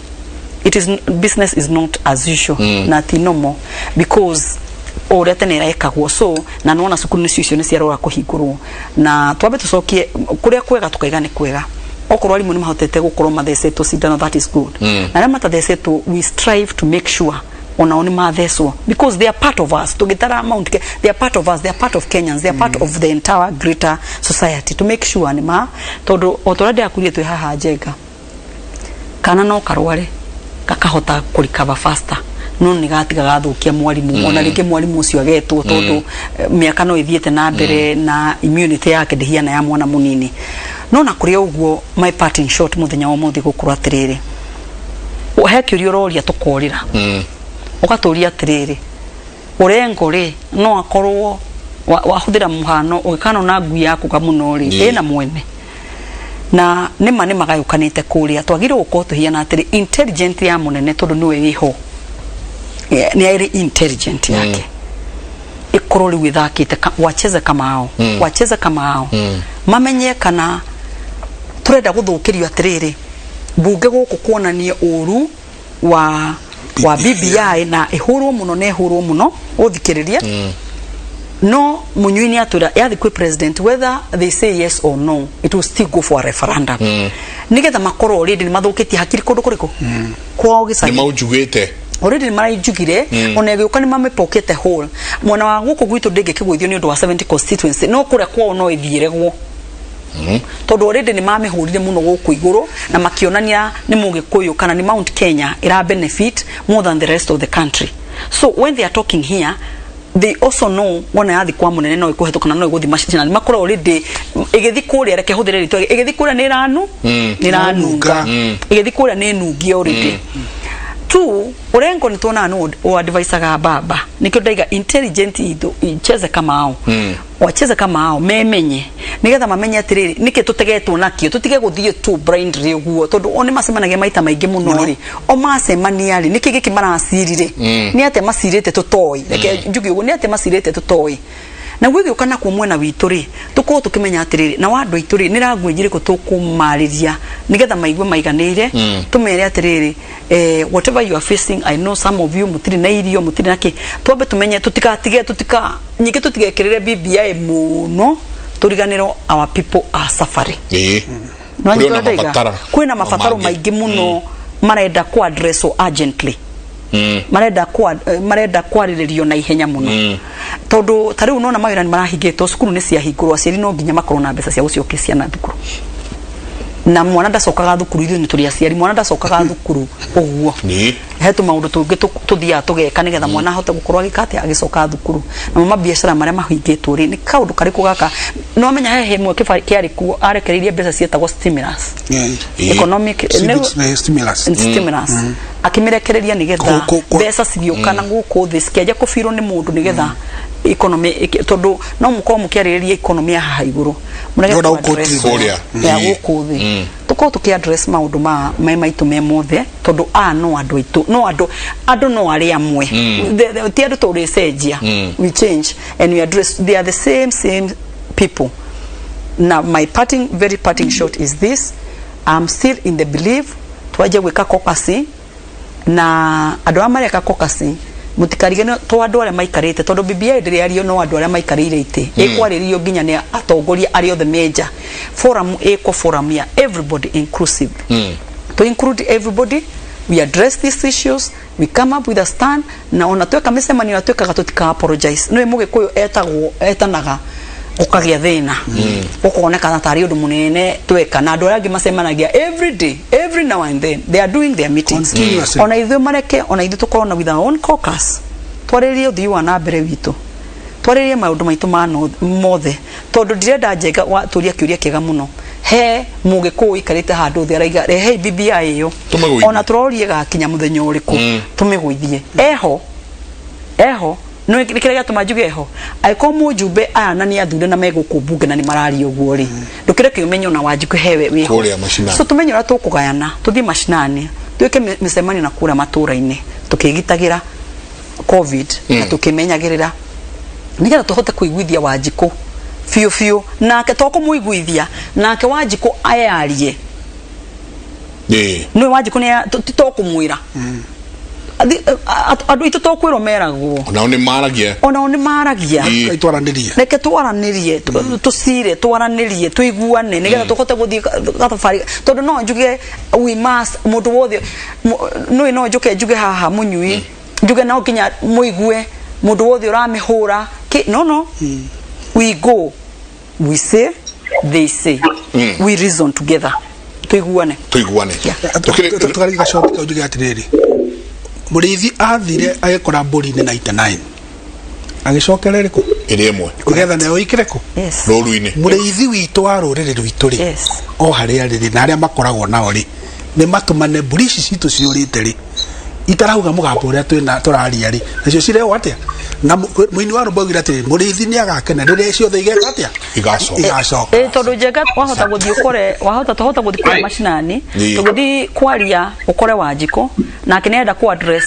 it is business is not as usual na ti normal because o ũrĩa tene ĩrekagwo. So na nĩwona cukuru nĩcio icio nĩ ciarora kũhingũrwo, na twambe tũcokie kũrĩa kwega tũkaiga nĩ kwega. Okorwo arimũ nĩ mahotete gũkorwo mathecetwo cindano, that is good, na arĩa matathecetwo, we strive to make sure onao nĩ mathecwo, because they are part of us. Tũgĩtara Mount they are part of us, they are part of Kenyans, they are part of the entire greater society, to make sure nĩ ma, tondũ o ta ũrĩa ndĩrakwĩrire twĩ haha Njenga, kana no karware kakahota kũ recover faster, no nĩ gatiga gathũkia mwarimũ. Ona rĩngĩ mwarimũ ũcio agetwo, tondũ mĩaka no ĩthiĩte na mbere na immunity yake ndĩhiana ya mwana mũnini. No na kũrĩ o ũguo, my part in short mũthenya wa ũmũthĩ gũkorwo atĩrĩrĩ, he kĩũria ũroria tũkorĩra, ũgatũria atĩrĩrĩ, Orengo rĩ, no akorwo wahũthĩra mũhano ũgĩkano na ngui yaku kamũno rĩ, ĩna mwene na nĩma nĩ magayũkanĩte kũrĩa. Twagĩrĩirwo gũkorwo tũhiana atĩrĩ intelligent ya mũnene, tondũ nĩwe wĩho, nĩ arĩ intelligent yake ĩkorwo rĩu ĩthakĩte wacheze kama hao, wacheze kama hao, mamenye kana tũrenda gũthũkĩrio atĩrĩrĩ mbunge gũkũ kuonania ũru wa BBI na ĩhũrwo mũno na ĩhũrwo mũno ũthikĩrĩrie. No Munyui nĩ atwĩra yathi kwĩ president, whether they say yes or no, it will still go for a referendum, nigetha makorwo already nĩ mathũkĩtie hakiri kũndũ kũrĩkũ kwao nĩ gĩcagi. Maunjugĩte. Already nĩ marainjugire, ona ĩgĩũka nĩ mamĩpokete whole. Mwena wa gũkũ gwitũ ndĩngĩkĩgũithio nĩ ũndũ wa 70 constituency, no kũrĩa kwao no ĩthiĩregwo, tondũ already nĩ mamĩhũrire mũno gũkũ igũrũ na makĩonania nĩ mũgĩkũyũ kana nĩ Mount Kenya ĩra benefit more than the rest of the country. So when they are talking here, they also know wona yathi kwa munene no ikuhetũka na no ĩgũthi macinani makorwo already ĩgĩthi kũrĩa, reke hũthĩre rĩtwa, ĩgĩthi kũrĩa nĩ ĩranu, nĩ ĩranunga, ĩgĩthi kũrĩa nĩ ĩnungie already tu. Orengo nĩ tuonaga nĩ ũadvisaga baba, nĩkĩo ndaiga intelligent itũ icheze kama hao, wacheze kama hao, memenye nigetha mamenye atiriri niki tutegetwo nakio, tutige guthie tu blindly uguo, tondu o ni macemanagia maita maingi muno ri, o macemania ri niki giki maracirire, ni atia macirite tutoi, reke njuge uguo, ni atia macirite tutoi. Naguo ĩgĩũka nakuo mwena witũ rĩ, tũkorwo tũkĩmenya atĩrĩrĩ, na wa andũ aitũ rĩ, nĩ language ĩrĩkũ tũkũmarĩria nĩgetha maigue maiganĩire, tũmere atĩrĩrĩ, whatever you are facing, I know some of you mũtirĩ na irio, mũtirĩ na kĩ, twambe tũmenye, tũtigatige, tũtika, ningĩ tũtigekĩrĩre BBI mũno, tũriganĩrwo our people are suffering. Nĩ Kũrĩ wanyita ona ũrĩa ndaiga? mabataro Kwĩna mabataro mangĩ. maingĩ mũno marenda kũ address urgently, marenda kwarĩrĩrio na ihenya mũno, tondũ ta rĩu nona mawĩra nĩ marahingĩtwo, cukuru nĩ ciahingũrwo, aciari no nginya makorwo na mbeca cia gũcokia ciana thukuru, na mwana ndacokaga thukuru, ithuĩ nĩ tũrĩ aciari, mwana ndacokaga thukuru ũguo. He tũmaũndũ tũngĩ tũthiaga tũgeka nĩgetha mwana ahote gũkorwo agĩka atĩa, agĩcoka thukuru. Namo mabiacara marĩa mahingĩtwo rĩ, nĩ kaũndũ karĩkũ gaka no menya he hĩmwe kĩarĩ kuo arekereirie mbeca cietagwo stimulus, economic Stimulus. Stimulus akĩmĩrekereria nĩgetha mbeca cigĩũka na gũkũ thĩ cikĩanjia kũbirwo nĩ mũndũ nĩgetha economy tondũ no mũkorwo mũkĩarĩrĩria economy ya haha igũrũ, mũrege Ndĩrona kũ gũkũ address Kũrĩa. ya gũkũ thĩ, tũkorwo tũkĩ address maũndũ ma me maitũ me mothe, tondũ aya no andũ aitũ, no andũ, andũ no arĩa amwe. Ti andũ tũrĩcenjia, we change and we address, they are the same same people. Now my parting, very parting shot is this: I'm still in the belief twanjie gwĩka caucus, na andũ arĩa mareka caucus mũtikarigane to andũ arĩa maikarĩte, tondũ BBI ndĩrĩario no andũ arĩa maikarĩire itĩ, ĩkwarĩrio nginya nĩ atongoria arĩa othe menja forum, ĩkwo forum ya everybody inclusive, to include everybody. We address these issues, we come up with a stand, na ona tweka mĩcemanio na twĩkaga tũtika apologize. Nĩ mũgĩkũyũ etagwo etanaga gũkagĩa thĩna, gũkonekana tarĩ ũndũ mũnene tweka, na andũ arĩa angĩ macemanagia every day, every now and then they are doing their meetings. Continuously. Ona ithuĩ mareke, ona ithuĩ tũkorwo na with our own caucus, twarĩrĩrie ũthii wa na mbere witũ, twarĩrĩrie maũndũ maitũ ma mothe, tondũ ndirenda njenga watũria kĩũria kĩega mũno, he mũgĩkũyũ ũikarĩte handũ thĩ araiga rehei BBI ĩyo. Tũmĩgũithie. Ona tũrorie gakinya mũthenya ũrĩkũ tũmĩgũithie. Eho eho nĩ kĩrĩa gĩatũma njuge eho, angĩkorwo mũjumbe aya na nĩ athure na megũkũ mbunge na nĩ mararia ũguo rĩ, ndũkĩreke ũmenye ona Wanjikũ hewe wĩho. Kũrĩa mashinani. So tũmenye ũrĩa tũkũgayana, tũthiĩ mashinani, twĩke mĩcemanio na kũrĩa matũra-inĩ, tũkĩgitagĩra COVID na tũkĩmenyagĩrĩra, nĩgetha tũhote kũiguithia Wanjikũ biũ biũ, nake to kũmũiguithia, nake Wanjikũ ayarie. Nĩ Wanjikũ nĩ ti to kũmwĩra, andũ aitũ to kwĩrwo meragwo. Onao nĩ maragia. Onao nĩ maragia. Twaranĩrie. Reke twaranĩrie, tũcire, twaranĩrie, tũiguane nĩgetha tũhote gũthiĩ gathabarĩ, tondũ no njuge we must, mũndũ wothe nũĩ, no njũke njuge haha mũnyui, njuge no nginya mũigue mũndũ wothe ũramĩhũra no no we go, we say, they say, we reason together, tũiguane. Tũiguane. Tũkarigi gacoki kau, njuge atĩrĩrĩ, mũrĩithi athire agĩkora mbũri nĩ 99, agĩcokera ĩrĩkũ? Ĩrĩ ĩmwe. Nĩgetha nayo ĩkĩre kũ? Yes. Rũru-inĩ. Mũrĩithi witũ wa rũrĩrĩ rwitũ rĩ, o harĩa rĩrĩ na arĩa makoragwo nao rĩ, nĩ matũmane mbũri ici citũ ciũrĩte rĩ, itarauga mũgambo ũrĩa twĩna tũraria rĩ, nacio cirehwo atĩa? Na mũini wa rũmbo augire atĩrĩ, mũrĩithi nĩ agakena rĩrĩa ciothe igeka atĩa? Igacoka. Igacoka. Ĩ tondũ njenga wahota gũthiĩ ũkore, wahota tũhota gũthiĩ kũrĩa macinani, tũgĩthiĩ kwaria ũkore Wanjikũ nake nĩ arenda ku address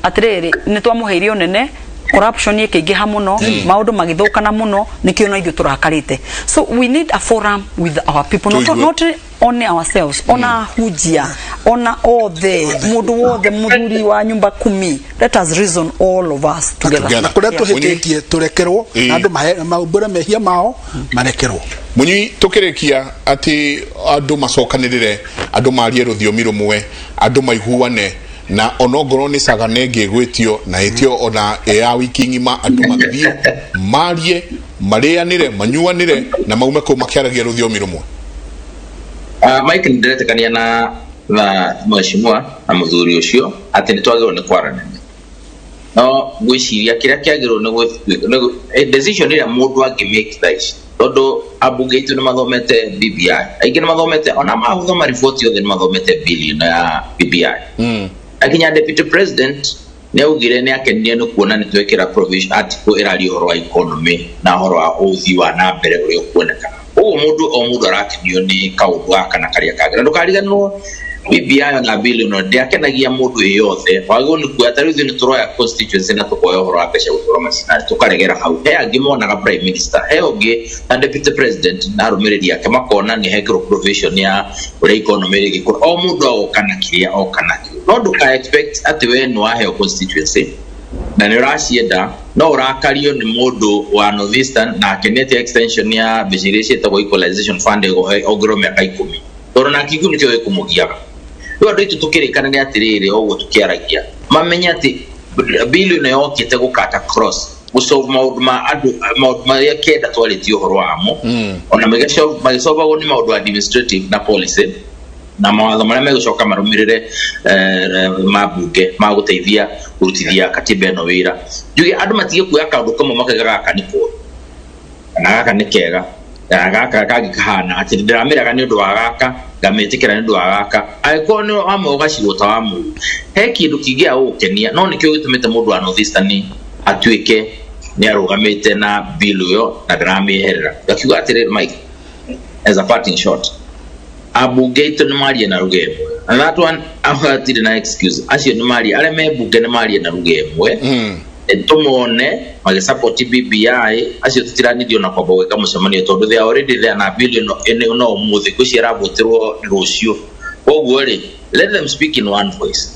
atĩrĩrĩ, nĩ twamũheire ũnene, corruption ĩkĩingĩha mũno, maũndũ magĩthũkana mũno, nĩkĩo na ithuĩ tũrakarĩte. So we need a forum with our people, not, Tũigue. not only ourselves, ona hunjia, ona othe, mũndũ wothe, mũthuri wa nyumba kumi, let us reason all of us together. Together. Na kũrĩa tũhĩtĩtie tũrekerwo, na andũ maumbũre mehia mao marekerwo. Mũnyui, tũkĩrĩkia, atĩ andũ macokanĩrĩre, andũ marie rũthiomi rũmwe, andũ maiguane, na onongorwo nĩ cagane ĩngĩ ĩgwĩtio na ĩtio ona ĩ ya wiki ng'ima, andũ mathiĩ marie, marĩanĩre, manyuanĩre, na maume kũu makĩaragia rũthiomi rũmwe. Mike, nĩ ndĩretĩkania na mheshimiwa na mũthuri ũcio atĩ nĩ twagĩrĩirwo nĩ kwaranĩria, no ngwĩciria kĩrĩa kĩagĩrĩirwo nĩ decision ĩrĩa mũndũ angĩ make thaa ici, tondũ ambunge aitũ nĩ mathomete BBI, aingĩ nĩ mathomete, ona mathoma riboti yothe, nĩ mathomete bill ĩno ya BBI, na nginya deputy president nĩ augire nĩ akenire nĩ kuona nĩ twekĩra provision article ĩraria ũhoro wa economy na ũhoro wa ũthii wa na mbere ũrĩa ũkuonekana. Ũguo mũndũ o mũndũ arakenio nĩ kaũndũ gaka na karĩa kangĩ, na ndũkariganĩrwo BBI ona bill ĩno ndĩakenagia mũndũ ĩ yothe. Wagĩrĩirwo nĩ kuoya, ta rĩu ithuĩ nĩ tũroya constituency na tũkoya ũhoro wa mbeca gũtwarwo macinani, tũkaregera hau. He angĩ monaga prime minister, he ũngĩ na deputy president na arũmĩrĩri ake makona nĩ hekĩrwo provision ya ũrĩa economy ĩrĩgĩkũra. O mũndũ agoka na kĩrĩa oka nakĩo, no ndũka expect atĩ we nĩ waheo constituency na nĩ ũracienda no ũrakario nĩ mũndũ wa North Eastern nake nĩ etia extension ya mbeca iria ciĩtagwo equalization fund ongererwo mĩaka 10, tondũ nake kĩu nĩkĩo gĩkũmũgiaga. Rĩu andũ aitũ tũkĩrĩkanĩre atĩrĩrĩ, o ũguo tũkĩaragia, mamenye atĩ bill ĩno yokĩte gũkata cross gũsolve maũndũ ma andũ, maũndũ marĩa kenda twarĩtie ũhoro wamo, ona magĩsolvagwo nĩ maũndũ administrative na policy na mawatho marĩa megũcoka marũmĩrĩre ma mbunge ma gũteithia kũrutithia katiba ĩno wĩra. Njuge andũ matige kuoya kaũndũ kamwe makaiga gaka nĩ koru kana gaka nĩ kega kana gaka kangĩ kahana atĩ ndĩramĩrega nĩ ũndũ wa gaka, ngamĩtĩkĩra nĩ ũndũ wa gaka. Angĩkorwo nĩ wamwe ũgacirwo ta wa mũru, he kĩndũ kĩngĩaga gũgũkenia, no nĩkĩo gĩtũmĩte mũndũ wa North Eastern atuĩke nĩ arũgamĩte na bill ĩyo na ndaramĩeherera. Ngakiuga atĩrĩrĩ, Mike, as a parting shot, ambunge aitũ nĩ marie na ruga ĩmwe, and that one hatirĩ na excuse. Acio nĩ marie, arĩa me mbunge nĩ marie na ruga ĩmwe, tũmone magĩsupport BBI. Acio tũtiranithio na kwamba gwĩka mũcemanio tondũ they are already there na bill ĩno no ũmũthĩ ngwĩciria ĩravũtĩrwo rũciũ. Koguo rĩ, let them speak in one voice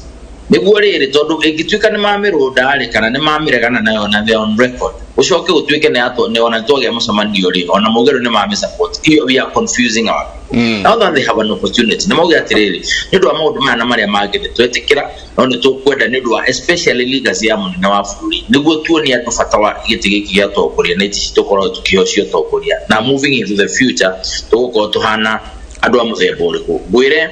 nĩguo rĩrĩ, tondũ ĩngĩtuĩka nĩ mamĩrũnda rĩ, kana nĩ mamĩregana nayo na they are on record, ũcoke gũtuĩke nĩ atwo nĩ ona twagĩa mũcemanio rĩ, ona mauge rĩu nĩ mamĩsupport iyo, we are confusing our people. Now that they have an opportunity, nĩ mauge atĩrĩrĩ, nĩ ũndũ wa maũndũ maya na marĩa mangĩ nĩ twetĩkĩra, no nĩ tũkwenda nĩ ũndũ wa especially legacy ya mũnene wa bũrũri, nĩguo tuonie andũ bata wa gĩtĩ gĩkĩ gĩa ũtongoria na itĩ tũkorwo tũkĩheo cia ũtongoria, na moving into the future tũgũkorwo tũhana andũ a mũthemba ũrĩkũ. Ngwĩre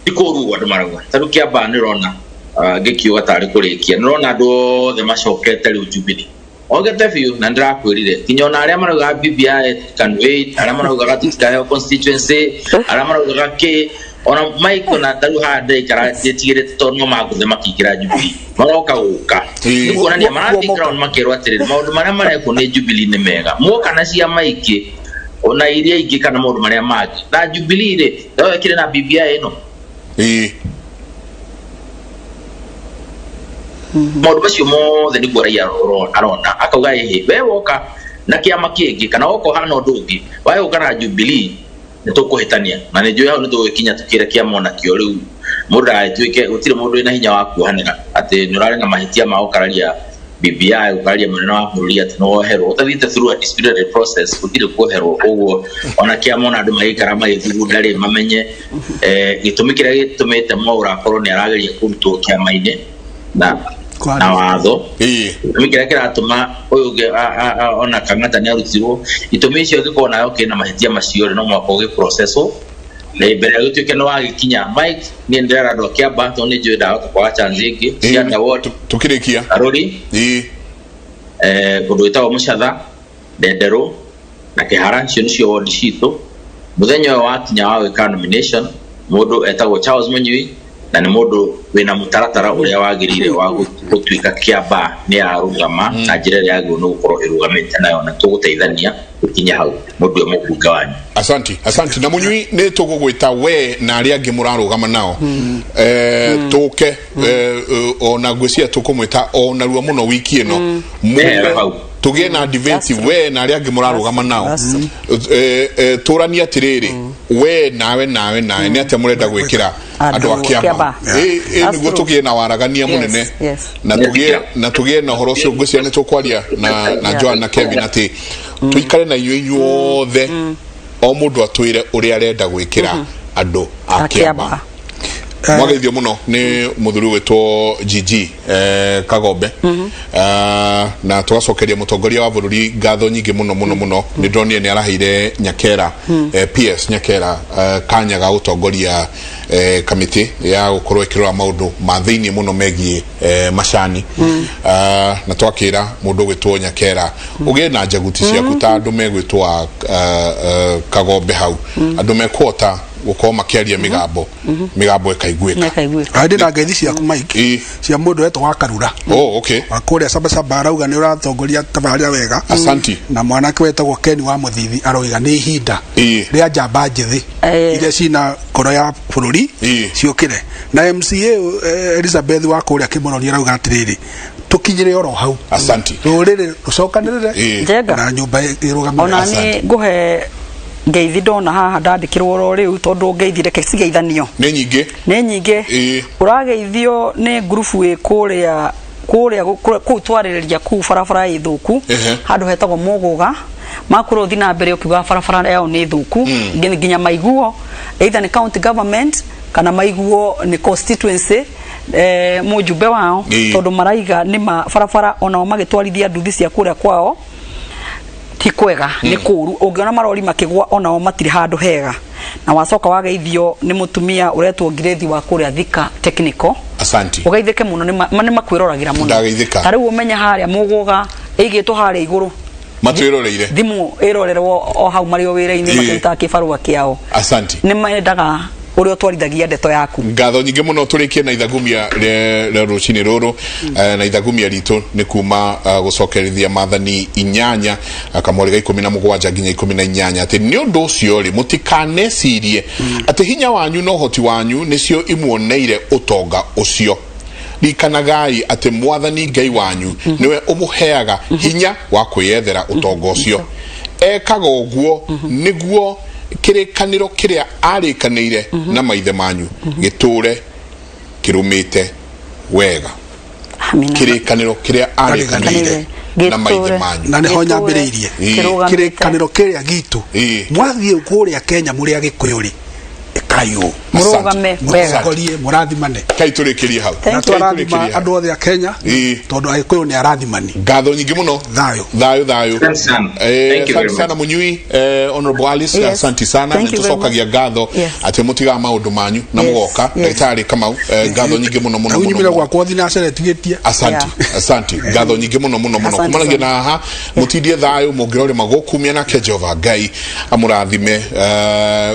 ti kũru ũguo andũ marauga. Ta rĩu Kĩambaa nĩ ũrona, ngĩkiuga tarĩ kũrĩkia, nĩ ũrona andũ othe macokete rĩu Jubilee ogete biũ, na ndĩrakwĩrire nginya ona arĩa maraugaga BBI can wait, arĩa maraugaga tũtikaheo constituency, arĩa maraugaga kĩ, ona Mike, ona tarĩu haha ndĩraikara ndĩtigĩrĩte tondũ no mangũthe makĩingĩra Jubilee maroka gũka. Nĩ kuonania marathiĩ ground makerwo atĩrĩrĩ, maũndũ marĩa marekwo nĩ Jubilee nĩ mega, muoka na ciama ingĩ ona iria ingĩ kana maũndũ marĩa mangĩ na Jubilee rĩ, no ĩkĩrĩ na BBI ĩno. Maũndũ macio mothe nĩguo raia arona akauga, ĩhĩ, we woka na kĩama kĩngĩ kana woka ũhana ũndũ ũngĩ, wae gũka na Jubilee nĩ tũkũhĩtania. Na nĩ njũĩ hau nĩ tũgũgĩkinya tũkĩre kĩama onakĩo rĩu mũndũ ndagagĩtuĩke, gũtirĩ mũndũ wĩna hinya wa kuohanĩra atĩ nĩ ũrarĩ na mahĩtia ma gũkararia BBI, gũkararia mũnene wa bũrũri, atĩ nĩ woherwo ũtathiĩte through a disciplinary process. Gũtirĩ kuoherwo. Koguo ona kĩama, ona andũ magĩikara magĩthugunda rĩ, mamenye gĩtũmi kĩrĩa gĩtũmĩte Mwaura akorwo nĩ arageria kũrutwo kĩama-inĩ na watho, gĩtũmi kĩrĩa kĩratũma ũyũ ũngĩ ona Kang'ata nĩ arutirwo, itũmi icio angĩkorwo nawe ũkĩrĩ na mahĩtia macio rĩ, no mũhaka ũgĩprocesswo na mbere ya gũtuĩke nĩ wagĩkinya. Mike, niĩ ndĩrera andũ a Kĩamba tondũ nĩ njũĩ ndahota kwaga chance ĩngĩ. Cianda ward. Tukirikia. Karũri, kũndũ gwĩtagwo Mũcatha, Ndenderũ na Kĩhara, icio nĩcio ward citũ. Mũthenya ũyũ wakinya wa gwĩka nomination, mũndũ etagwo Charles Mũnyui na nĩ mũndũ wĩna mũtaratara ũrĩa wagĩrĩire wa gũtuĩka Kĩamba nĩ arũgama na njĩra ĩrĩa yagĩrĩirwo nĩ gũkorwo ĩrũgamĩte nayo, na tũgũteithania gũkinya hau mũndũ ũyũ mũmbunge wanyu. Asanti, asanti. Na Munyui, nĩ tũgũgwĩta we na arĩa angĩ mũrarũgama nao, tũke ona ngwĩciria tũkũmwĩta o narua mũno wiki ĩno. Eh, hau. Tũgĩe na debate we na arĩa angĩ mũrarũgama nao. Tũranie atĩrĩrĩ, we nawe nawe nawe nĩ atĩa mũrenda gwĩkĩra andũ a Andũ Kĩamba. Kĩamba. Ĩ That's nĩguo true. tũgĩe na waragania mũnene na tũgĩe na ũhoro ũcio. Ngwĩciria nĩ tũkwaria na Joan na Kevin atĩ tũikare na inyuĩ inyuothe, o mũndũ atwĩre ũrĩa arenda gwĩkĩra andũ a A Kĩamba. Kĩamba. Mwageithio mũno nĩ mũthuri gwĩtwo GG Kagombe. Na tũgacokeria mũtongoria wa bũrũri ngatho nyingĩ mũno mũno mũno. Nĩ ndonire nĩ araheire Nyakera, PS Nyakera, kanya ga gũtongoria kamĩtĩ ya gũkorwo ĩkĩrora maũndũ ma thĩinĩ mũno megiĩ macani. Na twakĩra mũndũ gwĩtwo Nyakera ũgĩe na njaguti ciaku ta andũ megwĩtwo a Kagombe hau, andũ mekũhota Gũkorwo makĩaria mĩgambo mĩgambo ĩkaiguĩka. Nĩkaiguĩka. Ndĩ na ngeithi ciaku, Mike, cia mũndũ wetwo wa Karura Oh, okay. Wa kũrĩa Sabasaba, arauga nĩ ũratongoria tabarĩra wega. Asanti. Na mwanake wetagwo Ken wa Mũthithi aroiga nĩ ihinda rĩa njamba njĩthĩ iria cina ngoro ya bũrũri ciũkĩre. Na MCA Elizabeth wa kũrĩa Kĩmoroni arauga atĩrĩrĩ, tũkinyĩre oro hau. Asanti. Rũrĩrĩ rũcokanĩrĩre Njenga. na nyũmba ĩrũgamĩrĩre. Ona nĩ ngũhe ngeithi ndona haha ndandĩkĩrwo oro rĩu, tondũ ngeithi reke cigeithanio. Nĩ nyingĩ. Nĩ nyingĩ. Ũrageithio nĩ ngurubu ĩ kũrĩa kũrĩa kũu twarĩrĩria kũu barabara ĩ thũku, handũ hetagwo Mũgũga, makwĩrwo ũthiĩ na mbere ũkiugaga barabara yao nĩ thũku. Nginya maiguo either nĩ county government kana maiguo nĩ constituency, mũjumbe wao, tondũ maraiga nĩ ma barabara onao magĩtwarithia nduthi cia kũrĩa kwao ti kwega, nĩ kũru, ũngĩona marori makĩgwa onao matirĩ handũ hega. Na wacoka wageithio nĩ mũtumia ũretwo Ngirĩthi wa kũrĩa Thika Technical. Asanti. Ũgeithĩke mũno, nĩ makwĩroragĩra mũno. Ndageithĩka. Ta rĩu ũmenye harĩa Mũgũga ĩigĩtwo harĩa igũrũ. Matwĩroreire. Thimũ ĩrorerwo o hau marĩ o wĩra-inĩ, makĩrutaga kĩbarũa kĩao. Asanti. Nĩ mendaga ũrĩa ũtwarithagia ndeto yaku. Ngatho nyingĩ mũno. Tũrĩkie na ithagumia rĩa rũcinĩ rũrũ. Na ithagumia ritũ nĩ kuma gũcokerithia Maathani 8 kamweri ga 17 nginya 18, atĩ nĩ ũndũ ũcio rĩ, mũtikanecirie atĩ hinya wanyu na ũhoti wanyu nĩcio imuoneire ũtonga ũcio. Ririkanagai atĩ Mwathani Ngai wanyu nĩwe ũmũheaga hinya wa kwĩyethera ũtonga ũcio. Ekaga ũguo nĩguo kĩrĩkanĩro kĩrĩa arĩkanĩire na maithe manyu gĩtũũre kĩrũmĩte wega. Amina. Kĩrĩkanĩro kĩrĩa arĩkanĩire na maithe manyu. Na nĩho nyambĩrĩirie. Kĩrũgamĩte. Kĩrĩkanĩro kĩrĩa gitũ, mwathiĩ kũrĩa Kenya mũrĩ Agĩkũyũ rĩ, ĩkai ũũ. Mũrũgame wega. Mũtongorie, mũrathimane. Kai tũrĩkĩrie hau. Na Thank you. twarathima Tũrĩkĩrie hau. andũ othe a Kenya, tondũ Agĩkũyũ nĩ arathimani. Ngatho nyingĩ mũno. Thayũ. Thayũ, thayũ. Asante sana. Thank you Asante very much. sana munyui, Honorable Alice. Asante sana. Thank nĩ you very much. tũcokagia ngatho atĩ mũtigaga maũndũ manyu na mũgoka. Ndagĩtarĩ Kamau, ngatho nyingĩ mũno mũno Rĩu mũno nyumire mũno. gwakwa thinaceretigĩtie. Asanti. Asanti, ngatho nyingĩ mũno mũno mũno. Asante Kumanagia na sana. haha mũtindie thayũ, mũngĩrorĩma gũkumia nake Jehova Ngai amũrathime.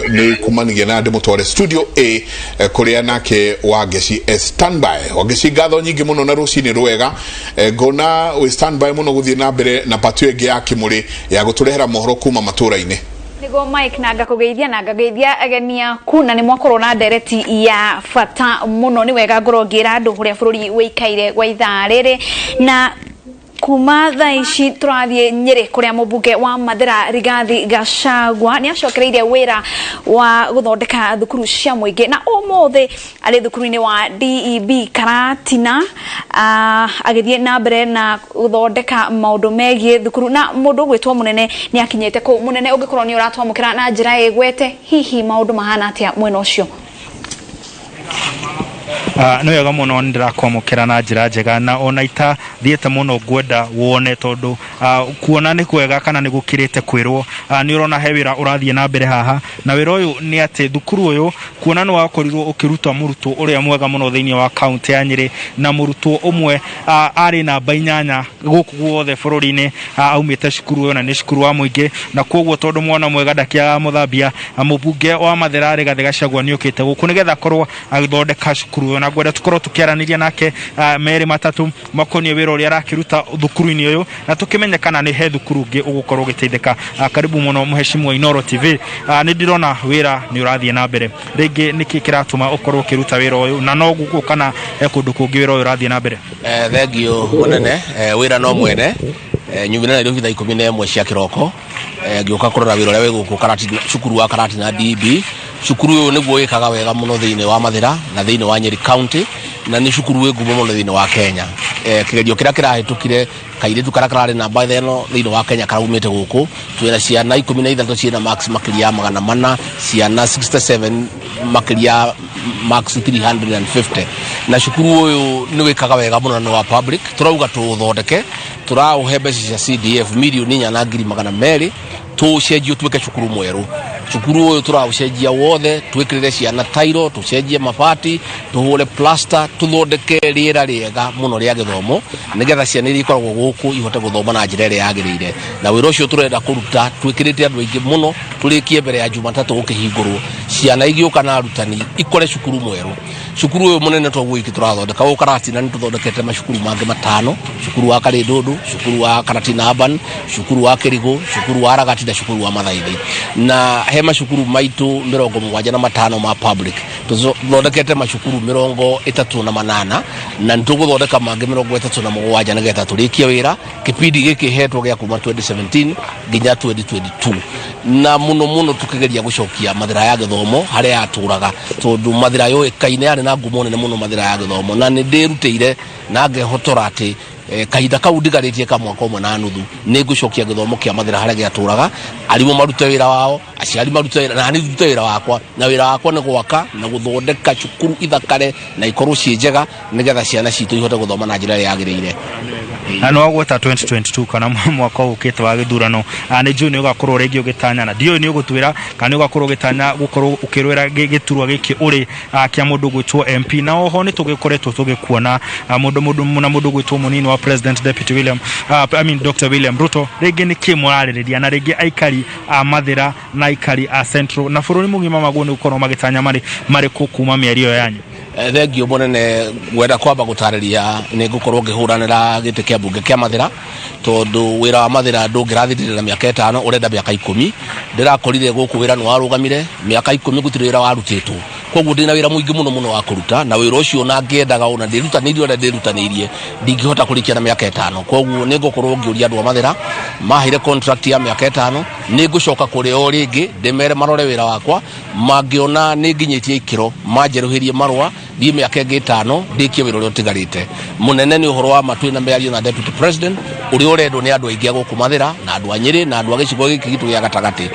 Nĩ kumanagia na ndĩmũtware studio A, kũrĩa nake Wangeci e standby. Wangeci, ngatho nyingĩ mũno na rũcinĩ rwega. Ngona wĩ standby mũno gũthiĩ na mbere na patio ĩngĩ ya kĩmũrĩ ya gũtũrehera mohoro kuma matũra-inĩ. Niguo Mike, na ngakũgeithia na ngageithia ageni aku, na nĩ mwakorwo na ndereti ya bata mũno. Nĩ wega ngorwo ngĩra andũ ũrĩa bũrũri wĩikaire gwa ithaa rĩrĩ, na kuma thaa ici tũrathiĩ Nyĩrĩ kũrĩa mũmbunge wa Mathĩra Rigathi Gachagua nĩ acokereire wĩra wa gũthondeka thukuru cia mũingĩ, na ũmũthĩ arĩ thukuru-inĩ wa DEB Karatina, agĩthiĩ na mbere na gũthondeka maũndũ megiĩ thukuru, na mũndũ ũgwĩtwo Mũnene nĩ akinyĩte kũu. Mũnene, ũngĩkorwo nĩ ũratwamũkĩra na njĩra ĩgwete, hihi maũndũ mahana atĩa mwena ũcio? Nĩ wega mũno, nĩ ndĩrakwamũkĩra na njĩra njega, na ona itathiĩte mũno ngwenda wone, tondũ kuona nĩ kwega kana nĩ gũkĩrĩte kwĩrwo. Nĩ ũrona he wĩra ũrathiĩ na mbere haha, na wĩra ũyũ nĩ atĩ thukuru ũyũ kuona nĩ wakorirwo ũkĩruta mũrutwo ũrĩa mwega mũno thĩinĩ wa kaunti ya Nyĩrĩ, na mũrutwo ũmwe arĩ namba 8 gũkũ guothe bũrũri-inĩ, aumĩte cukuru ũyũ, na nĩ cukuru wa mũingĩ. Na koguo tondũ mwana mwega ndakĩaga mũthambia, mũmbunge wa Mathĩra Rigathĩ Gachagua nĩ okĩte gũkũ nĩgetha akorwo agĩthondeka cukuru ũyũ, na ngwenda tũkorwo tũkĩaranĩria nake merĩ matatũ makoniĩ wĩra ũrĩa arakĩruta thukuru-inĩ ũyũ, na tũkĩmenye kana nĩ he thukuru ũngĩ ũgũkorwo ũgĩteithĩka. Karibu mũno mũheshimu wa Inooro TV. Nĩ ndĩrona wĩra nĩ ũrathiĩ na mbere rĩngĩ, nĩkĩ kĩratũma ũkorwo ũkĩruta wĩra ũyũ, na no gũkũ kana he kũndũ kũngĩ wĩra ũyũ ũrathiĩ na mbere? Thengiũ mũnene. Wĩra no mwene. Nyumire Nairobi thaa 11 cia kĩroko, ngĩũka kũrora wĩra ũrĩa wĩ gũkũ Karatina, cukuru wa Karatina DB. Cukuru ũyũ nĩguo wĩkaga wega mũno thĩinĩ wa Mathĩra na thĩinĩ wa Nyeri County, na nĩ cukuru wĩ ngumo mũno thĩinĩ wa Kenya. Kĩgerio kĩrĩa kĩrahĩtũkire, kairĩtu karĩa kararĩ namba 5 thĩinĩ wa Kenya karaumĩte gũkũ. Twĩna ciana 13 ciĩna marks makĩria ya 400, ciana 67 makĩria ya marks 350, na cukuru ũyũ nĩ wĩkaga wega mũno na nĩ wa public. Tũrauga tũũthondeke, tũraũhe mbeca cia CDF 4,200,000. Tũũcenjie ũtuĩke cukuru mwerũ. Cukuru ũyũ tũraũcenjia wothe, twĩkĩrĩre ciana tairo, tũcenjie mabati, tũhũre plaster, tũthondeke rĩera rĩega mũno rĩa gĩthomo, nĩgetha ciana iria ikoragwo gũkũ ihote gũthoma na njĩra ĩrĩa yagĩrĩire. Na wĩra ũcio tũrenda kũruta twĩkĩrĩte andũ aingĩ mũno, tũrĩkie mbere ya Jumatatũ ũkĩhingũrwo, ciana igĩũka na arutani ikore cukuru mwerũ. Cukuru ũyũ mũnene toguo wiki tũrathondeka gũkũ Karatina, nĩ tũthondekete macukuru mangĩ matano: cukuru wa Karĩndũndũ, cukuru wa Karatina Urban, cukuru wa Kĩrigũ, cukuru wa Ragati na cukuru wa Mathaithi. Na he macukuru maitũ 75 ma public, tũthondekete macukuru 38, na nĩ tũgũthondeka mangĩ 37 nĩgetha tũrĩkie wĩra kĩbindi gĩkĩ hetwo gĩa kuma 2017 nginya 2022, na mũno mũno tũkĩgeria gũcokia Mathĩra ya gĩthomo harĩa yatũraga, tondũ Mathĩra yũĩkaine yarĩ na ngumo nene mũno, Mathĩra ya gĩthomo. Na nĩ ndĩrutĩire na ngehotora atĩ kahinda kau ndigarĩtie ka mwaka ũmwe na nuthu nĩ ngũcokia gĩthomo kĩa Mathĩra harĩa gĩatũraga. Arimũ marute wĩra wao, aciari marute wĩra, na niĩ ndute wĩra wakwa, na wĩra wakwa nĩ gwaka na gũthondeka cukuru ithakare na ikorwo ciĩ njega, nĩgetha ciana citũ ihote gũthoma na njĩra ĩrĩa yagĩrĩire. Na nĩ wagweta 2022 kana mwaka ũkĩte wa gĩthurano. Nĩ njũĩ nĩ ũgakorwo rĩngĩ ũgĩtanya, na ndiũĩ nĩ ũgũtwĩra kana nĩ ũgakorwo ũgĩtanya gũkorwo ũkĩrũĩra gĩturwa gĩkĩ ũrĩ kĩa mũndũ gwĩtwo MP. Na oho nĩ tũgĩkoretwo tũgĩkuona mũndũ mũndũ na mũndũ gwĩtwo mũnini wa President Deputy William, I mean Dr. William Ruto. Rĩngĩ nĩ kĩ mũrarĩrĩria, na rĩngĩ aikari a Mathĩra na aikari a Central na bũrũri mũgima maguo nĩ gũkorwo magĩtanya marĩ marĩkũ kuma mĩario yanyu? Thengio mũnene. Ngwenda kwamba gũtarĩria nĩ ngũkorwo ngĩhũranĩra gĩtĩ kĩa mbunge kĩa Mathĩra, tondũ wĩra wa Mathĩra ndũngĩrathirire na mĩaka 5, ũrenda mĩaka 10. Ndĩrakorire gũkũ wĩra nĩ warũgamire mĩaka 10, gũtirĩ wĩra warutĩtwo. Koguo ndĩna wĩra mũingĩ mũno mũno wa kũruta, na wĩra ũcio na ngĩendaga ona ndĩrutanĩirie ũrĩa ndĩrutanĩirie, ndingĩhota kũrĩkia na mĩaka 5. Koguo nĩ ngũkorwo ngĩũria andũ a Mathĩra maheire contract ya mĩaka 5, nĩ ngũcoka kũrĩ o rĩngĩ ndĩmere marore wĩra wakwa. Mangĩona nĩ nginyĩtie ikĩro, manjerũhĩrie marũa thiĩ mĩaka ĩngĩ 5 ndĩkie wĩra ũrĩa ũtigarĩte. Mũnene, nĩ ũhoro wa ma twĩna mĩario na Deputy President ũrĩa ũrendwo nĩ andũ aingĩ a gũkũ Mathĩra na andũ a Nyĩrĩ na andũ a gĩcigo gĩkĩ gitũ gĩa gatagatĩ,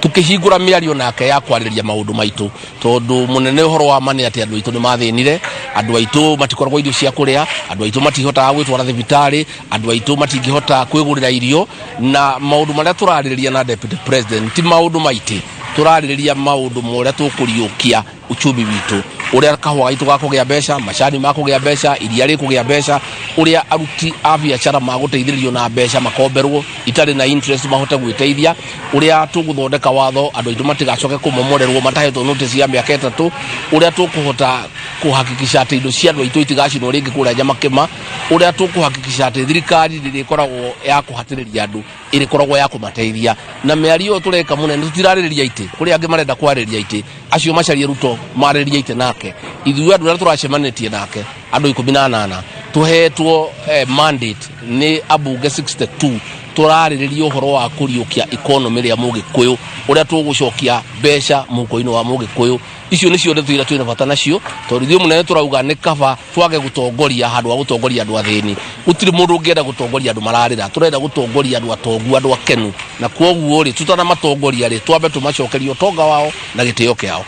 tukĩhingũra mĩario nake ya kwarĩrĩria maũndũ maitũ, tondũ mũnene, ũhoro wa ma nĩ atĩ andũ aitũ nĩ mathĩnire. Andũ aitũ matikoragwo irio cia kũrĩa, andũ aitũ matihotaga gwĩtwara thibitarĩ, andũ aitũ matingĩhota kwĩgũrĩra irio. Na maũndũ marĩa tũrarĩrĩria na Deputy President ti maũndũ maitĩ, tũrarĩrĩria maũndũ ma ũrĩa tũkũriũkia uchumi witũ, ũrĩa kahũa gaitũ gakũgĩa mbeca, macani makũgĩa mbeca, iria rĩkũgĩa mbeca, ũrĩa aruti a biacara magũteithĩrĩrio na mbeca makomberwo itarĩ na interest mahote gwĩteithia, ũrĩa tũgũthondeka watho andũ aitũ matigacoke kũmomorerwo matahetwo notice ya mĩaka 3, ũrĩa tũkũhota kũhakikisha atĩ indo cia andũ aitũ itigacinwo rĩngĩ kũrĩa Nyamakĩma, ũrĩa tũkũhakikisha atĩ thirikari ndĩrĩkoragwo ya kũhatĩrĩria andũ, ĩrĩkoragwo ya kũmateithia. Na mĩario ĩyo tũreka, mũnene, tũtirarĩrĩria itĩ. Kũrĩ angĩ marenda kwarĩrĩria itĩ, acio macarie Ruto marĩrĩrie itĩ nake. Ithuĩ andũ arĩa tũracemanĩtie nake, andũ 18 tũhetwo mandate nĩ ambunge 62, tũrarĩrĩria ũhoro wa kũriũkia economy rĩa mũgĩkũyũ, ũrĩa tũgũcokia mbeca mũhuko-inĩ wa mũgĩkũyũ. Icio nĩcio ndeto iria twĩna bata nacio, tondũ ithuĩ, mũnene, tũrauga nĩ kaba twage gũtongoria handũ ha gũtongoria andũ athĩni. Gũtirĩ mũndũ ũngĩenda gũtongoria andũ mararĩra. Tũrenda gũtongoria andũ atongu, andũ akenu, na kwoguo rĩ, tutanamatongoria rĩ, twambe tũmacokerie ũtonga wao na gĩtĩo kĩao.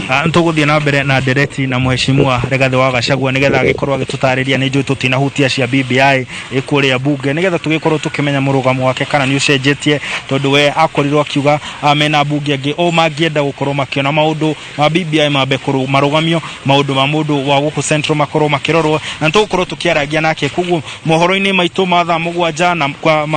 Nĩtũgũthiĩ na mbere na ndereti na Mheshimiwa Rigathĩ wa Gachagua, nĩgetha agĩkorwo agĩtũtarĩria. Nĩ njũĩ tũtinahutia cia BBI kũrĩa bunge, nĩgetha tũgĩkorwo tũkĩmenya mũrũgamo wake kana nĩ ũcenjetie, tondũ we akorirwo akiuga mena mbunge angĩ o mangĩenda gũkorwo makĩona maũndũ ma BBI mambe marũgamio, maũndũ ma mũndũ wa gũkũ Central makorwo makĩrorwo, na nĩtũgũkorwo tũkĩarangia nake. Koguo mohoro-inĩ maitũ ma thaa 7 na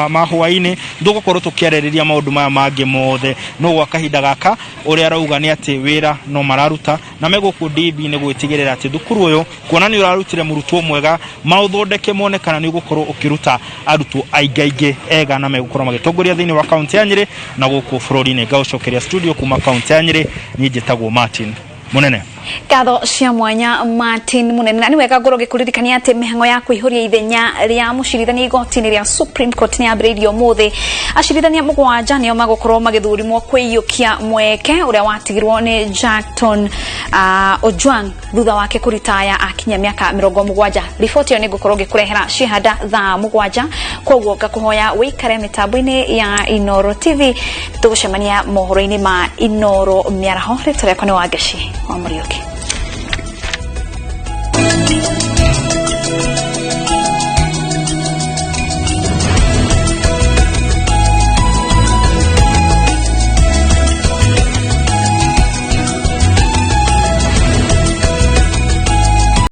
ma hwaĩ-inĩ tũgũkorwo tũkĩarĩrĩria maũndũ maya mangĩ mothe. No gwa kahinda gaka, ũrĩa arauga nĩ atĩ wĩra no mararuta na megũkũ DB nĩ gwĩtigĩrĩra atĩ thukuru ũyũ, kuona nĩ ũrarutire mũrutwo mwega, maũthondeke mone kana nĩ ũgũkorwo ũkĩruta arutwo aingĩ aingĩ ega na megũkorwo magĩtongoria thĩinĩ wa kaunti ya Nyĩrĩ na gũkũ bũrũri-inĩ. Ngaũcokeria studio kuma kaunti ya Nyĩrĩ, niĩ njĩtagwo Martin Mũnene. Ngatho cia mwanya, Martin Munene. Na nĩ wega ngorwo ngĩkũririkania atĩ mĩhang'o ya kũihũria ithenya rĩa mũcirithania igoti-inĩ rĩa Supreme Court nĩ yambĩrĩirio ũmũthĩ. Acirithania 7 nĩo magũkorwo magĩthurimwo kwĩiyũkia mweke ũrĩa watigirwo nĩ Jackton Ojwang thutha wake kũritaya akinya mĩaka 70. Riboti ĩyo nĩ ngũkorwo ngĩkũrehera cihanda thaa 7, koguo ngakũhoya wĩikare mĩtambo-inĩ ya Inoro TV. Tũgũcemania mohoro-inĩ ma Inoro mĩaraho. Rĩtwa rĩakwa nĩ Wangeci wa Mũriũki.